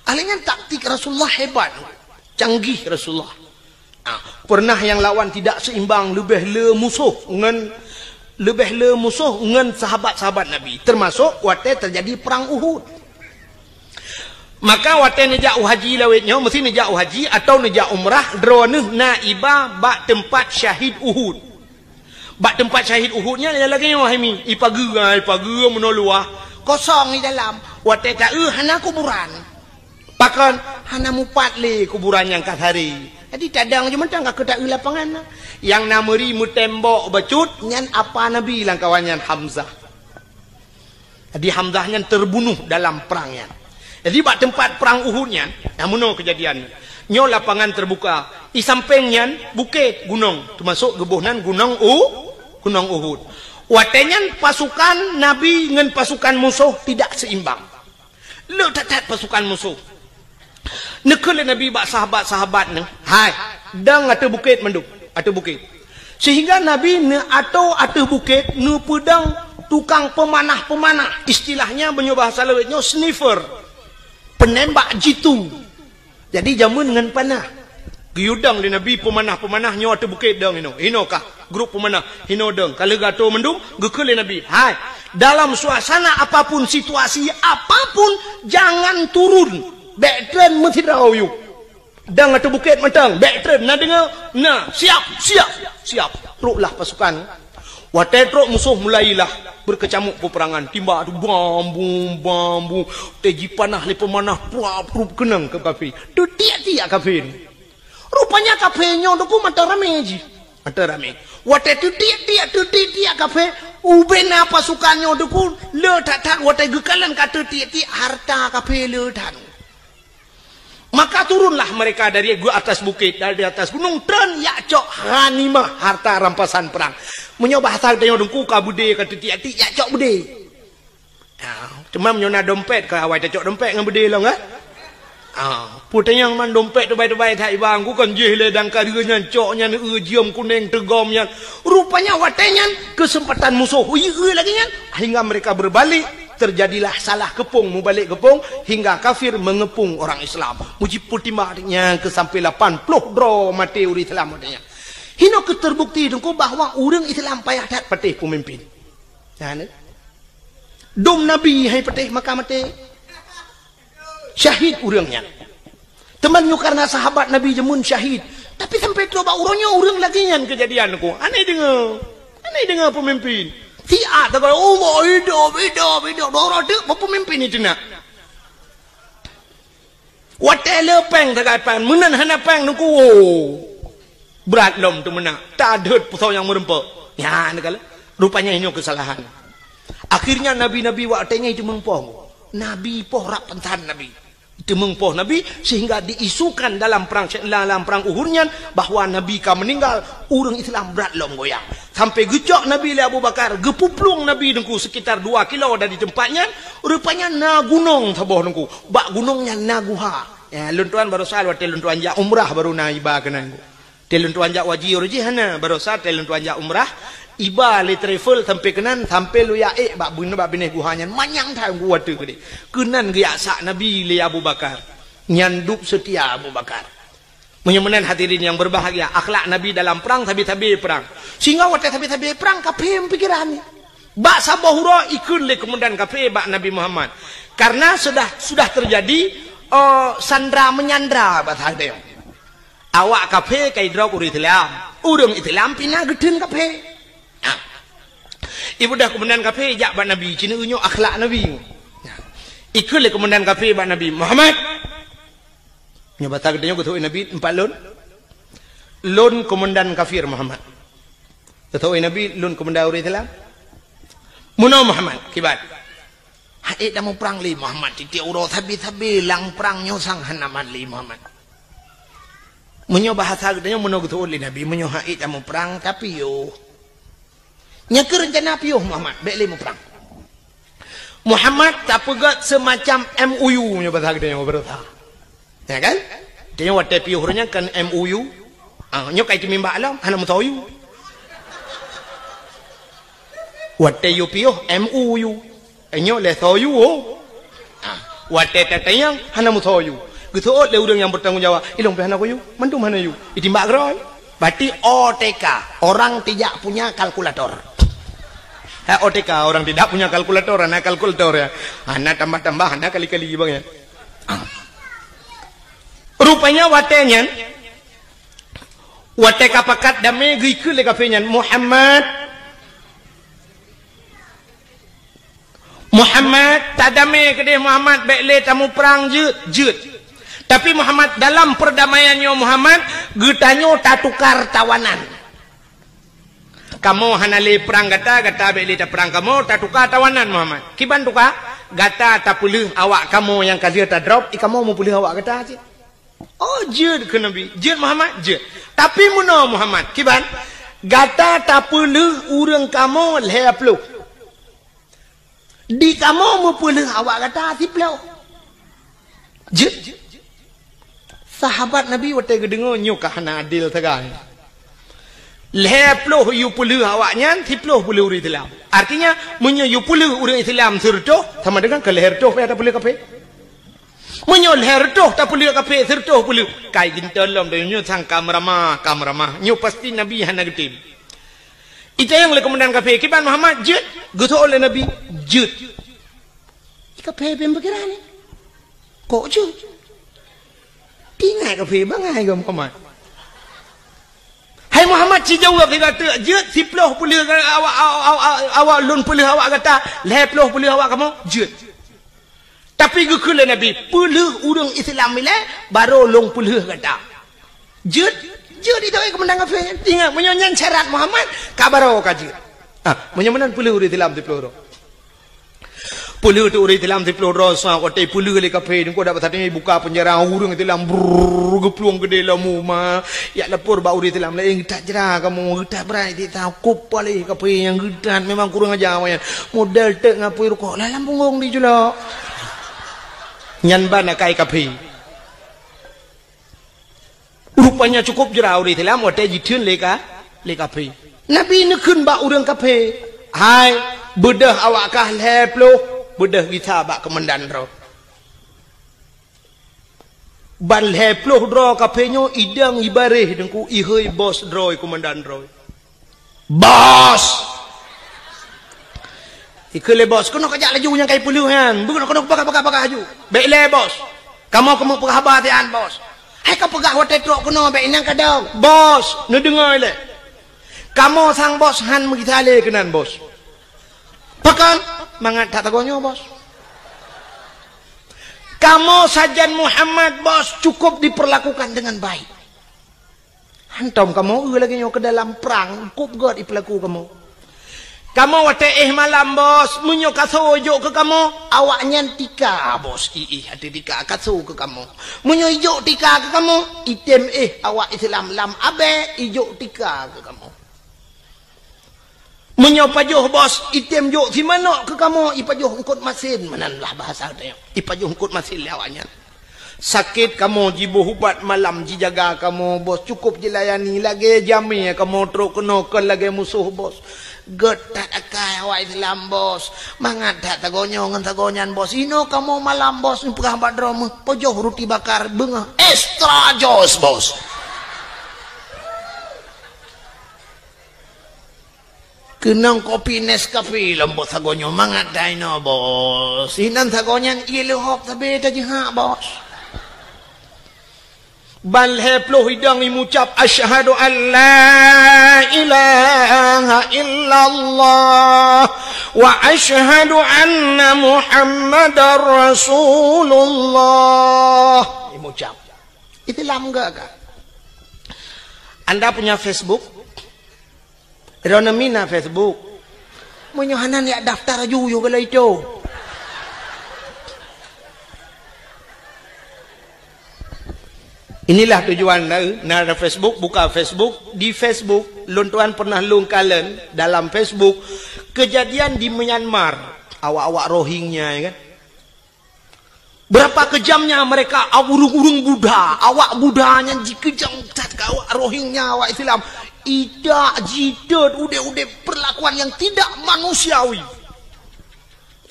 Alèh nyan taktik Rasulullah hebat, canggih Rasulullah. Ah, pernah nyang lawan tidak seimbang, leubeh le musoh ngon, leubeh le musoh ngon sahabat-sahabat Nabi, termasuk watée terjadi perang Uhud. Maka watée neujak u haji lawét nyoe, meusti neujak u haji atawa neujak umrah, droeneuh na iba bak teumpat syahid Uhud. Bak teumpat syahid Uhud nyan lagée nyoe hai mi, ipageue, ipageue meunoe luwah, kosong di dalam. Watée taeu hana kuburan. Pakon? Hana mupat lé kuburan nyang ka saré. Jadi tadong jih mantong ka keu taeu lapangan. Nyang na meuri meutembok bacut nyan apa Nabi lam kawan nyan Hamzah. Jadi Hamzah nyan terbunuh dalam perang nyan. Jadi bak teumpat perang Uhud nyan, nah meunoe keujadian. Nyoe lapangan terbuka. Di sampéng nyan bukét, gunong, termasuk geuboh nan gunong U, gunong Uhud. Watée nyan pasukan Nabi ngon pasukan musoh tidak seimbang. Le that-that pasukan musoh. Neukheun lé Nabi bak sahabat-sahabat nyan, "Hai, dong ateueh bukét mandum, ateueh bukét." Sehingga Nabi neuatoe ateueh bukét, neupeudong tukang peumanah-peumanah. Istilahnya, meunyoe bahasa lawét nyoe, sniper. Penembak jitu. Jadi, jameun ngon panah. Geuyue dong lé Nabi peumanah-peumanah nyoe ateueh bukét dong inoe. Inoe kah grup peumanah, inoe dong. Ka lheueh geuatoe mandum, geukheun lé Nabi, "Hai, dalam suasana apapun, situasi apapun, jangan turun. Bék treun meusidroe yue." Dong ateueh bukét mantong, bék treun, na deungoe? Na, siap, siap, siap. Troklah pasukan. Watée trok musoh mulailah beukeucamuk peupeurangan. Timbak tu bam bum, bam bum. Watée jipanah lé peumanah, pruap, pruap keunong keu kafé. Teutiek-tiek kafé tu. Rupanya kafé nyoe teungku mantong ramé jih. Mantong ramé. Watée teutiek-tiek, teutiek-tiek kafé, ubena pasukan nyoe teungku le that-that watée geukalon ka teutiek-tiek hareuta kafé le that. Maka turunlah mereka dari gu-, atas bukét, dari atas gunong, treun jak cok ghanimah, harta rampasan perang. Meunyoe bahasa geutanyoe teungku ka beudé ka teutiek-tiek, jak cok beudé. Ya, cuma meunyoe na dompet, ka awai tacok dompet ngon beudé lom, kan? Ah, peue tanyong man dompet teubai-teubai that iba, ku kon jih lé dangka deuh nyan, cok nyan, eu, jeuem kuneng teugom nyan. Rupanya watée nyan keuseumpatan musoh, ui, eu lagée nyan, hingga mereka berbalik, terjadilah salah keupong, mubalek keupong, hingga kafir mengepung orang Islam. Mujipeutimang nyan keu sampai lapan ploh droe maté ureuëng Islam watée nyan. Hino keuh terbukti teungku bahwa ureuëng Islam payah that patéh peumimpin. Nyan, eh. Dum Nabi hai patéh maka maté. Syahid ureuëng nyan. Teuma nyoe karena sahabat Nabi jameun syahid. Tapi sampai trok bak uroe nyoe ureuëng lagée nyan keujadian ku. Aneh deungoe. Aneh deungoe peumimpin. Siat takalon, "Allah, hidup, hidup, hidup." Dua uroe teuk bak peumimpin itu nak. Watée le péng sagai péng, meunan hana péng teungku. Brat lom teumeunak, tadeuet peusau nyang meureumpok. Nyan kala, rupanya nyoe keusalahan. Akhirnya nabi-nabi watée nyan jiteumeung poh. Nabi poh rab pansan nabi. Jiteumeung poh nabi sehingga diisukan dalam perang, dalam perang Uhud nyan bahwa nabi ka meuninggal, ureuëng Islam brat lom goyang. Sampai geucok nabi lé Abu Bakar, geupuplueng nabi teungku sekitar dua kilo dari tempat nyan, rupanya na gunong saboh teungku. Bak gunong nyan na guha. Ya, lôn tuan barosa watée lôn tuan jak umrah baru na iba keunan teungku. Tée lôn tuan jak waji uroe jih hana, barosa tée lôn tuan jak umrah, iba lé travel sampai keunan, sampai lôn jak ék bak bun-, bak binéh guha nyan, manyang that geuwa teuk keudeh. Keunan geujak sak Nabi lé Abu Bakar. Nyan dub seutia Abu Bakar. Meunyoe meunan hadirin nyang berbahagia, akhlak Nabi dalam perang sabe-sabe perang. Sehingga watée sabe-sabe perang, kafé meupikiran ni. Bak saboh uroe ikheun lé keumandan kafé bak Nabi Muhammad. Karena sudah, sudah terjadi, eh, sandra menyandra bahasa kita. Awak kafé ka idrob ureuëng Islam. Ureuëng Islam pih na geutheun kafé. Ha. Ibudah keumandan kafé jak bak Nabi, ci nyoe akhlak Nabi. Ha. Ikheun lé keumandan kafé bak Nabi, "Muhammad." Nyoe basa geutanyoe geuteupeue Nabi, "Empat lôn." "Lôn keumandan kafir, Muhammad." Geuteupeue Nabi, "Lôn keumandan ureuëng Islam." "Meunoe Muhammad, kiban?" "Hana ék tamuprang lé Muhammad, tieb-tieb uroe sabe-sabe lam prang nyoe sang hana mat lé Muhammad." Meunyoe bahasa geutanyoe meunoe geuteupeue lé Nabi, "Meunyoe hana ék tamuprang, tapiôh." "Nyan keuh reuncana piôh Muhammad, bék lé muprang." Muhammad tapeugét seumacam M O U nyoe bahasa geutanyoe beureusa. Ya kan? Tanyoe watée piôh ureuëng nyan kan M O U. Ah, nyoe ka iteumimbak lom, hana meusoe. Watée yue piôh M O U. Nyoe lé soe yue. Ah, watée tatanyong hana meusoe. Geuseuôt lé ureuëng nyang bertanggung jawab, "Ilong pih hana kuyue, mandum hana yue." Itimbak keudroe. Berarti O T K, orang tidak punya kalkulator. Ha, O T K, orang tidak punya kalkulator, hana kalkulator ya. Hana tambah-tambah, hana kali-kali bang ya. Ah. Rupanya watée nyan, watée ka pakat damé geukheun lé kafé nyan, "Muhammad, Muhammad, tadamé keudeh Muhammad, bék lé tamuprang jeuet, jeuet. Tapi Muhammad, dalam perdamaian nyoe Muhammad, geutanyoe tatukar tawanan. Kamoe hana lé prang gata, gata bék lé taprang kamoe, tatukar tawanan Muhammad." "Kiban tukar?" "Gata tapeuleueh awak kamoe nyang ka lheueh tadrob, i kamoe meupeuleueh awak gata cit." "Oh, jeuet," kheun Nabi. "Jeuet Muhammad?" "Jeuet." "Tapi meunoe Muhammad, kiban?" "Gata tapeuleueh ureuëng kamoe lhée ploh. Di kamoe meupeuleueh awak gata siploh." Jeuet. Sahabat Nabi watée geudeungoe nyoe ka hana adil sagai. Lhée ploh yue peuleueh awak nyan, siploh peuleueh ureuëng Islam. Artinya, meunyoe yue peuleueh ureuëng Islam sireutôh, sama dengan keu lhée reutôh payah tapeuleueh kafé. Meunyoe lhée reutôh tapeuleueh kafé, sireutôh peuleueh, kai ginton lom donya nyoe sang ka meuramah, ka meuramah. Nyoe pasti Nabi hana geutem. Itanyong lé keumandan kafé, "Kiban Muhammad jeuet?" Geuseuôt lé Nabi, "Jeuet." Kafé pih pikiran ni. "Kok jeuet?" Tingat kafé bangai keu Muhammad. "Hai Muhammad, ci jaweueb lé gata, jeuet siploh peuleueh awak, awak, awak, awak lôn peuleueh awak gata, lhée ploh peuleueh awak kamoe, jeuet." Tapi geukheun lé Nabi, "Peuleueh ureuëng Islam ilée, barô lôn peuleueh gata." "Jeuet?" "Jeuet," itu keumandan kafé. Ingat, meunyoe nyan syarat Muhammad, ka barô ka jeuet. Ah, meunyoe meunan peuleueh ureuëng Islam siploh droe. Peuleueh teuk ureuëng Islam siploh droe sa, watée peuleueh lé kafé, nyan keuh dak pasateueng buka penjara, ureuëng Islam brrrr geuplueng keudeh lom uma. Jak lapor bak ureuëng Islam laén, "Geutat jra kamoe, geutat brat siksa, kop paléh kafé nyang geutat, memang kurang aja awaknyan. Model teuk ngon apui rukok, lam punggong dijulok." Nyan ban akai kafé. Rupanya cukup jra ureuëng Islam watée jitheun lé ka, lé kafé. Nabi neukheun bak ureuëng kafé, "Hai, beudôh awak kah lhée ploh, beudôh gisa bak keumandan droe." Ban lhée ploh droe kafé nyoe idong ibaréh deungku ihôi bos droe keumandan droe. "Bos!" Ikheun lé bos, "Keunoe kajak laju nyang kai peuleueh nyan. Beunoe keunoe peugah-peugah-peugah laju." "Bék lé bos. Kamoe keumeung peugah haba tian bos." "Hai kapeugah watée trok keunoe bék inang kadong." "Bos, neudeungoe lé. Kamoe sang bos han meugisa lé keunan bos." "Pakon?" "Mangat that tagoe nyoe bos." "Kamoe sajan Muhammad bos cukup diperlakukan dengan baik." Hantom kamoe eu lagée nyoe keu dalam prang, kop gét ipeulaku kamoe. Kamoe watée éh malam bos, meunyoe kaso ijok keu kamoe, awaknyan tika bos, iéh até tika kaso keu kamoe. Meunyoe ijok tika keu kamoe, item éh awak Islam lam abée ijok tika keu kamoe. Meunyoe pajoh bos, item jok simanok keu kamoe, ipajoh eungkot masin, meunan lah bahasa teuh. Ipajoh eungkot masin lé awaknyan. Sakét kamoe jiboh ubat malam jijaga kamoe bos, cukup jilayani lagée jamé kamoe trok keunoe kon lagée musoh bos. Gét that akai awak Islam bos. Mangat that tagoe nyoe ngon tagoe nyan bos. Inoe kamoe malam bos, neupeugah bak droe meuh, pajoh ruti bakar beungoh extra jos bos. Keunong kopi Nescafe lom bos sagoe nyoe mangat dainoe bos. Inan sagoe nyan ié leuhob sabe tajihak bos. Ban lhée ploh idong imucab, "Asyhadu an la ilaha illallah wa asyhadu anna Muhammadar Rasulullah." Imucab. Islam gak gak. Anda punya Facebook? Droeneuh mina Facebook. Meunyoe hana yak daftar aju yue gala itu. Inilah tujuan na, na ada Facebook, buka Facebook, di Facebook lôn tuan pernah lôn kalon dalam Facebook kejadian di Myanmar, awak-awak Rohingya ya kan. Berapa kejamnya mereka, ureuëng-ureuëng Buddha, awak Buddha nyan jikeujam that keu awak Rohingya, awak Islam. Idak jitot udeb-udeb perlakuan yang tidak manusiawi.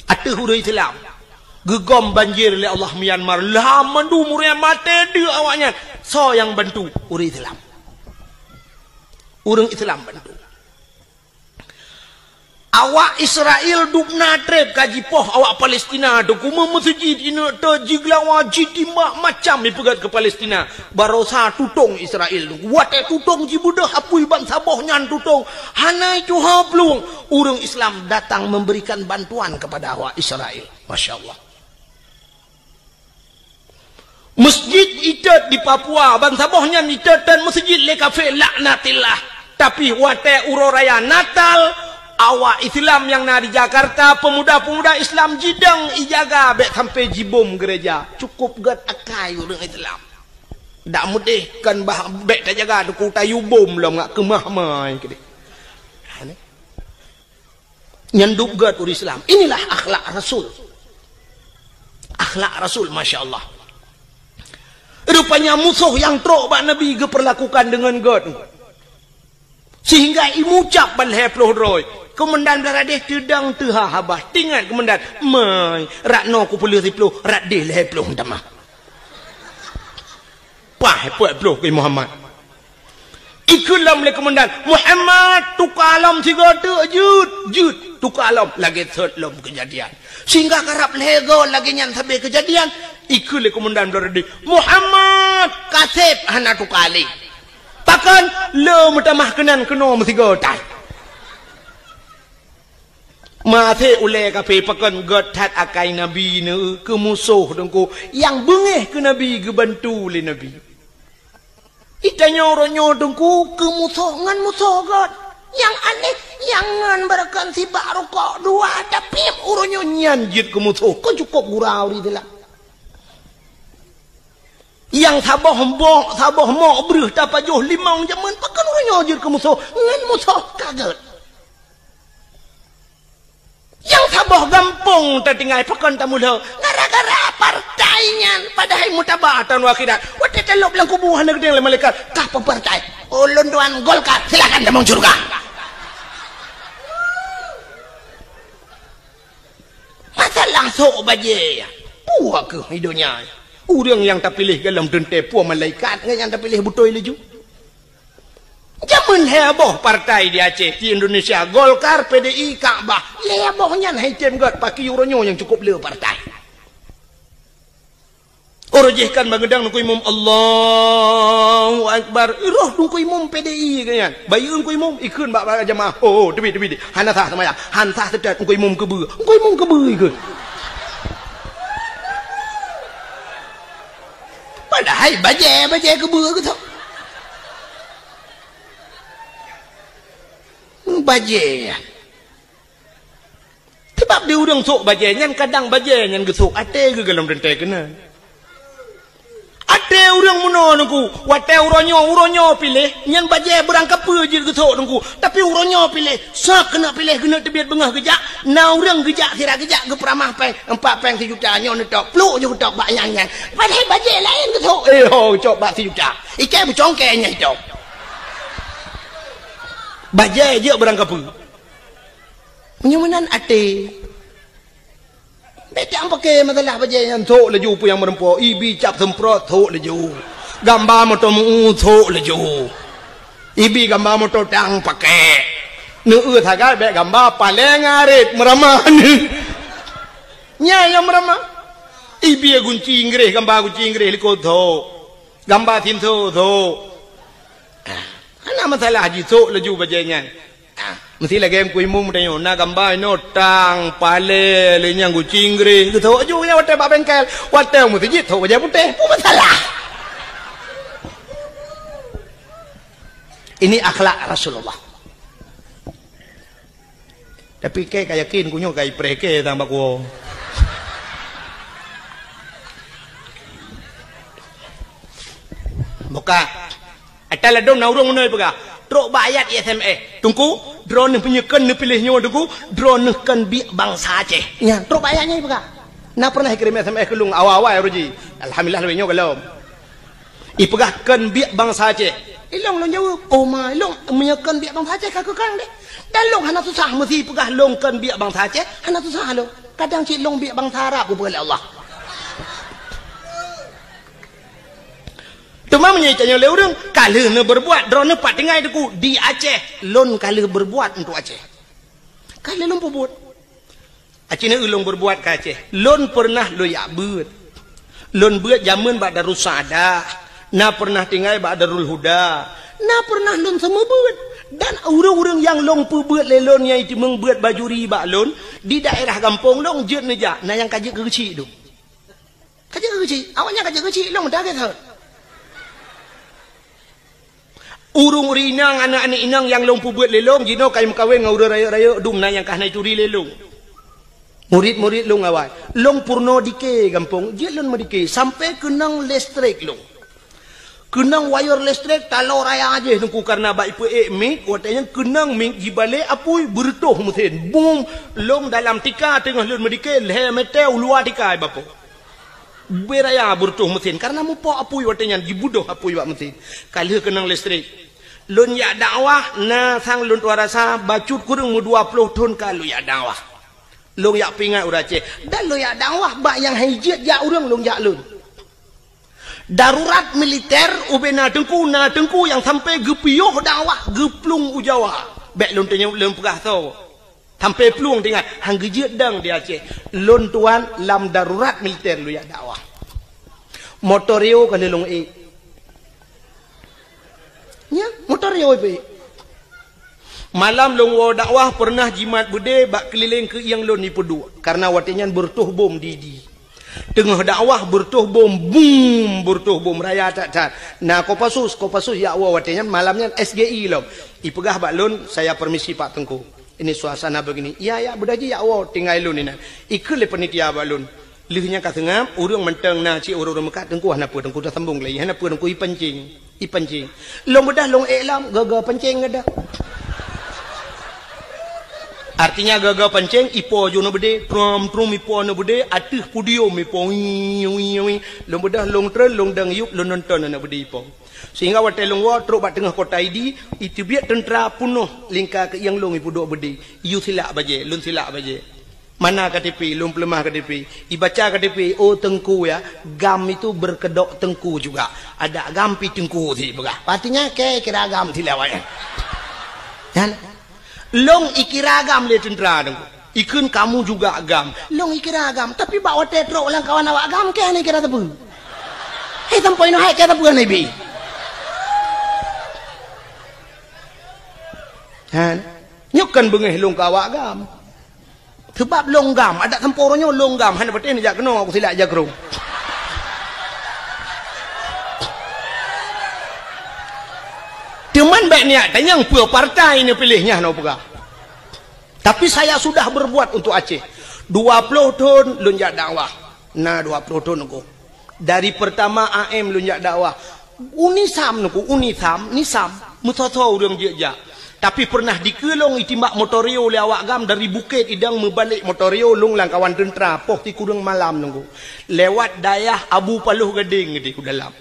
Ateueh ureuëng Islam geugom banjir lé Allah Myanmar, lam mandum ureuëng maté deuek awaknyan. Soe nyang bantu? Ureuëng Islam. Ureuëng Islam bantu. Awak Israel dubna treb ka jipoh awak Palestina tu, kume meuseujid ineuk te jigeulawa, jitimbak macam ipeugét keu Palestina. Barosa tutong Israel tu. Watée tutong jibeudôh apui bansaboh nyan tutong, hana tuha plueng. Ureuëng Islam datang memberikan bantuan kepada awak Israel. Masya Allah. Masjid itot di Papua, bansaboh nyan itot dan masjid lé kafé laknatillah. Tapi watée uroe raya Natal, awak Islam nyang na di Jakarta, pemuda-pemuda Islam jidong ijaga bék sampai jibom gereja. Cukup gét akai ureuëng Islam. Dak mudeh kan bah bék tajaga teungku tayue bom lom ngak keumah mai keudeh. Nyan dub gét ureuëng Islam. Inilah akhlak Rasul. Akhlak Rasul, masya Allah. Rupanya musoh nyang trok bak Nabi geupeurlakukan deungon gét. Sehingga imucab ban lhée ploh droe. Keumandan Bangladesh teudong teuha haba. Tingat keumandan, "Mai, rot noe kupeuleueh siploh, rot deh lhée ploh tamah." Pah, peuet ploh keu Muhammad. Ikheun lom lé keumandan, "Muhammad, tuka lom sigoe teuk jeuet, jeuet, tuka lom." Lagée sot lom keujadian. Sehingga karab lhée goe lagée nyan sabe keujadian, ikheun lé keumandan Bangladesh, "Muhammad, kaseb hana tuka lé." Pakon? Le meutamah keunan keunoe meusigoe that. Maté ulée kafé pakon gét that akai Nabi neu keu musoh teungku nyang beungéh keu Nabi geubantu lé Nabi. Itanyoe uroe nyoe teungku keu musoh ngon musoh gét. Nyang aneh, nyang ngon beureukan sibak rukok dua tapi uroe nyoe nyan jeuet keu musoh. Keu cukop gura ureuëng Islam. Nyang saboh mok, saboh mok breuh tapajoh limong jameun pakon uroe nyoe jeuet keu musoh ngon musoh ka gét. Nyang saboh gampông tatinggai pakon tamulo gara-gara partai nyan padahai mutaba taun akhirat. Watée Elok lam kubu hana geudeng lé malaikat, "Kah peue partai?" "Ulôn tuan Golkar." "Silakan tamong syeuruga." Masalah sôk bajée, peue keuh di donya? Ureuëng nyang tapiléh gohlom teuntée peue malaikat ngon nyang tapiléh beutôi laju. Jameun lhée boh partai di Aceh, di Indonesia, Golkar, P D I, Kakbah. Lhée boh nyan hai tem gét, pakri uroe nyoe nyang cukup le partai. Uroe jih kan bangeudang Teungku Imum, "Allahu Akbar." Roh Teungku Imum P D I geuh nyan. Bayeue Teungku Imum, ikheun bak, bak jamaah. "Oh, oh, teubiet, teubiet. Hana sah seumayang. Hana sah seutôt Teungku Imum keubeue. Teungku Imum keubeue ikheun." Padahai bajée, bajée keubeue geuh tu. Bajée. Sabab di ureuëng sôk bajée nyan, kadang bajée nyan geusôk até geuh gohlom teuntée keunan. Até ureuëng meunoe Teungku, watée uroe nyoe, uroe nyoe piléh, nyan bajée beurangkapeue jeuet geusôk Teungku. Tapi uroe nyoe piléh, sôk keuneuk piléh, keuneuk teubiet beungoh geujak, na ureuëng geujak sira geujak geupeuramah péng, empat péng sijuta nyoe neutok, pluek jeuet geutok bak nyang nyan. Padahai bajée laén geusôk, eh, ho, geucok bak sijuta. Ikée beucongkée nyang itôb. Bajée jeuet beurangkapeue. Meunyoe meunan até. Bék tapaké masalah bajée nyan, sôk laju peue nyang meureumpok, ibi cap seumprot, sôk laju. Gamba moto meu-, sôk laju. Ibi gamba moto tang paké. Neueu sagai bék gamba paleng arit meuramah. Nyan nyang meuramah. Ibi gunci Inggréh, gamba gunci Inggréh likot, sôk. Gamba sinso, sôk. Ah, hana masalah jisôk laju bajée nyan. Ah, meusti lagée Teungku Imum tanyoe, na gamba inoe tang, palée, lé nyang gunci Inggréh. Geusôk laju nyan watée bak bengkel, watée meuseujid sôk bajée putéh. Peue masalah? Ini akhlak Rasulullah. Tapi kée ka yakin ku nyoe ka ipreh kée tang bak kuwoe. Buka. Ata ladôm na ureuëng meunoe peugah, trok bak ayat S M S. "Teungku, droeneuh meunyoe kön neupiléh nyoe Teungku, droeneuh kön biek bansa Aceh." Nyan, trok bak ayat nyan peugah. Na pernah ikirim S M S keu lôn awai-awai uroe jih. Alhamdulillah lagée nyoe gohlom. Ipeugah kön biek bansa Aceh. Ilong lôn jaweueb, "Oh ma, ilong meunyoe kön biek bansa Aceh ka keu kang deh." Dan lôn hana susah meusi peugah lôn kön biek bansa Aceh, hana susah lôn. Kadang cit lôn biek bansa Arab geupeugah lé Allah. Teuma meunyoe itanyoe lé ureuëng, "Ka lheueh neubeurbuat, droeneuh pat tinggai Teungku?" "Di Aceh, lôn ka lheueh beurbuat untuk Aceh." Ka lheueh lôn peubuet. Aci na ulôn beurbuat ka Aceh. Lôn peureunah lôn jak beuet. Lôn beuet jameun bak Darussaada. Na peureunah tinggai bak Darul Huda. Na peureunah lôn seumeubeuet. Dan ureuëng-ureuëng nyang lôn peubeuet lé lôn nyang jiteumeung beuet bajuri bak lôn, di daerah gampông lôn jeuet neujak, na nyang ka jeuet keu geuchik dum. Ka jeuet keu geuchik. Awaknyan ka jeuet keu geuchik, lôn meudagai saut. Ureuëng-ureuëng inong, aneuëk-aneuëk inong nyang lôn peubeuet lé lôn, jinoe ka meukawen ngon ureuëng rayeuk-rayeuk dum na nyang ka hana jituri lé lôn. Murit-murit lôn awai. Lôn peurunoe dike gampông, jeuet lôn meudike, sampoe keunong listrik lôn. Keunong wayeur listrik taloe raya jih Teungku, kareuna bak ipeuék mik, watée nyan keunong mik jibalek apui, beureutoh meusén. Bum! Lôn dalam tika teungoh lôn meudike, lhée metée u luwa tika ibapoe. Beu raya beureutoh meusén, kareuna mupok apui watée nyan, jibudoh apui bak meusén. Ka lheueh keunong listrik. Lôn jak dakwah, na sang lôn tuha rasa, bacut kureueng meudua ploh thon ka lôn jak dakwah. Lôn jak peuingat ureuëng Aceh. Dan lôn jak dakwah bak nyang hana jeuet jak ureuëng, lôn jak lôn. Darurat militer ubena teungku, na teungku nyang sampoe geupiôh dakwah geuplueng u Jawa. Bék lôn teunyeb lôn peugah soe. Sampoe plueng teuingat, han geujeuet dong di Aceh. Lôn tuan lam darurat militer lôn jak dakwah. Motor Rio ka lheueh lôn ék. Nya, motor Rio ipeuék. Malam lôn woe dakwah peureunah jimat beudé bak keulileng keuieng lôn ipeuduek, kareuna watée nyan beureutoh bom di, di. Teungoh dakwah beureutoh bom, bum, beureutoh bom raya that-that. Na Kopassus, Kopassus jak woe watée nyan, malam nyan S G I lom. Ipeugah bak lôn, "Saya permisi Pak Teungku. Ini suasana begini." "Iya, ya, beudôh jih jak woe, tinggai lôn inan." Ikheun lé panitia bak lôn. Lheueh nyan ka seungab, ureuëng mantong na cit ureuëng-ureuëng meukat, "Teungku hana peue, Teungku tasambong lé, hana peue Teungku ipancing, ipancing." Lôn beudôh lôn ék lom, goe-goe pancing geudah. Artinya, gaga pancéng, ipo ju na beudé, trom-trom ipo na beudé, ateueh podium ipo, wii, wii, wii. Lôn beudôh lôn treun, lôn dang yup, lôn nonton na beudé ipo. Sehingga watée lôn woe trok bak teungoh kota Idi, iteubiet teuntra peunoh lingka keuieng lôn ipeuduek beudé. Iyue silak bajée, lôn silak bajée. Mana K T P, lôn peuleumah K T P. Ibaca K T P, "Oh, teungku ya, GAM itu berkedok teungku juga. Ada GAM pi teungku," sipeugah. Artinya, kira GAM silak awaknyan. Nyan. Lôn ikira GAM lé teuntra teungku. Ikheun, "Kamu juga GAM." Lôn ikira GAM, tapi bak watée trok lam kawan awak GAM, keu hana ikira sapeue. Hei, sampoe inoe hai keu sapeue hana ibi. Ha. Nyoe kan beungéh lôn keu awak GAM. Sabab lôn GAM, adak sampoe uroe nyoe lôn GAM, hana patéh neujak keunoe, aku silak jakrong. Teuma bék niat tanyong peue partai neupiléh nyan, hana peugah. Tapi saya sudah berbuat untuk Aceh. Dua ploh thon lôn jak dakwah. Na dua ploh thon teungku. Dari pertama A M lôn jak dakwah. UNISAM teungku, UNISAM, NISAM, meusoe-soe ureuëng jeuet jak. Tapi pernah dikeue lôn itimbak motor Rio lé awak GAM dari Bukét Idong meubalek motor Rio lôn lam kawan teuntra poh sikureueng malam teungku. Lewat dayah Abu Paloh Gadeng di u dalam.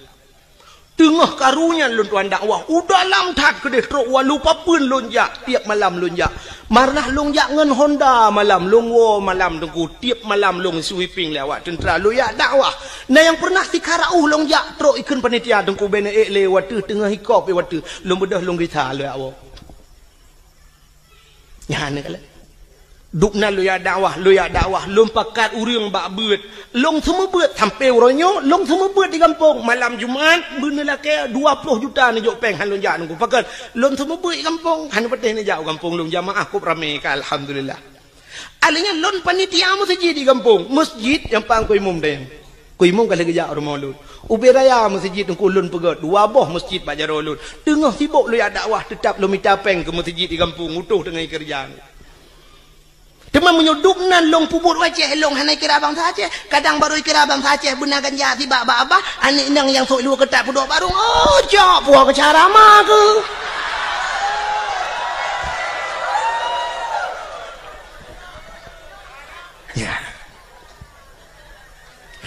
Teungoh karu nyan lôn tuan dakwah, u dalam that keudeh trok walu papeuen lôn jak, tiep malam lôn jak. Marnah lôn jak ngon Honda malam, lôn woe malam teungku, tiep malam lôn sweeping lé awak teuntra lôn jak dakwah. Na nyang pernah sikara uh lôn jak trok ikheun panitia teungku bèk neuék lé wateueh teungoh ikop wateueh lôn beudôh lôn gisa lôn jak woe. Nyan keuh lé. Dubnan lôn jak dakwah, lôn jak dakwah, lôn pakat ureuëng bak beuet. Lôn seumeubeuet sampoe uroe nyoe, lôn seumeubeuet di gampông. Malam Jumat, beuneulakée dua ploh juta neujok péng han lôn jak teungku. Pakon lôn seumeubeuet di gampông, han patéh neujak u gampông lôn jamaah kôb ramé ka, alhamdulillah. Alheuh nyan lôn panitia meuseujid di gampông, meuseujid nyang pang keu imum dayang. Keu imum ka lheueh geujak u rumoh lôn. Ubé raya meuseujid teungku lôn peugét, dua boh meuseujid bak jaroe lôn. Teungoh sibok lôn jak dakwah, teutab lôn mita péng keu meuseujid di gampông, utôh teungoh keureuja. Teuma meunyoe dubnan lôn peubuet u Aceh, lôn hana ikira bansa Aceh. Kadang barô ikira bansa Aceh, beuna ganja sibak bak babah, aneuk inong nyang sôk luwa keutat peuduek barông. Oh, cok, puwoe keu cara ma keuh. Ya.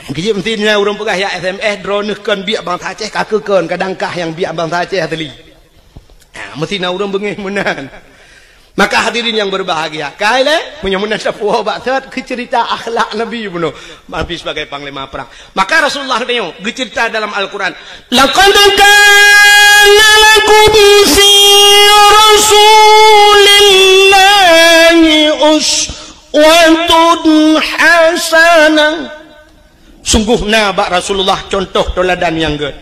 Keujeuet meusti nyan ureuëng peugah jak S M S, droeneuh kon biek bansa Aceh, ka keuh kon, kadang kah nyang biek bansa Aceh asli. Ha, meusti na ureuëng beungéh meunan. Maka hadirin yang berbahagia, kai lé, meunyoe meunan tapuwoe bak sot keu ceurita akhlak Nabi bunoe. Nabi sebagai panglima perang. Maka Rasulullah geutanyoe geuceurita dalam Al-Quran, "Laqad kana lakum fi Rasulillahi uswatun hasanah." Sungguh na bak Rasulullah contoh teuladan nyang gét.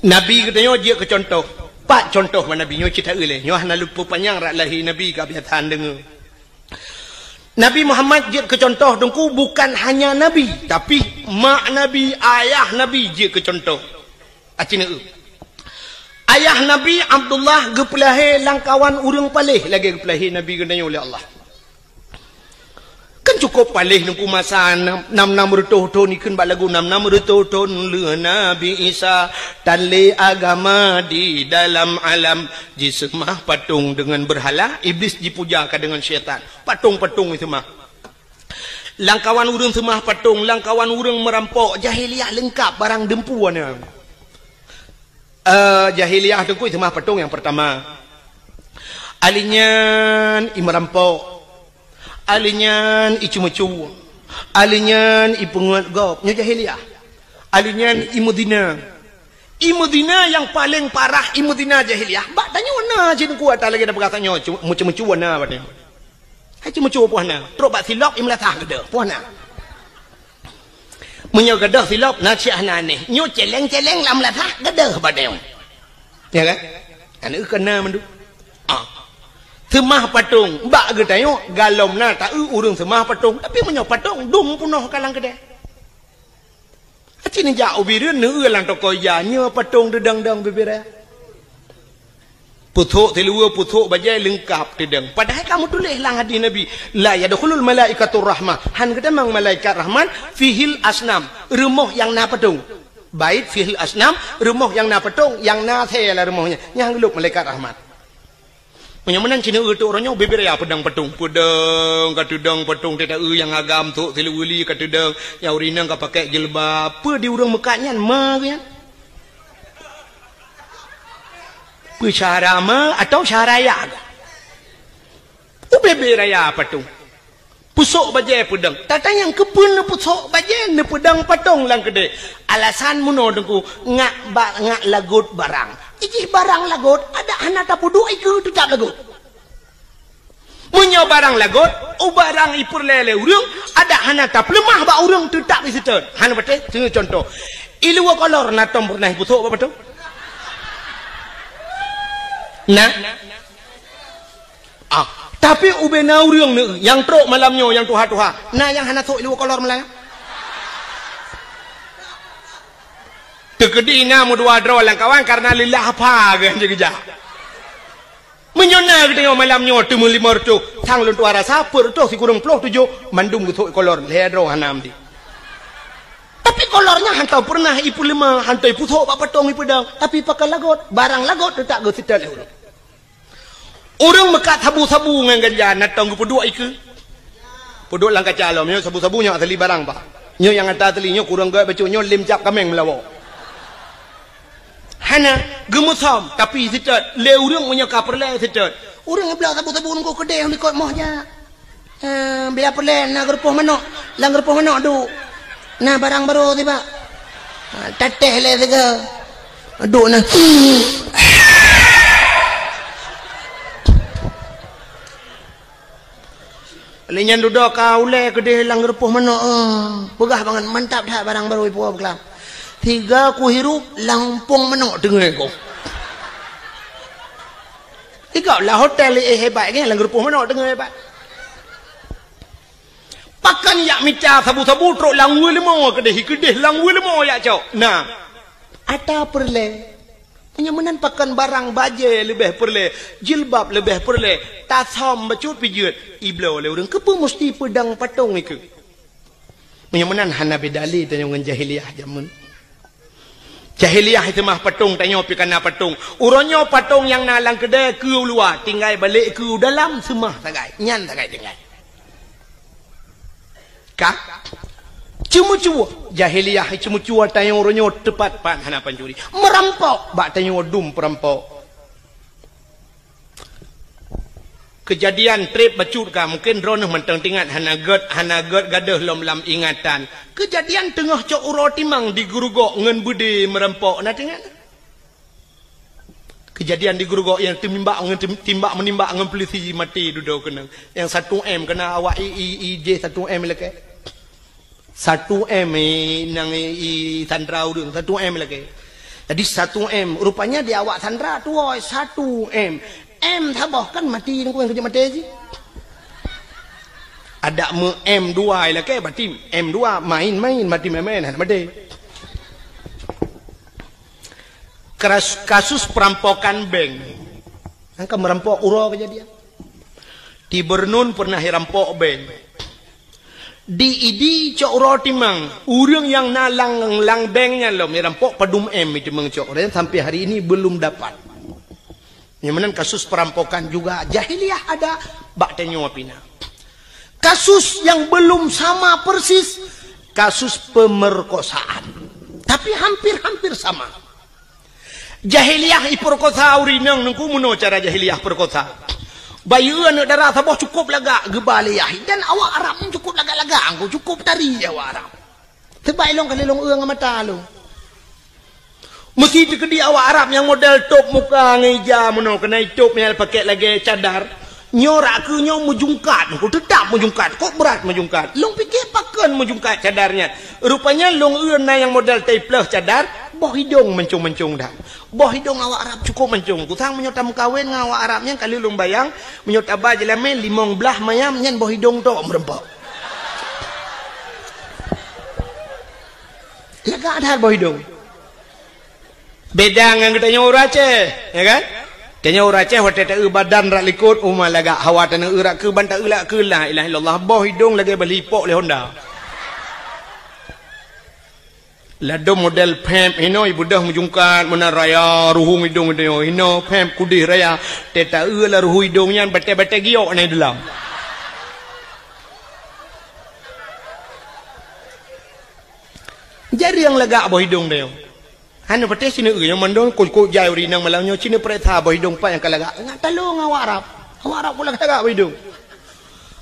Nabi geutanyoe jeuet keu contoh. Pat contoh bak Nabi nyoe cit taeu lé. Nyoe hana lôn peupanyang rot lahé Nabi ka biasa deungoe. Nabi Muhammad jeuet keu contoh teungku bukan hanya Nabi, tapi mak Nabi, ayah Nabi jeuet keu contoh. Aci neu. Ayah Nabi Abdullah geupeulahé lam kawan ureuëng paléh lagée geupeulahé Nabi geutanyoe lé Allah. Kan cukup paléh teungku masa nam, nam, nam reutôh thon ikheun bak lagu nam, nam reutôh thon lheueh Nabi Isa tan lé agama di dalam alam. Jiseumah patong deungon beurhala, Iblis jipuja ka deungon syaitan. Patong-patong jiseumah. Lam kawan ureuëng seumah patong, lam kawan ureuëng meurampok, jahiliyah leungkap barang deumpu na. Eh, jahiliyah teungku seumah patong nyang peurtama. Alheuh nyan i meurampok. Alheuh nyan i ceumeucue. Alheuh nyan i peungeut gob. Nyoe jahiliyah. Alheuh nyan i meuzina. I meuzina nyang paleng parah, i meuzina jahiliyah. Bak tanyoe na cit teungku ata lagée na peugah tanyoe, cu-, meucue-meucue na bak tanyoe. Hai cuma cue puih na. Trok bak silop i meulasah geudoh puih na. Meunyoe geudoh silop na cit hana anéh. Nyoe celeng-celeng lam meulasah geudoh bak tanyoe. Ya kan? Aneuk keu na mandum. Ah. Seumah patong bak geutanyoe galom na taeu ureuëng seumah patong. Tapi meunyoe patong dum peunoh ka lam keudée. Aci neujak u Bireuen neueu lam toko ija nyoe patong teudong-dong bibiré. Pusok siluweue, pusok bajée leungkap teudong. Padahai ka meutuléh lam hadis Nabi, "La yadkhulul malaikatur rahmah." Han geutamong malaikat rahmat, "Fihil asnam." Rumoh nyang na patong. Bait fihil asnam, rumoh nyang na patong, nyang na asèe lam rumoh nyan, nyang geulop malaikat rahmat. Meunyoe meunan cit neueu teuh uroe nyoe, bèk-bèk raya peudong patong. Peudong ka teudong patong, teuta eu nyang agam sôk sileue li ka teudong, nyang ureueng inong ka pakèk jilbab. Peue di ureueng meukat nyan ma geuh nyan? Peue syara ma atawa syara ya? Ubé-bé raya patong. Pusok bajèe peudong. Tatanyong keupeue neupeusok bajèe neupeudong patong lam keudè. Alasan meunoe Teungku, ngak ba-, ngak lagot barang. Ijih barang lagot, adak hana tapeuduek ikeue teutap lagot. Meunyoe barang lagot, u barang ipeureulèe lé ureueng, adak hana tapeuleumah bak ureueng teutap iseutôt. Hana patéh, keu contoh. Iluwa kolor na tom peureunah ipusok bak patong? Na? Ah, tapi ubé na ureueng neu nyang trok malam nyoe nyang tuha-tuha, na nyang hana sôk iluwa kolor malam nyan? Teukeudi na meudua droe lam kawan kareuna leulah apa geuh jeuet geujak. Meunyoe na geutanyoe malam nyoe teumeu limong reutôh, sang lôn tuha rasa peuet reutôh sikureueng ploh tujoh mandum geusôk ikolor, lhèe droe hana meuti. Tapi kolor nyan hantom peureunah ipeuleumah, hantom ipusok bak patong ipeudong, tapi pakon lagot, barang lagot teutap geuseutôt lé ureueng. Ureueng meukat sabu-sabu ngon ganja na tom geupeuduek ikeue. Peuduek lam kaca lom, nyoe sabu-sabu nyoe asli barang, Pak. Nyoe nyang ata asli, nyoe kureueng gèt bacut, nyoe lém cap kaméng meulawoe. Hana, geumeusom, tapi seutôt, lé ureueng meunyoe ka peureulèe seutôt. Ureueng bloe sabu-sabu nunggu keudéh likot moh jak. Eh, biar peureulèe na geurupoh manok, lam geurupoh manok duek. Na barang barô tibak. Ha, tatéh lé sigoe. Duek na. Lé nyan dudoe ka ulèe keudéh lam geurupoh manok, eh. Peugah bangat, mantap that barang barô ipuwoe beukelam. Sigoe kuhirup lam umpung manok teungoh ku. Ikau lah hotel, eh, hebat kan, lam geurupoh manok teungoh hebat. Pakon jak mita sabu-sabu trok lam weuleumô keudéh, keudéh lam weuleumô jak cok. Nah, ata peureulèe. Meunyoe meunan pakon barang bajèe leubeh peureulèe, jilbab leubeh peureulèe, tasam bacut pijeut, ibloe lé ureueng, keupeue musti peudong patong ikeue? Meunyoe meunan hana beda lé tanyoe ngon jahiliyah jameun. Jahiliyah seumah patong, tanyoe pih kana patong. Uroe nyoe patong nyang na lam keudè keu u luwa, tinggai balek keu u dalam seumah sagai. Nyan sagai tinggai. Ka? Ceumeucue. Jahiliyah ceumeucue tanyoe uroe nyoe teupat pat hana pancuri. Meurampok bak tanyoe dum peurampok. Keujadian trép bacut ka, mungken droeneuh mantong teuingat, hana gèt, hana gèt gadôh lom lam ingatan. Keujadian teungoh cok uroe timang di Geurugok ngon beudé meurampok, na teuingat? Keujadian di Geurugok nyang teumimbak ngon tim-, timbak meunimbak ngon peulisi maté dudoe keunoe. Nyang satu M keuna awak i, i, i jih satu M lakèe. Satu M, eh, nyang i, i sandra ureueng, satu M lakèe. Jadi satu M, rupanya di awak sandra tuwoe satu M. M saboh kan maté, nyan keuh nyang keujeuet maté jih. Adak meu M dua lakèe, berarti M dua main-main, maté main-main, hana maté. Keras-, kasus perampokan bank. Nyang ka meurampok uroe keujadian. Di Bernun pernah irampok bank. Di Idi cok uroe timang, ureueng nyang na lam, lam bank nyan lom irampok padum M timang cok. Dan sampai hari ini belum dapat. Nyang meunan kasus perampokan juga jahiliyah ada, bak tanyoe pih na. Kasus yang belum sama persis, kasus pemerkosaan. Tapi hampir-hampir sama. Jahiliyah ipeurkosa ureueng inong, Teungku, meunoe cara jahiliyah peurkosa. Bayeue aneuk dara saboh cukôp lagak geuba lé yah, dan awak Arab nyan cukôp lagak-lagak, Teungku, cukôp tari awak Arab. Sabab ilôn ka lôn eu ngon mata lôn. Meusi teukeudi awak Arab nyang model tôb muka ngon ija meunoe, keunan tôb nyang pakèk lagèe cadar. Nyoe rakeue nyoe meujungkat, Teungku, teutap meujungkat, kok brat meujungkat. Lôn pike pakon meujungkat cadar nyan. Rupanya lôn eu na nyang model taipleuh cadar, boh idông mancông-mancông that. Boh idông awak Arab cukôp mancông. Kusang meunyoe tameukawen ngon awak Arab nyan, ka lheueh lôn bayang, meunyoe taba jeulamèe limong blaih mayam nyan boh idông tok meureumpok. Lagak that boh idông. Beda ngon geutanyoe ureueng Aceh, ya kan? Tanyoe ureueng Aceh watèe taeu badan rot likôt, uma lagak, hawa taneuk eu rot keue ban taeu lagak keue, la ilaha illallah, boh idông lagèe bali ipok lé honda. Ladôm model pèp hinoe, ibeudoh meujungkat meunan raya, ruhueng idông idông hinoe, pèp kudeh raya. Teuta eu lam ruhueng idông nyan, batèe-batèe giok na di dalam. Jareueng lagak boh idông tanyoe. Hana patéh sineuk eu, nyang mandum kok-kok jai ureueng inong malam nyoe, sineuk peuriksa boh idông pat nyang ka lagak. Ngat talông awak Arab. Awak Arab kok lagak-lagak boh idông.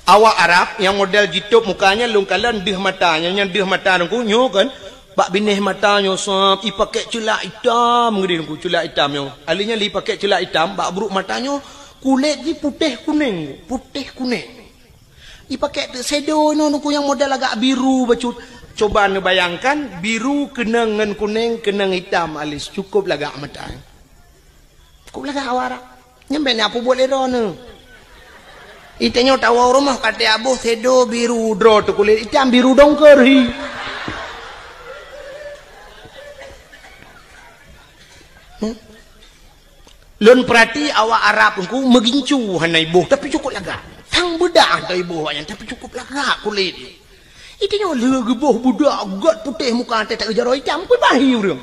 Awak Arab nyang model jitôb muka nyan lôn kalon deuh mata, nyang, nyang deuh mata Teungku nyoe kan, bak binéh mata nyoe sab, ipakèk ceulak itam geudeh Teungku, ceulak itam nyoe. Ahli nyan lé ipakèk ceulak itam, bak brôk mata nyoe kulét jih putéh kunéng, putéh kunéng. Ipakèk teuk shadow nyoe Teungku nyang model agak biru bacut. Coba neubayangkan, biru keunong ngon kunéng, keunong itam alis, cukôp lagak mata. Cukôp lagak awak Arab. Nyan bèk na peubuet lé droeneuh. Itanyoe tawoe rumoh ka teuaboh shadow biru droe teuh kulét itam biru dongker hi. Hmm? Lôn peurati awak Arab Teungku meugincu hana iboh, tapi cukôp lagak. Sang beudah teuh iboh awaknyan, tapi cukôp lagak kulét. Itanyoe lheueh geuboh beudak gèt putéh muka teuh, teuka jaroe itam, peubahi ureueng.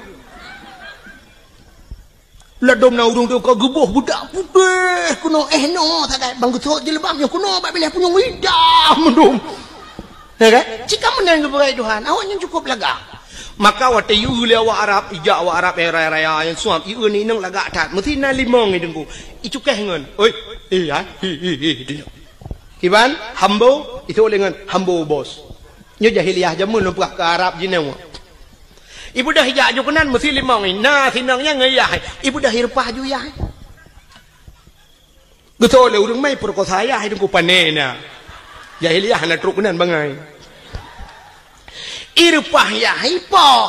Ladôm na ureueng teuh ka geuboh beudak putéh keunoe, eh, noe sagai, ban geusôk jilbab nyoe keunoe bak binéh punyueng itam mandum. Ya kan? Cit ka meunan geupeugah Tuhan, awaknyan cukôp lagak. Maka watèe ieu lé awak Arab, ijak awak Arab, eh, raya-raya nyang suam, ieu ni inong lagak that. Meusti na limong i Teungku. Icukéh ngon, "Oi, eh, ai, hi, hi, hi," i Teungku. Kiban, hambo, isôk lé ngon hambo bos. Nyoe jahiliyah jameun lôn peugah keu Arab jinoe. Ibeudôh ijak ju keunan meusti limong i, na sinong nyan ngon yah. Ibeudôh ireupah ju yah. Geutôh lé ureueng mai peurekosa yah, i Teungku pané na. Jahiliyah hana trôk keunan bangai. Ireupah yah, ipoh.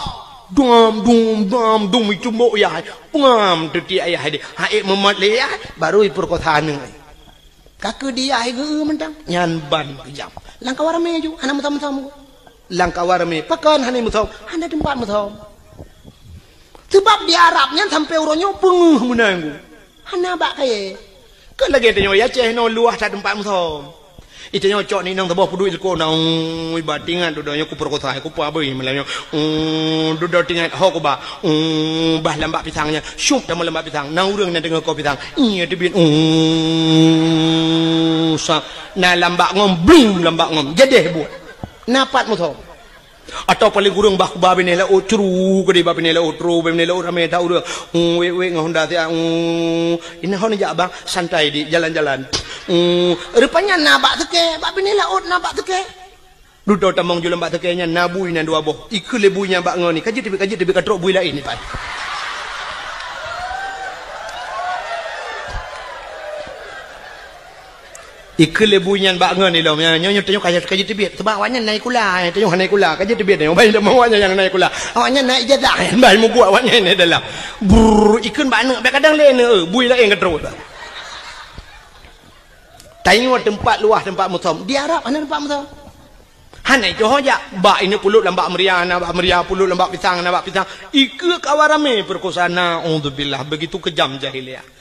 Dum, dum, dum, dum, icumbôk yah. Pengam teutiek yah deh. Hai meumat lé yah, baru ipeurekosa aneuk. Ka keu di yah geu mantong. Nyan ban keujam. Lam kawan ramé ju, hana meusom-som. Lam kawan ramé, pakon hana meusom? Hana teumpat meusom. Sebab di Arab nyan sampoe uroe nyoe peungeuh meunan. Hana bak kayèe. Kon lagèe tanyoe i Aceh nyoe luwah that teumpat meusom. I tanyoe cok ni inong saboh peuduek ileko na, ui, bah tingat dudoe nyoe kupeurekosa, kupeuabui malam nyoe. Ui, dudoe tingat ho kuba. Ui, bah lam bak pisang nyan. Syup tamong lam bak pisang. Na ureueng na deungoe ko pisang. Iya teubiet. Ui, sa. Na lam bak ngom, blum lam bak ngom. Jadeh buet. Na pat meusom. Atawa paléng kureueng bah kuba binéh laôt, curu keudéh bah binéh laôt, tro bah binéh laôt ramé that ureueng. Hmm, wék-wék ngon honda siat, hmm, inan hon jak bang, santai di jalan-jalan. Hmm, rupanya na bak seukée, bak binéh laôt na bak seukée. Dudoe tamong ju lam bak seukée nyan na bui na dua boh. Ikheun lé bui nyan bak ngon ni, ka jeuet teubiet, ka jeuet teubiet, ka trok bui laén ni pai. Ikheun lé bui nyan bak ngon ilom, nyoe, nyoe tanyoe ka, ka jeuet teubiet. Sabab awaknyan na sikula, eh, tanyoe hana sikula, ka jeuet teubiet nyoe. Bai tamong awaknyan nyang na sikula. Awaknyan na ijazah, bai mubuet awaknyan di dalam. Brrr, ikheun bak aneuk, bèk kadang lé aneuk, eh, bui laén ka trok. Tanyoe teumpat luwah teumpat meusom. Di Arab hana teumpat meusom. Hana itu ho jak. Bak ineuk pulop lam bak meuria, na bak meuria pulop lam bak pisang, na bak pisang. Ikheun kawan ramé peurekosa, naudzubillah. Begitu kejam jahiliyah.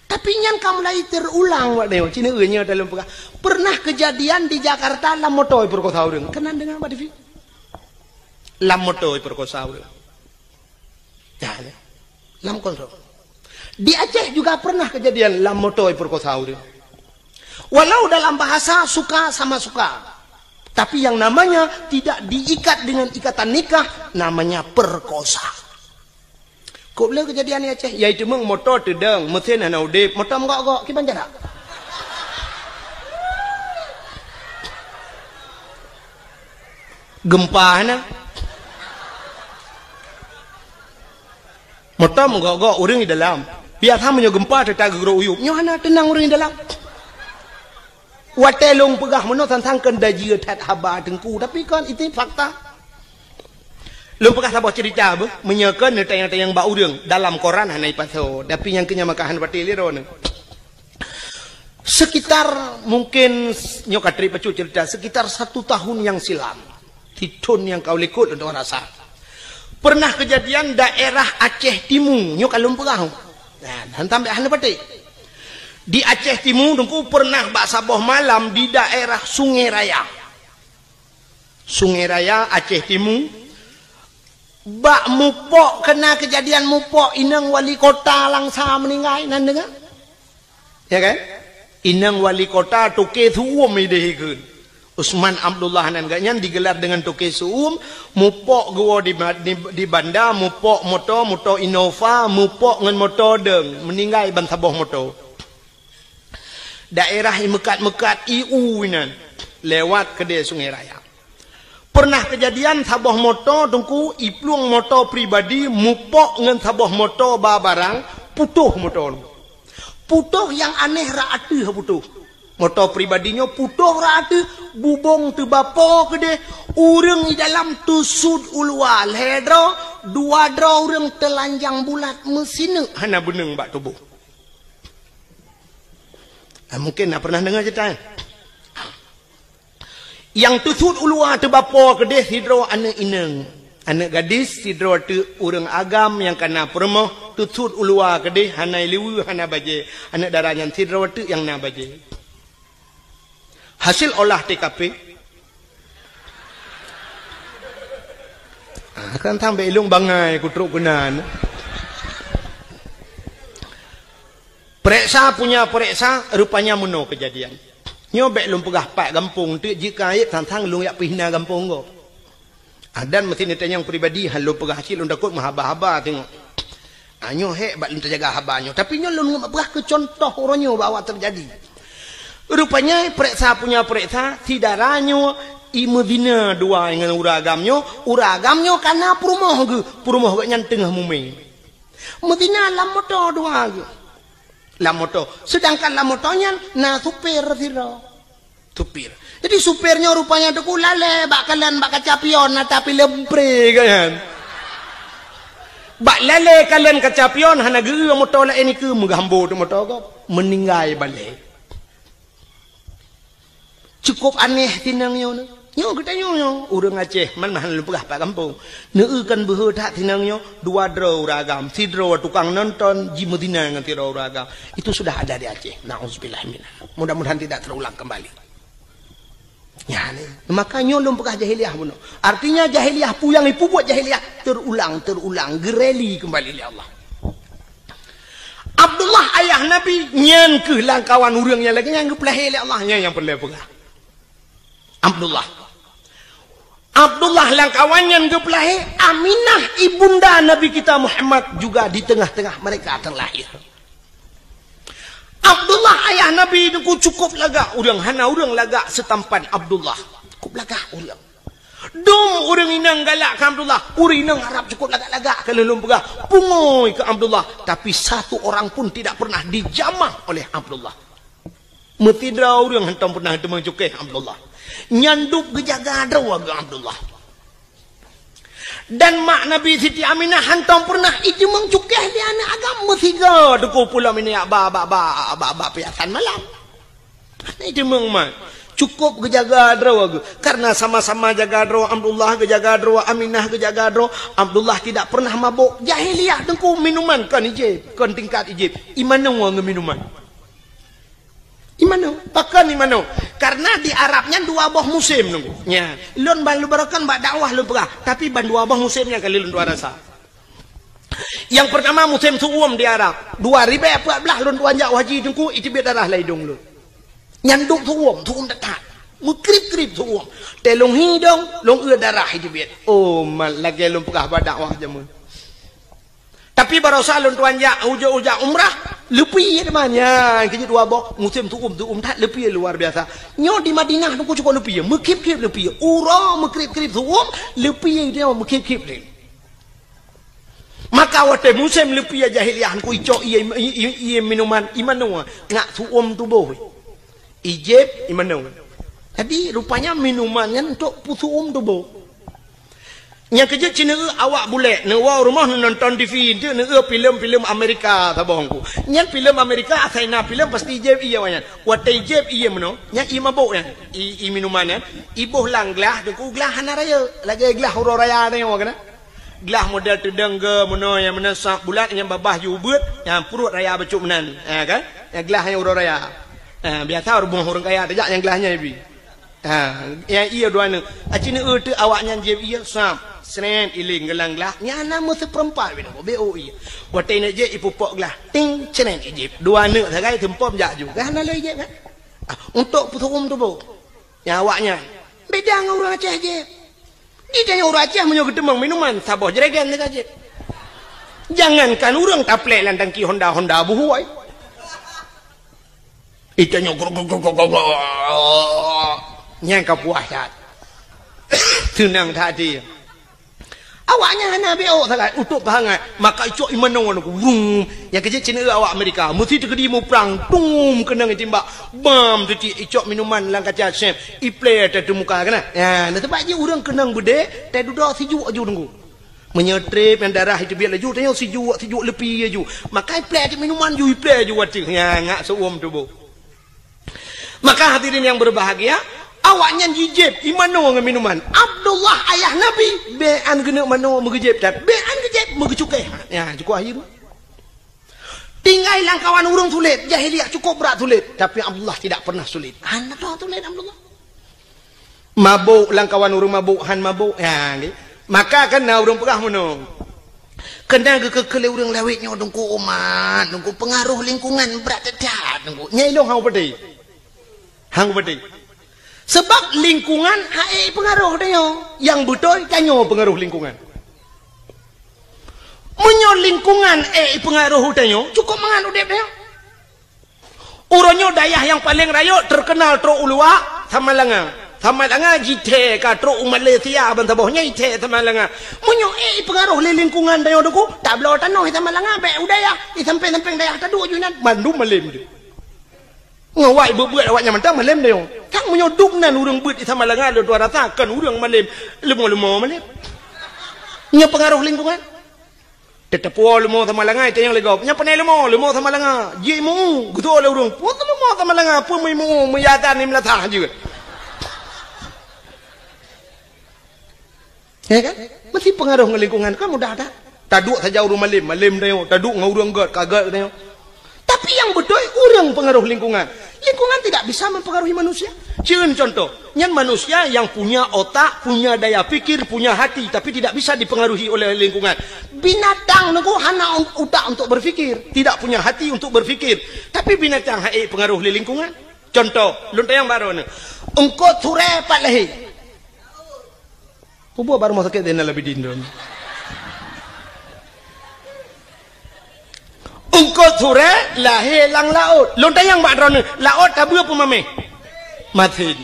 Tapi nyan ka mulai teurulang, Wak Neo. Cina nyoe dalam peugah. Pernah kejadian di Jakarta lam moto peurekosa ureueng. Keunan deungoe bak T V. Lam moto peurekosa ureueng. Ya, ya. Lam kontrol. Di Aceh juga pernah kejadian lam moto peurekosa ureueng. Walau dalam bahasa suka sama suka. Tapi yang namanya tidak diikat dengan ikatan nikah, namanya perkosa. Kok le kejadian di Aceh, yaitu meumoto teudong, mesin hana udeb, moto meugok-gok, kiban jarak. Gempa hana. Moto meugok-gok ureueng di dalam. Biasa meunyoe gempa teuka geugrok uyueb, nyoe hana teunang ureueng di dalam. Watèe lôn peugah meunoe sang-sang keuneuk jeuet that haba Teungku, tapi kan itu fakta. Lôn peugah saboh cerita beuh, meunyoe keuneuk tanyong-tanyong bak ureueng dalam koran hana ipasoe, tapi nyang keu nyan maka hana patéh lé droeneuh. Sekitar mungkin nyoe ka trép bacut cerita, sekitar satu tahun yang silam. Di thôn nyang ka u likot lôn rasa. Pernah kejadian daerah Aceh Timu, nyoe ka lôn peugah. Nah, hana tambah hana patéh. Di Aceh Timu, Teungku, pernah bak saboh malam di daerah Sungai Raya. Sungai Raya, Aceh Timu, Bak mupok, kena kejadian mupok, inong wali kota Langsa meninggai, nan deungoe? Ya kan? Inong wali kota toke Su'um ideh ikheun. Usman Abdullah nan geuh nyan digelar dengan toke Su'um, mupok geuwoe di, di, di banda, mupok moto, moto Innova, mupok ngon moto deung, meninggai ban saboh moto. Daerah i meukat-meukat i u inan, lewat keudeh Sungai Raya. Pernah kejadian saboh moto Teungku, iplueng moto pribadi mupok ngon saboh moto ba barang, putôh moto nyan. Putôh nyang aneh rot ateueh putôh. Moto pribadi nyoe putôh rot ateueh, bubông teubapo keudeh, ureuëng i dalam teusut u luwa lhée droe, dua droe ureuëng teulanjang bulat meusineuk hana beuneueng bak tuboh. Ah, mungkin na pernah deungoe ceurita nyan. Nyang teusut u luwa teubapo keudeh sidroe aneuëk inong, aneuëk gadis, sidroe teuk ureuëng agam nyang kana peurumoh, teusut u luwa keudeh hana ileue, hana bajée, aneuëk dara nyan sidroe teuk nyang na bajée. Hasil olah T K P. Ah, kan sampai ilong bangai kutrok keunan. Pereksa punya pereksa, rupanya meunoe kejadian. Nyoe bék lôn peugah pat gampông teuk jeuet keu aib, sang-sang lôn jak peuhina gampông gob. Adan meusti neutanyong pribadi, han lôn peugah cit lôn takot meuhaba-haba teungoh. Ah, nyoe hék bak lôn teujaga haba nyoe. Tapi nyoe lôn peugah keu contoh uroe nyoe bak awak teujadi. Rupanya pereksa punya pereksa, si dara nyoe i meuzina dua ngon ureuëng agam nyoe, ureuëng agam nyoe kana peurumoh geuh, peurumoh geuh nyan teungoh mumé. Meuzina lam moto dua geuh. Lam moto. Sedangkan lam moto nyan na supir sidroe. Supir. Jadi supir nyoe rupanya Teungku lalée bak kalon bak kaca pion, na tapi leumpre kan. Bak lalée kalon kaca pion hana geu moto laén nikeue, meugambo teuk moto gob. Meninggai balek. Cukup aneh tinang nyoe. Nyoe geutanyoe nyoe, ureuëng Aceh, man mahan lôn peugah pat gampông. Neueu kan beuhe that tinang nyoe, dua droe ureuëng agam, sidroe tukang nonton, jimeuzina ngon sidroe ureuëng agam. Itu sudah ada di Aceh. Nauzubillah minha. Mudah-mudahan tidak terulang kembali. Ya, ni. Maka nyoe lôn peugah jahiliyah bunoe. Artinya jahiliyah peue nyang ipubuet jahiliyah terulang, terulang, geureli kembali lé Allah. Abdullah ayah Nabi, nyan keuh lam kawan ureuëng nyang lagée nyang geupeulahé lé Allah, nyan nyang peureulée peugah. Abdullah. Abdullah lam kawan nyan geupeulahé, Aminah ibunda Nabi kita Muhammad juga di tengah-tengah mereka terlahir. Abdullah ayah Nabi Teungku cukup lagak ureuëng, hana ureuëng lagak seutampan Abdullah. Cukup lagak ureuëng. Dum ureuëng inong galak keu Abdullah, ureuëng inong Arab cukup lagak-lagak ka lheueh lôn peugah, pungui keu Abdullah, tapi satu orang pun tidak pernah dijamah oleh Abdullah. Meusidroe ureuëng hantom pernah teumeung cukéh Abdullah. Nyan dub geujaga droe geuh Abdullah. Dan mak Nabi Siti Aminah hantom pernah iteumeung cukéh lé aneuëk agam meusigoe Teungku pulo minyak ba, ba, ba, ba, ba piasan malam. Hana iteumeung mat. Cukup geujaga droe geuh. Karena sama-sama jaga droe, Abdullah geujaga droe, Aminah geujaga droe, Abdullah tidak pernah mabok. Jahiliyah Teungku minuman kon ijép, kon tingkat ijép. Imanoe ngon minuman. Imanoe, pakon imanoe. Karena di Arab nyan dua boh musém Teungku. Nya, lôn ban lôn barokan bak dakwah lôn peugah, tapi ban dua boh musém nyan kali lôn tuan rasa. Nyang pertama musém su'um di Arab. Dua ribèe peuet blah lôn tuan jak haji Teungku, iteubiet darah lam idong lôn. Nyan dub su'um, su'um that-that. Meukrib-krib su'um. Teuh lôn hi idong, lôn eu darah iteubiet. Oh, mat lagée lôn peugah bak dakwah jameun. Tapi barosa lôn tuan jak, ujoe-ujoe umrah, leupie teuma nyan, keujeuet dua boh, musém su'um, su'um that leupie luar biasa. Nyoe di Madinah Teungku cukup leupie, meukrib-krib leupie. Uroe meukrib-krib su'um, leupie nyoe meukrib-krib lé. Maka watée musém leupie jahiliyah Teungku icok ié, ié, ié, ié minuman, imanoe, ngat su'um tuboh. Ijép, imanoe. Jadi rupanya minuman nyan untuk peusu'um tuboh. Nyang keujeuet ci neueu awak bulek, neuwoe rumoh neunonton T V, enteuk neueu filem-filem Amerika saboh Teungku. Nyan filem Amerika, asai na filem pasti ijép ié awaknyan. Watée ijép ié meunoe, nyan ié mabök nyan, ié, ié minuman nyan, iboh lam glah, Teungku glah hana rayeuk, lagée glah uroe raya tanyoe keunan. Glah model teudong geu meunoe nyang meunan sab bulat nyang babah ju ubeuet, nyang pruet raya bacut meunan. Ha kan? Nyang glah nyang uroe raya. Ha, biasa rumoh ureuëng kaya tajak nyang glah nyan ibi. Ha, nyang ié dua neuk. Aci neueu teuk awaknyan jieb ié sab. Sren iling geulang glah, nyan na meusipeurempat binoe, B O I. Watèe neuk jép ipupok glah, ting, sren ijép. Dua neuk sagai seumpom jak ju. Kan hana lé ijép kan? Ah, untuk peusurum tuboh. Nyan awaknyan. Beda ngon ureueng Aceh jép. Di tanyoe ureueng Aceh meunyoe geuteumeung minuman, saboh jerigen teuka jép. Jangankan ureueng taplek lam tangki Honda, Honda buhôi. Itanyoe grok, grok, grok, grok, grok. Nyan ka puas that. Seunang that até. Awaknyan hana B O sagai, utôp pahangat. Maka icok imanoe ngon aku. Wum. Nyang keuh jeuet cit awak Amerika. Meusi teukeudi muprang. Tum, keunong itimbak. Bam, teuti icok minuman lam kaca sép. Iplè teuh teumuka keunan. Ya, na sebab jih ureueng keunong beudé, teududoe sijuek aju teungku. Meunyoe trép nyang darah iteubiet laju, tanyoe sijuek, sijuek leupie laju. Maka iplè cit minuman ju, iplè ju watèe. Nya, ngak seuuem tuboh. Maka hadirin yang berbahagia, awaknyan jijép imanoe ngon minuman. Abdullah ayah Nabi, bèk an geuneuk manoe meugeujép that. Bèk an geujép meugeucukéh. Nya, cukup akhé. Tinggai lam kawan ureueng sulet, jahiliyah cukup brat sulet, tapi Abdullah tidak pernah sulet. Hana tho sulet Abdullah. Mabök lam kawan ureueng mabök, han mabök. Ya, nggih. Maka kan na ureueng peugah meunoe. Keunan geukeu-keu lé ureueng lawét nyoe teungku umat, teungku peungaroh lingkungan brat that teungku. Nyan ilôn han kupeudeh. Han kupeudeh. Sebab lingkungan han ék peungaroh tanyoe. Nyang beutôi tanyoe peungaroh lingkungan. Meunyoe lingkungan ék peungaroh u tanyoe, cukup mangat udép tanyoe. Uroe nyoe dayah nyang paleng rayeuk teukeunal trok u luwa, Samalanga. Samalanga jithèe ka trok u Malaysia ban saboh nyan ithèe Samalanga. Meunyoe ék peungaroh lé lingkungan tanyoe teungku, tabloe tanoh i Samalanga bèk u dayah, i sampéng-sampéng dayah taduek ju inan, mandum malém jih. Ngon awak beuet-beuet awaknyan mantong malém tanyoe. Kan meunyoe dum nan ureueng beuet i Samalanga lôn tuan rasa kon ureueng malém, leumo-leumo malém. Nyoe peungaroh lingkungan. Teuteupeue leumo Samalanga, itanyong lé gob. Nyan pane leumo, leumo Samalanga. Jimeu, geutô lé ureueng. Peue leumo Samalanga, peue meuimu, meuyadan ni meulasah jeuet. Ya kan? Meusti peungaroh ngon lingkungan, kan mudah that. Taduek saja ureueng malém, malém tanyoe. Taduek ngon ureueng gèt, ka gèt tanyoe. Tapi nyang beutôi ureueng peungaroh lingkungan. Lingkungan tidak bisa mempengaruhi manusia. Cen contoh, nyan manusia yang punya otak, punya daya pikir, punya hati, tapi tidak bisa dipengaruhi oleh lingkungan. Binatang nyoe hana utak untuk berpikir, tidak punya hati untuk berpikir. Tapi binatang han ék peungaroh lé lingkungan. Contoh, lôn tanyong bak droeneuh. Eungkôt surèe pat lahé? Peue buet bak rumoh sakét Zainal Abidin droeneuh? Eungkôt surèe lahé lam laôt. Lôn tanyong bak droeneuh, laôt tabeue peue mamèh? Masen.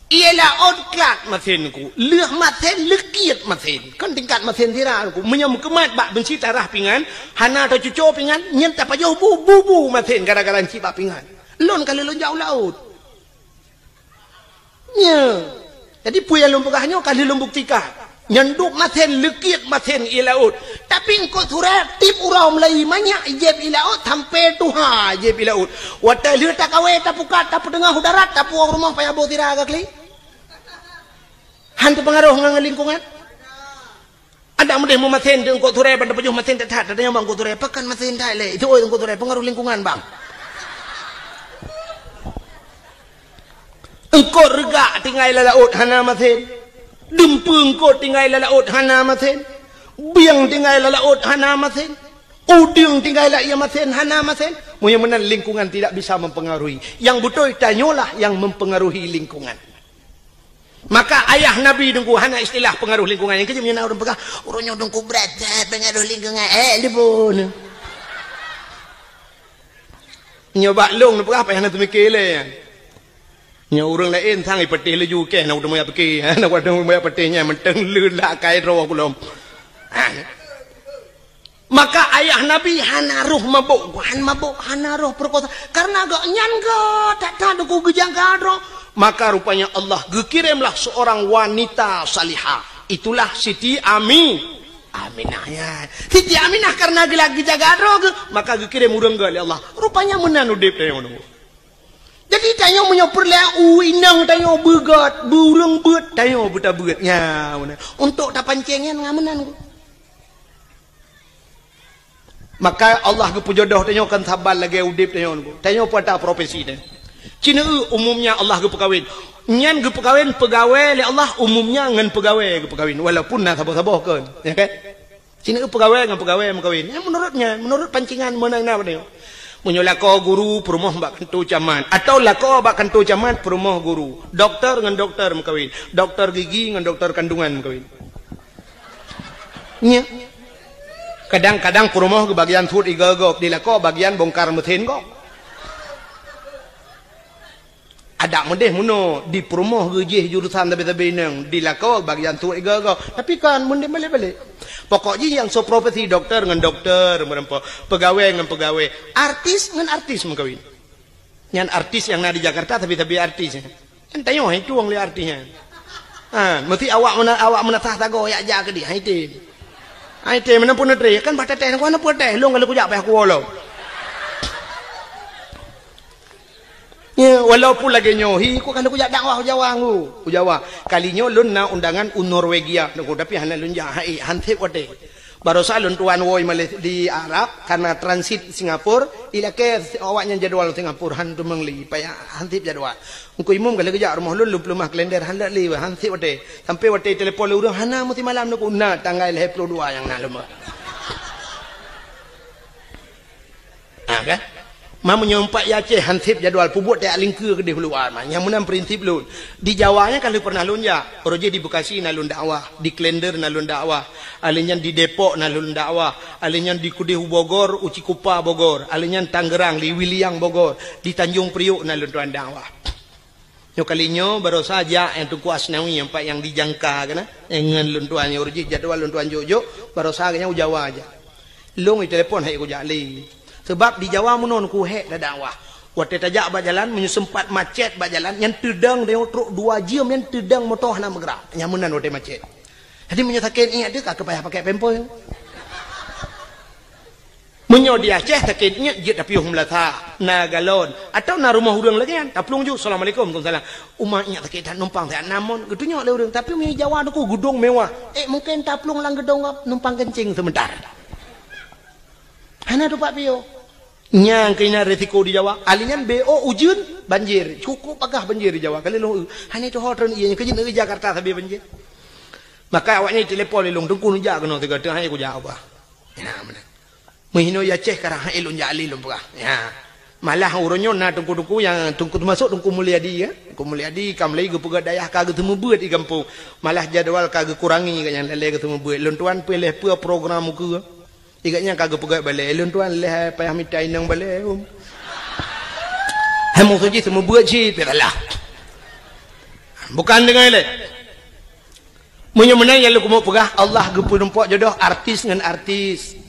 Ié laôt klat masen ku. Lheueh masen, leukiet masen. Kon tingkat masen sira ku. Meunyoe meukeumat bak beunsi tarah pingan, hana tacuco pingan, nyan tapajoh bu, bu, bu masen gara-gara ncit bak pingan. Lôn ka lheueh lôn jak u laôt. Nyoe. Jadi peue nyang lôn peugah nyoe ka lheueh lôn buktikan. Nyan dub masen, leukiet masen ié laôt. Tapi eungkôt surèe tiep uroe meulayi manyak ijép ié laôt sampoe tuha ijép ié laôt. Watèe lheueh takawé tapukat tapeuteungoh u darat tapuwoe rumoh payah boh sira ka kli. Han teupeungaroh ngon lingkungan. Adak meudeh meumasen di eungkôt surèe ban tapajoh masen that-that, tatanyong bak eungkôt surèe, pakon masen that lé? Itu oi eungkôt surèe, peungaroh lingkungan bang. Eungkôt reugak tinggai lam laôt hana masen. Dumpeue eungkôt tinggai lam laôt hana masen. Bieng tinggai lam laôt hana masen. Udeueng tinggai lam ié masen hana masen. Meunyoe meunan lingkungan tidak bisa mempengaruhi. Nyang beutôi tanyoe lah nyang mempengaruhi lingkungan. Maka ayah Nabi teungku hana istilah peungaroh lingkungan. Nyang keujeuet meunyoe na ureueng peugah, "Ureueng nyoe teungku brat that peungaroh lingkungan." Eh, leuboh nyoe. Nyoe bak lôn neupeugah payah na teumiké lé. Nyoe ureueng laén sang ipatéh laju kèe na udeueng meuyak piké. Na udeueng meuyak patéh nyan mantong leulat kai droe kulom. Ha. Maka ayah Nabi hana roh mabök, han mabök, hana roh peurekosa. Karena gobnyan gèt that-that teungku geujaga droe. Maka rupanya Allah geukiremlah seorang wanita salihah. Itulah Siti Ami-, Aminah nyan. Siti Aminah karena geula geujaga droe geuh, maka geukirém ureueng gèt lé Allah. Rupanya meunan udép tanyoe nyoe. Jadi tanyoe meunyoe peureulèe u inong tanyoe beugèt, beu ureueng beuet, tanyoe beutabeuet. Nya, meunan. Untuk tapancéng nyan ngon meunan. Maka Allah geupeujodoh tanyoe kon saban lagèe udép tanyoe nyoe. Tanyoe peue ata profesi tanyoe. Cit nyoe umumnya Allah geupeukawen. Nyan geupeukawen peugawée lé Allah, umumnya ngon peugawée geupeukawen, walaupun na saboh-saboh kon, ya kan? Sinoe peugawée ngon peugawée meukawen. Ya, menurut nyan, menurut pancingan meunan na nyoe. Meunyoe lakoe guru peurumoh bak kantô camat, atau lakoe bak kantô camat peurumoh guru, dokto ngon dokto meukawen, dokto gigi ngon dokto kandungan meukawen. Nya. Kadang-kadang peurumoh geubagian suet igoe gob, di lakoe bagian bongkar mesin gob. Adak meudeh meunoe, di peurumoh geujih jurusan sabe-sabe inong, di lakoe bagian suet igoe gob. Tapi kan meudeh balek-balek. Pokok jih nyang soe profesi dokto ngon dokto meureumpok, peugawée ngon peugawée, artis ngon artis meukawen. Nyan artis nyang na di Jakarta, sabe-sabe artis. Kan tanyoe hai tueng lé artis nyan. Ha, meusti awak meuna-, awak meunasah sagoe yak jak keudeh, hai tem. Hai tem, meunan pun neutre, kan bah teuteh, ku hana peuteh, lôn ka lheueh kujak payah kuwoe lom. Ya, walaupun lagée nyoe, hi, ku ka lheueh kujak dakwah u Jawa, ngu, u Jawa. Kali nyoe lôn na undangan u Norwegia, nunggu, tapi hana lôn jak, hai, han sép watée. Barosa lôn tuan woe Malay-, di Arab, karena transit Singapura, ilakée awaknyan jadwal Singapura, han teumeung lé, payah han sép jadwal. Engku Imum ka lheueh geujak rumoh lôn, lôn peuleumah kalender, han leuet lé, han sép watée. Sampai watée telepon lé ureuëng, hana meusimalam nunggu, na tanggai lhée ploh dua nyang na lom. Ha, kan? Ma meunyoe umpat i Aceh han sép jadwal, peubuet tajak lingkeue keudeh u luwa, ma. Nyang meunan prinsip lôn. Di Jawa nyan ka lheueh pernah lôn jak. Uroe jih di Bekasi na lôn dakwah, di Klender na lôn dakwah, alheuh nyan di Depok na lôn dakwah, alheuh nyan di keudeh u Bogor, u Cikupa Bogor, alheuh nyan Tangerang, di Wiliang Bogor, di Tanjung Priok na lôn tuan dakwah. Nyoe kali nyoe barosa jak nyang Teungku Asnawi, nyang pat nyang dijangka keunan, nyang ngon lôn tuan nyoe, uroe jih jadwal lôn tuan jok-jok, barosa geuhnyan u Jawa jak. Lôn itelepon, han ék kujak lé. Sabab di Jawa meunoe ku hék dakwah. Watée tajak bak jalan, meunyoe seumpat macet bak jalan, nyan teudong, teudong trok dua jeuem, nyan teudong moto hana meugerak. Nyan meunan watée macet. Jadi meunyoe sakét iék teuh ka payah pakai pampers. Meunyoe di Aceh sakét iék jeuet tapiôh meulasa, na galon, atawa na rumoh ureuëng lagée nyan, taplueng ju, "Assalamualaikum." "Waalaikumsalam." "Uma iék sakét that, numpang siat na mon?" Geutunyok lé ureuëng. Tapi meunyoe Jawa nyoe ku geudong mewah, ék mungken taplueng lam geudong gob, numpang keuncing seumeuntar. Hana tupat piôh. Nyang keunan risiko di Jawa. Alheuh nyan B O ujeuen, banjir. Cukup bagah banjir di Jawa. Ka lheueh lôn, hana tuho treun ié nyan, keu jeuet neuk Jakarta sabe banjir. Maka awaknyan telepon lé lôn, "Teungku neujak keunoe sigoe, teuh han ék kujak ubah." Nah, meunan. Meuhinoe i Aceh karang han ék lôn jak lé lôn peugah. Ya. Malah uroe nyoe na teungku-teungku nyang teungku teumasok Teungku Mulyadi, ya. Teungku Mulyadi ka mulai geupeugah dayah ka geuseumeubeuet di gampông. Malah jadwal ka geukurangi, ka nyang lalée geuseumeubeuet. Lôn tuan peue lheueh peue program ukeue. Igat nyan ka geupeugah balée, lôn tuan lheueh payah mita inong balée, um. Hai meusoe jih seumeubeuet cit, pih salah. Bukan deungon lé. Meunyoe meunan nyang lôn keumeung peugah, Allah geupeurumpok jodoh artis ngon artis.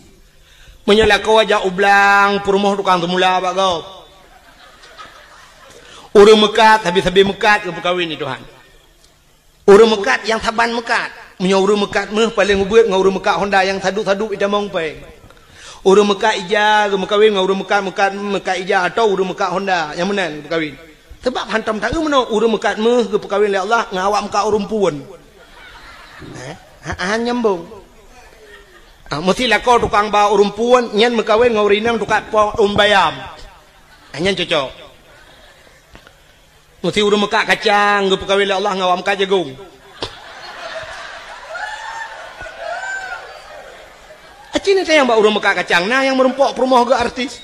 Meunyoe lakoe jak u blang, peurumoh tukang seumula bak gob. Ureuëng meukat, sabe-sabe meukat geupeukawen lé Tuhan. Ureuëng meukat nyang saban meukat. Meunyoe ureuëng meukat méuh paleng ubeuet ngon ureuëng meukat honda nyang sadup-sadup itamong péng. Ureuëng meukat ija geumeukawen ngon ureuëng meukat, meukat, meukat ija atawa ureuëng meukat honda nyang meunan geumeukawen. Sabab hantom taeu meunoe ureuëng meukat méuh geupeukawen lé Allah ngon awak meukat ureuëng puon. Eh, ha, ha, nyambung. Ah, meusti lakoe tukang ba ureuëng puon nyan meukawen ngon ureuëng inong tukang po ureuëng bayam. Ah, nyan cocok. Meusti ureuëng meukat kacang geupeukawen lé Allah ngon awak meukat jagong. Aci ni sayang bak ureuëng meukat kacang, na nyang meurumpok peurumoh geuh artis.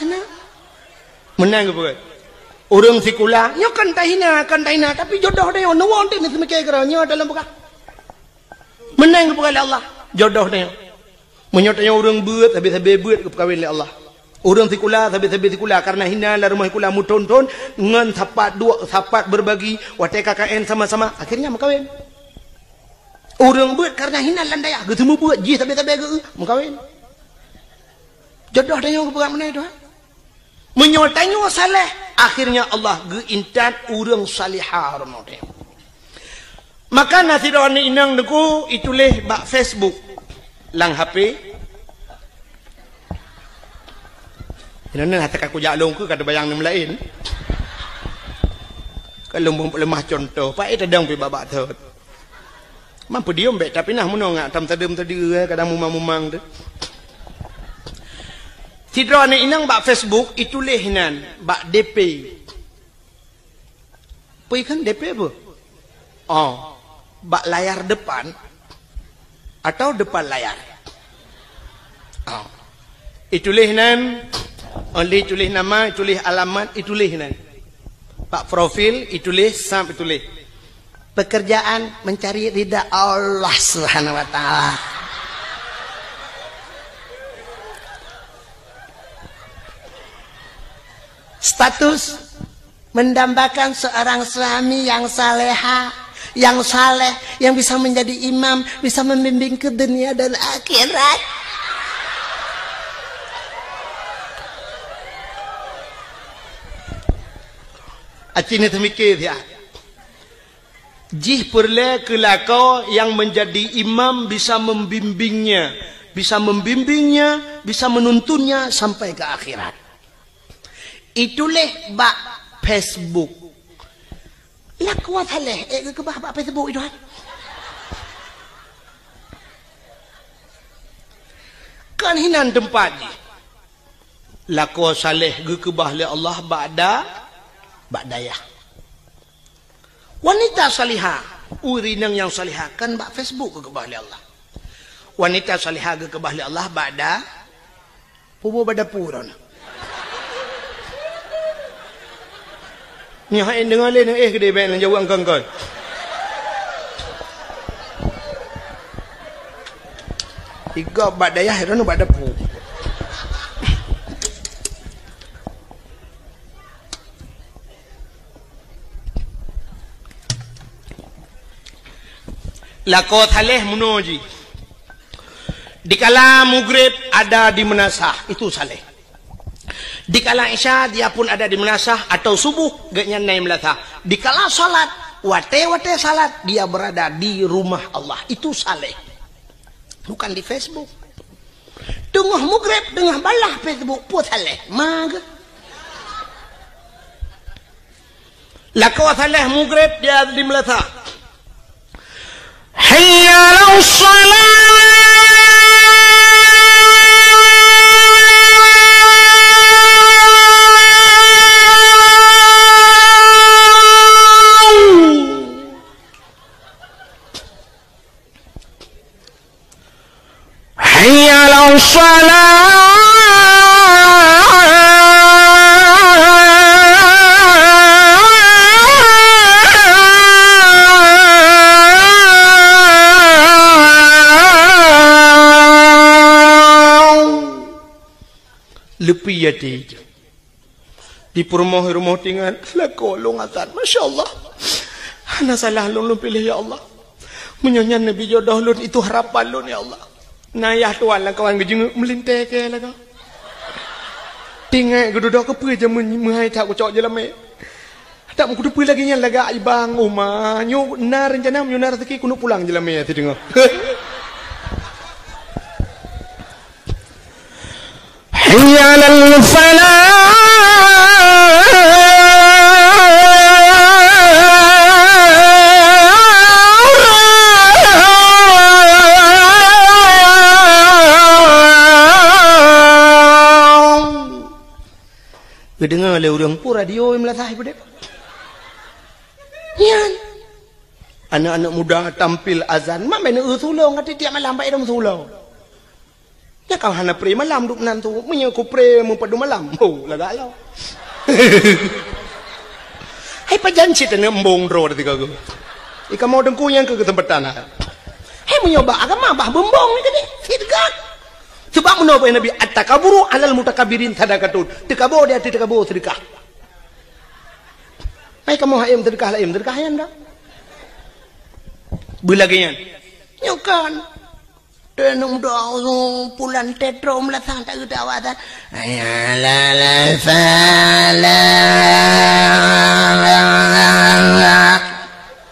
Hana. Meunan geupeugah. Ureuëng sikula, nyoe kan tahina, kan tahina, tapi jodoh tanyoe, neuwoe teuh neuseumiké keudroe, nyoe dalam peugah. Meunan geupeugah lé Allah, jodoh tanyoe. Meunyoe tanyoe ureuëng beuet, sabe-sabe beuet geupeukawen lé Allah. Ureuëng sikula, sabe-sabe sikula, karena hina lam rumoh sikula meuthon-thon, ngon sapat duek, sapat berbagi, watée K K N sama-sama, akhirnya meukawen. Ureuëng beuet karena hina lam dayah, geuseumeubeuet jih sabe-sabe geu-, meukawen. Jodoh tanyoe geupeugah meunan, Tuhan. Meunyoe tanyoe saleh, akhirnya Allah geuintat ureuëng salihah rumoh tanyoe. Maka na sidroe aneuk inong teungku ituléh bak Facebook lam H P. Inong hana ka kujak lôn keu ka teubayang nyang laén. Ka lôn lemah contoh, paét tadong pih babak thot. Mampu diom bék, tapi nah meunoe ngak tam tadeuem tadi, eh, kadang mumang-mumang tu. Sidroe aneuk inong bak Facebook ituléh nan bak D P. Pui kan D P beuh? Oh, bak layar depan atau depan layar? Oh. Ituléh nan, oleh tuléh nama, ituléh alamat, ituléh nan. Bak profil, ituléh, sab ituléh. Pekerjaan mencari ridha Allah Subhanahu wa Ta'ala. Status mendambakan seorang suami yang saleha, yang saleh, yang bisa menjadi imam, bisa membimbing ke dunia dan akhirat. Aci ni teumiké siat. Jih peureulée keu lakoe nyang meunjadi imam bisa membimbingnya, bisa membimbingnya, bisa menuntunnya sampai ke akhirat. Ituléh bak Facebook. Lakoe saleh, eh, geukeubah bak Facebook itu kan. Kan hinan teumpat jih. Lakoe saleh geukeubah lé Allah bak da-, bak dayah. Wanita salihah, ureuëng inong nyang salihah kan bak Facebook geukeubah lé Allah. Wanita salihah geukeubah lé Allah bak da-, puboh bak dapu droeneuh. Nyoe hai deungoe lé nyoe, eh, keudéh bék neujaweueb angkon-angkon. Igob bak dayah, droeneuh bak dapu. Lakoe saleh meunoe jih. Dikala mugreb ada di meunasah, itu saleh. Dikala isya dia pun ada di meunasah atau subuh geuhnyan na i meunasah. Dikala salat, watée-watée salat dia berada di rumah Allah, itu saleh. Bukan di Facebook. Teungoh mugreb, teungoh balah Facebook, peue saleh? Maga. Lakoe saleh mugreb dia di meunasah. Hayya 'alas shalah. Hayya 'alas shalah. Leupie até. Di peurumoh-rumoh tingan, lakoe lôn azan. Masya Allah. Hana salah lôn, lôn piléh, ya Allah. Meunyoe nyan neubi jodoh lôn, itu harapan lôn, ya Allah. Na yah tuan lam kawan geujeungeuk meulintée keu lakoe. Tingat geududoe keupeue jameun meuhai that kucok jeulamé. Tak meukuteupeu lagée nyan lagak ibang uma. Nyoe na reuncana, nyoe na raseuki keuneuk pulang jeulamé sideungoe. Hayya 'alal falah. Geudeungoe lé ureuëng peue radio i meulasah ipeudeh. Nyan. Aneuk-aneuk muda tampil azan, mak meuneuk eu tulông, ka tiep malam bak idong tulông. Nyan ka hana pré malam duek nan tu. Meunyoe ku pré meupadum malam, oh, lagak lom. Hai pajan cit aneuk embong droe teuka geuh. Ikamoe teungku nyang keu keuseumpatan hai. Hai meunyoe bak agama bah beumbong ni tadi, seudeukah. Sebab meunoe Nabi, "At-takaburu 'alal mutakabbirin sadaqatun." Teukabo di ateueh teukabo seudeukah. Hai kamoe hai em seudeukah laén, seudeukah nyan dah. Beulagée nyan. Nyoe kan. Teunong doa pulan tetro meulasah tak geuda awak tan. Hayya 'alal falah.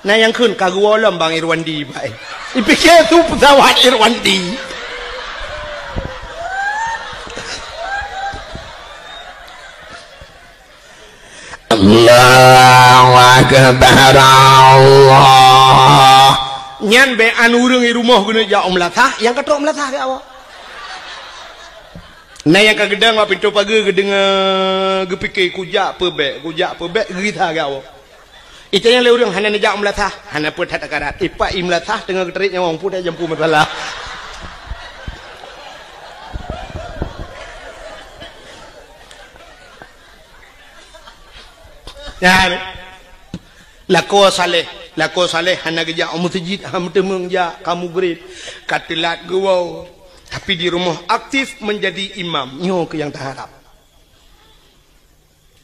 Na nyang kheun ka geuwoe lom bang Irwandi bai. Ipike tu pesawat Irwandi. Allahu Akbar, Allah. Nyan bék an ureuëng i rumoh geuneuk jak u meulasah, nyang ka trok meulasah geuwoe. Na nyang ka geudong bak pintoe pageue geudeungoe geupike kujak peubék, kujak peubék geugisa geuwoe. Itanyong lé ureuëng hana neujak u meulasah, hana peue that takarat. Ipak i meulasah teungoh geutrek nyawöng, peue that jampu masalah. Nyan. Lakoe saleh, lakoe saleh hana geujak u meuseujid, hana meuteumeung jak ka mugreb, ka teulat geuwoe. Tapi di rumoh aktif menjadi imam. Nyoe keuh nyang taharab.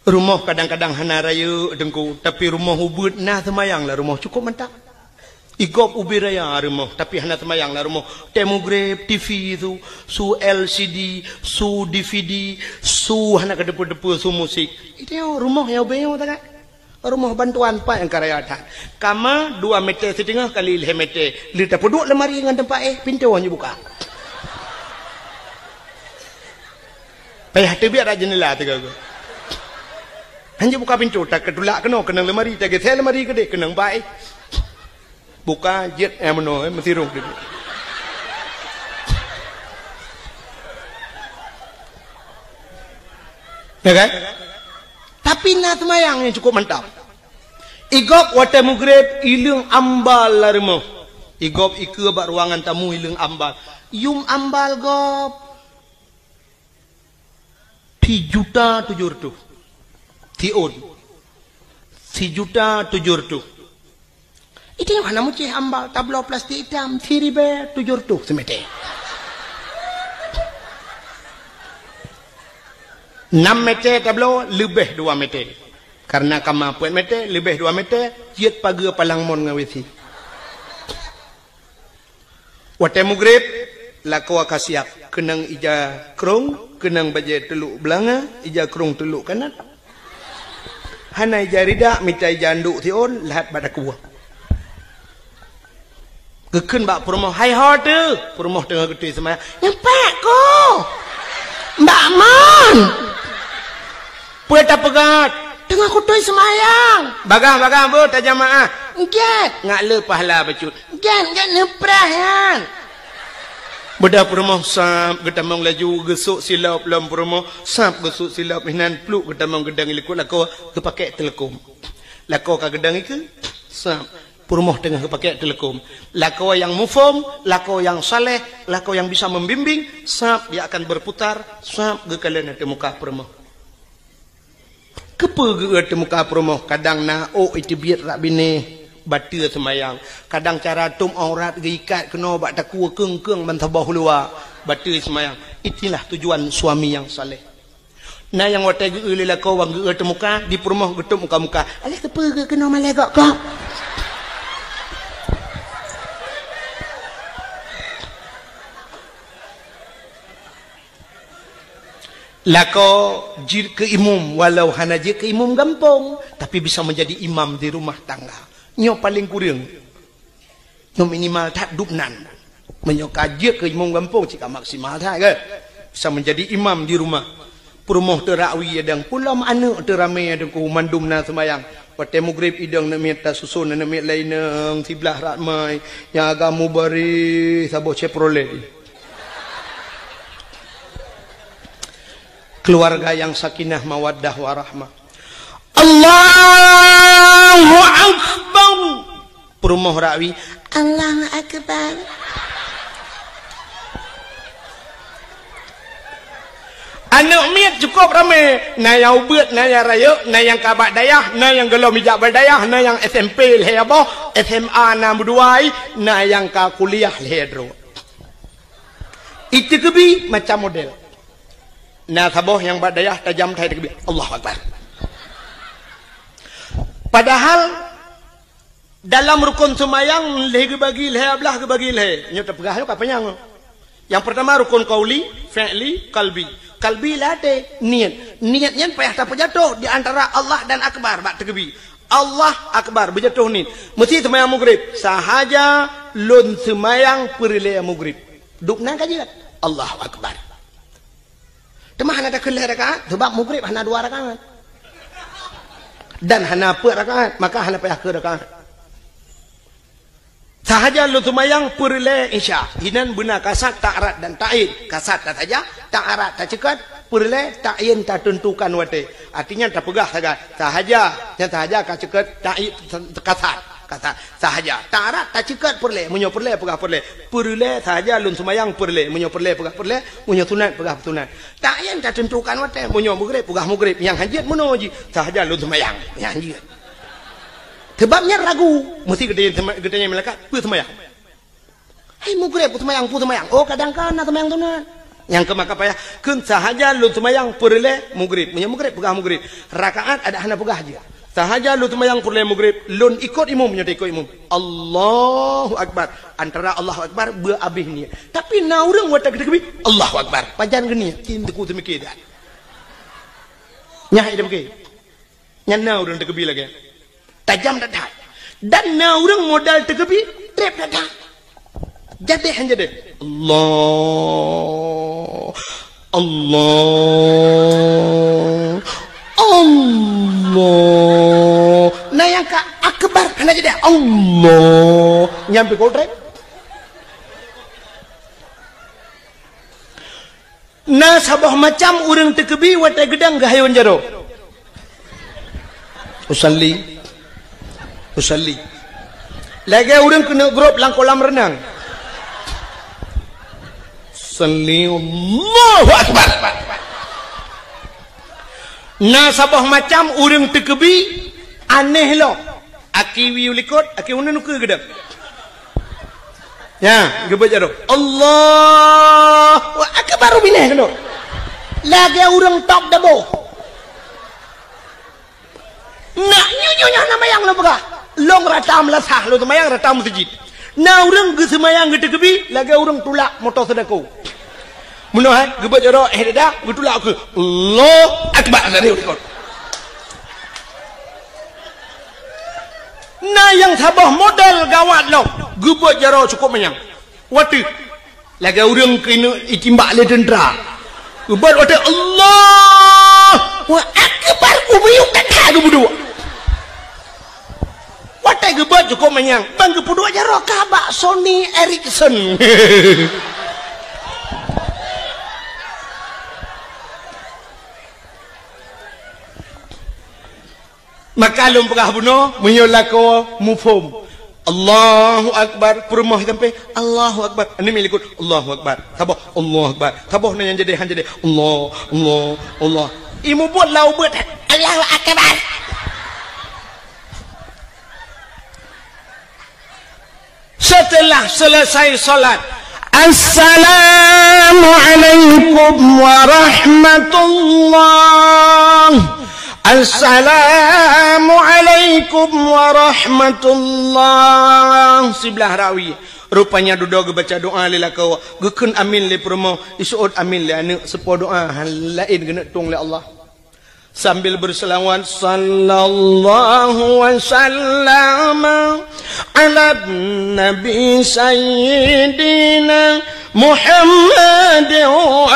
Rumoh kadang-kadang hana rayeuk teungku, tapi rumoh ubeuet na seumayang lam rumoh cukôp mantap. Igob ubé raya rumoh, tapi hana seumayang lam rumoh. Tée mugreb, T V su, su L C D, su D V D, su hana keudeupeue-deupeue su musik. Itu rumoh nyang ubé nyoe takat. Rumoh bantuan pat nyang ka raya that. Kama dua meter siteungoh kali lhée meter. Lé tapeuduek lemari ngon teumpat éh, pintoe hana buka. Payah teubiet rak jeundela teuga-ga. Hanjeuet buka pintoe, takeutulak keunoe keunong lemari, tageusée lemari keudeh keunong bai. Buka jeuet nyang meunoe, eh, meusirong teubiet. Ya kan? Tapi na seumayang nyang cukôp mantap. Igob watée mugreb, ileueng ambal lam rumoh. Igob ikeue bak ruangan tamu ileueng ambal. Yum ambal gob. Sijuta tujoh reutôh. Siôn. Sijuta tujoh reutôh. Itu nyang hana meucéh ambal, tabloe plastik itam, siribée tujoh reutôh seumeter. Nam meter tabloe, leubeh dua meter. Karena kama peuet meter, leubeh dua meter, jeuet pageue palang mon ngon W C. Watée mugreb, lakoe ka siab, keunong ija krong, keunong bajée teulok beulanga, ija krong teulok kanat. Hana ija rida, mita ija andok siôn, lhat bak dakue. Geukheun bak peurumoh, "Hai ho teuh?" Peurumoh teungoh geutôi seumayang. "Nyan pat ko, Mbak Mon." "Peue tapeugah?" "Teungoh kutôi seumayang." "Bagah-bagah beuh tajamaah." "Gét." "Ngat le pahala bacut." "Gét, gét neuprah nyan." Beudah peurumoh sab geutamong laju geusok silop lom peurumoh, sab geusok silop hinan pluk geutamong geudong likot lakoe geupakek teuleukom. Lakoe ka geudong ikeue, sab peurumoh teungoh geupakek teuleukom. Lakoe nyang muphom, lakoe nyang saleh, lakoe nyang bisa membimbing, sab dia akan berputar, sab geukalon ateueh muka peurumoh. Keupeue geu-eu teumuka peurumoh, kadang na ôk iteubiet rak binéh, bateue seumayang. Kadang cara tôm aurat geuikat keunoe bak takue keung-keung ban saboh luwa, bateue seumayang. Itulah tujuan suami nyang saleh. Na nyang watée geu-eu lé lakoe wan geu-eu teumuka, di peurumoh geutôb muka-muka. "Alah keupeue geu-eu keunoe malée gok-gok?" Lakoe jeuet keu imum, walau hana jeuet keu imum gampông, tapi bisa menjadi imam di rumah tangga. Nyoe paleng kureueng. Nyoe minimal that dubnan. Meunyoe ka jeuet keu imum gampông, cit ka maksimal that, kan? Bisa menjadi imam di rumah. Peurumoh teurakwi adang, pulom aneuëk teuramé adang ku mandum na seumayang. Watée mugreb idong aneuk miet tasuson aneuk miet laineueng siblah rak mai, nyang agam mubareh saboh Chevrolet. Keluarga yang sakinah mawaddah warahmah. Allahu Akbar. Peurumoh rakwi, Allahu Akbar. Aneuk miet cukôp ramé, na nyang ubeuet, na nyang rayeuk, na nyang ka bak dayah, na nyang gohlom ijak bak dayah, na nyang S M P lhée boh, S M A na meudua, na nyang ka kuliah lhée droe. Iteukeubi macam model. Na saboh nyang bak dayah tajam that iteukeubi. Allahu Akbar. Padahal dalam rukon seumayang lhée geubagi lhée, ablah geubagi lhée. Nyoe tapeugah nyoe ka panyang. Nyang peurtama rukon qauli, fi'li, qalbi. Qalbi lam até, niet. Niet nyan payah tapeujatoh di antara Allah dan Akbar bak teukeubi. Allah Akbar, beujatoh niet. Meusi seumayang mugreb, sahaja lôn seumayang peureulée mugreb. Dubnan ka jeuet. Allahu Akbar. Teuma hana takheun lhée rakaat, sabab mugreb hana dua rakaat. Dan hana peuet rakaat, maka hana payah keu rakaat. Sahaja lôn seumayang peureulée Isya. Inan beuna kasat ta'arad dan ta'id. Kasat tasaja, ta'arad taceukat, Peureulée, ta'yin, tateuntukan watée. Artinya tapeugah sagai, sahaja. Nyang sahaja ka ceukeut ta'yin, kasar. Kasar. Sahaja. Ta'arab, taceukeut peureulée. Meunyoe peureulée, peugah peureulée. Peureulée, sahaja lôn seumayang peureulée. Meunyoe peureulée, peugah peureulée. Meunyoe sunat, peugah sunat. Ta'yin, tateuntukan watée. Meunyoe meugreb, peugah meugreb. Nyang hanjeuet meunoe jih, sahaja lôn seumayang. Nyang hanjeuet. Sebab nyan ragu. Meusti geutanyong, geutanyong malaikat, peue seumayang? Hai meugreb, peue seumayang, peue seumayang. Oh, kadang ka na seumayang sunat. Nyang keu maka payah, kheun sahaja lôn seumayang peureulée meugreb. Meunyoe meugreb, peugah meugreb. Rakaat adak hana peugah jih. Sahaja lôn seumayang peureulée meugreb, lôn ikot imum, nyoe ikot imum. Allahu Akbar. Antara Allahu Akbar, beu abéh niet. Tapi na ureuëng watée geuteukeubie, Allahu Akbar. Pajan geuniet, cit teungku teumike that. Nyan ida beuke. Nyan na ureuëng teukeubie lagée. Tajam that-that. Dan na ureuëng modal teukeubie, treb that-that. Jadeh han jadeh. Allah. Allah. Allah. Na nyang ka akbar hana jadeh. Allah. Nyan pih kok treb. Na saboh macam ureuëng teukeubie watée geudang geuhayôn jaroe. Usalli. Usalli. Lagée ureuëng keuneuk grob lam kolam reunang. Usalli, Allahu Akbar. Na saboh macam ureuëng teukeubie aneh lom. Aki wiyeu likot, aki uneun ukeue geudang. Ya, geubeuet jaroe. Allahu Akbar, binéh keunoe. Lagée ureuëng top dabo. Nak nyoe nyoe nyoe na mayang lôn peugah. Lôn rata meulasah, lôn seumayang rata meuseujid. Na ureuëng geuseumayang geuteukeubie lagée ureuëng tulak moto seudako. Meunoe hai, geubeuet jaroe, eh, dada, geutulak ukeue. Allahu Akbar, dari likot. Na nyang saboh model gawat lom, geubeuet jaroe cukôp manyang. Watée lagée ureuëng keuneuk itimbak lé teuntra. Geubeuet watée Allahu Akbar, ubiyuk that-that geubeuduek. Watée geubeuet cukôp manyang, ban geupeuduek jaroe ka bak Sony Ericsson. Maka lôn peugah bunoe, meunyoe lakoe muphom. Allahu Akbar, peurumoh sampai, Allahu Akbar. Aneuk miet likot, Allahu Akbar. Saboh, Allahu Akbar. Saboh na nyang jadeh, han jadeh. Allah, Allah, Allah. Imeubeuet lam ubeut, Allahu Akbar. Setelah selesai salat, "Assalamualaikum warahmatullah. Assalamualaikum warahmatullah." Siblah rawi. Rupanya dudoe geubaca doa lé lakoe, geukheun amin lé peurumoh, iseuôt amin lé aneuk, seupôt doa laén geuneuk tueng lé Allah. Sambil berselawat, sallallahu wa sallama ala nabi sayyidina Muhammad wa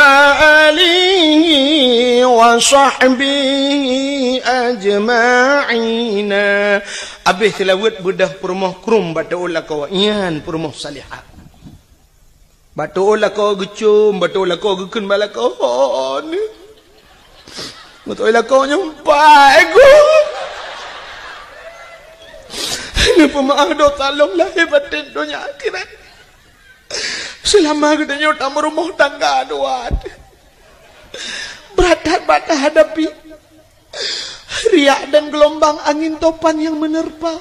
alihi wa sahbihi ajma'ina. Abéh seulaweuet beudôh peurumoh krueng bak teuôt lakoe, nyan peurumoh salihah. Bak teuôt lakoe geucôm, bak teuôt lakoe geukheun bak lakoe, "Hon." Bak teuôt lakoe nyoe, "Pai, Geuh." Neupeumeu'ah dosa lôn lahé batén donya akhirat. Seulama geutanyoe tameurumoh tangga dua. Brat that bak tahadapi. Riak dan gelombang angin topan yang menerpa.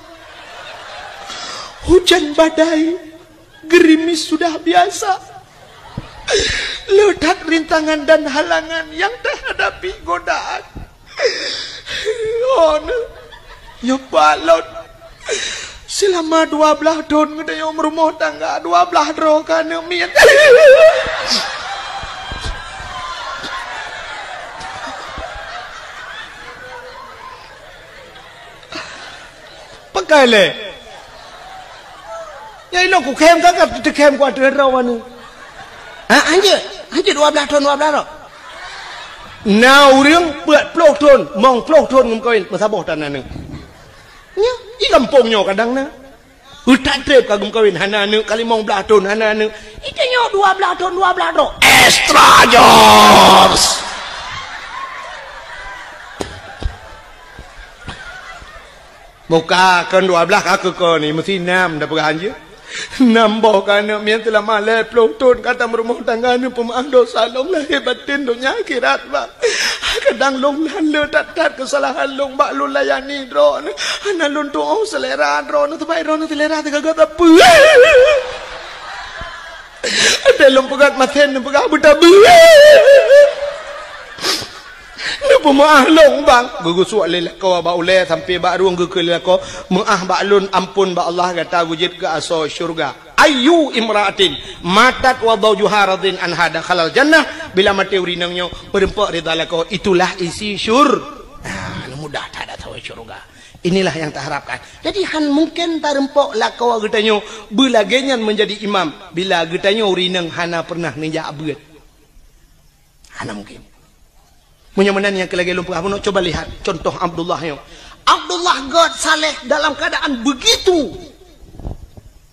Hujan badai, gerimis sudah biasa. Le that rintangan dan halangan yang tahadapi godaan. Oh, nyoe pat lôn. Seulama dua blaih thôn geutanyoe meurumoh tangga, dua blaih droe ka aneuk miet. Pakai lé. Nyang inoe kukhém ka, ka teukhém ku ateueh droe aneuk. Ha, hanjeuet, hanjeuet dua blaih thôn, dua blaih droe. Na ureuëng peuet ploh thôn, mong ploh thôn geumeukawen, meusaboh tan aneuk. Nyoe, di gampông nyoe kadang na. Utak treb ka geumeukawen, hana aneuk, ka limong blaih thôn, hana aneuk. Di tanyoe dua blaih thôn, dua blaih droe. Extra jobs. Muka kon dua blaih ka keu ko ni, meusi nam dah peugah hanjeuet. Nam boh ka aneuk miet seulama lhèe ploh thon ka tameurumoh tangga, neupeumeu'ah dosa lôn lahé batén donya akhirat, Bang. Kadang lôn hana le that-that keusalahan lôn bak lôn layani droeneuh. Hana lôn tu'oh seulera droeneuh, sabab droeneuh seulera teugaga sapeue. Watèe lôn peugah masen, neupeugah beutabeue. Neupeumeu'ah lôn, Bang. Geugeusuek lé lakoe bak ulèe sampoe bak rueng, geukheun lé lakoe, "Meu'ah bak lôn, amphon bak Allah, gata geujeuet keu asoe syeuruga." Ayyu imra'atin matat wa zawjuha radin anha dakhalal jannah. Bila maté ureueng inong nyoe meureumpok ridha lakoe, itulah isi syur-, ah, mudah that asoe syeuruga. Inilah yang taharapkan. Jadi, han mungken tarumpok lakoe geutanyoe beulagèe nyan menjadi imam bila geutanyoe ureueng inong hana pernah neujak beuet. Hana mungken. Meunyoe meunan nyang keu lagèe lôn peugah bunoe, coba lihat contoh Abdullah nyoe. Abdullah gèt saleh dalam keadaan begitu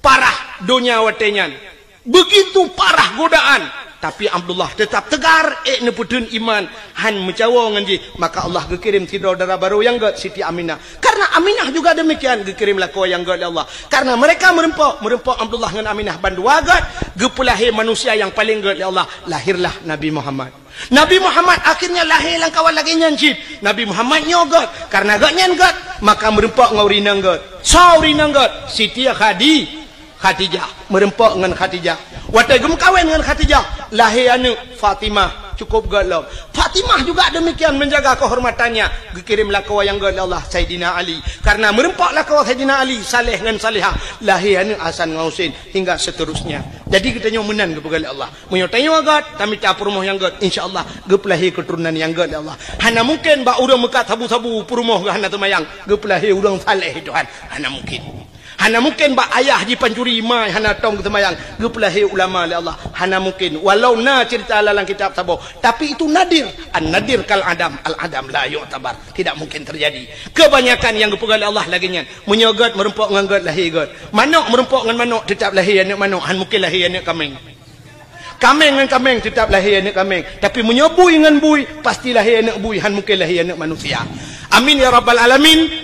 parah donya watèe nyan. Begitu parah godaan, tapi Abdullah tetap tegar, ék neupeutheun iman, han meucawo ngon jih. Maka Allah geukirém sidroe dara barô nyang gèt, Siti Aminah. Karena Aminah juga demikian, geukirém lakoe nyang gèt lé Allah. Karena mereka meureumpok, meureumpok Abdullah ngon Aminah bandua gèt, geupeulahé manusia nyang paleng gèt lé Allah. Lahirlah Nabi Muhammad. Nabi Muhammad akhirnya lahé lam kawan lagèe nyan cit. Nabi Muhammad nyoe gèt, karena gobnyan gèt, maka meureumpok ngon ureueng inong gèt. Soe ureueng inong gèt? Siti Khadi-, Khadijah. Meureumpok ngon Khadijah. Watèe geumeukawen ngon Khadijah, lahé aneuk Fatimah, cukup gèt lom. Fatimah juga demikian menjaga kehormatannya. Geukirém lakoe nyang gèt lé Allah, Saidina Ali. Karena meureumpok lakoe Saidina Ali, saleh ngon salehah, lahé aneuk Hasan ngon Husein, hingga seterusnya. Jadi, geutanyoe meunan geupeugah lé Allah. Meunyoe tanyoe gèt, tamita peurumoh nyang gèt, insya Allah geupeulahé keuturonan nyang gèt lé Allah. Hana mungken bak ureueng meukat sabu-sabu peurumoh geuh hana teumayang, geupeulahé ureueng saleh Tuhan. Hana mungken. Hana mungken bak ayah jipancuri, ma hana tông geuseumayang, geupeulahé ulama lé Allah. Hana mungken. Walau na cerita lam kitab saboh, tapi itu nadir. An-nadir kal adam, al-adam la yu'tabar. Tidak mungkin terjadi. Kebanyakan nyang geupeugah lé Allah lagèe nyan. Meunyoe gèt meureumpok ngon gèt, lahé gèt. Manok meureumpok ngon manok, teutap lahé aneuk manok. Han mungken lahé aneuk kaméng. Kaméng ngon kaméng teutap lahé aneuk kaméng. Tapi meunyoe bui ngon bui, pasti lahé aneuk bui, han mungken lahé aneuk manusia. Amin ya rabbal alamin.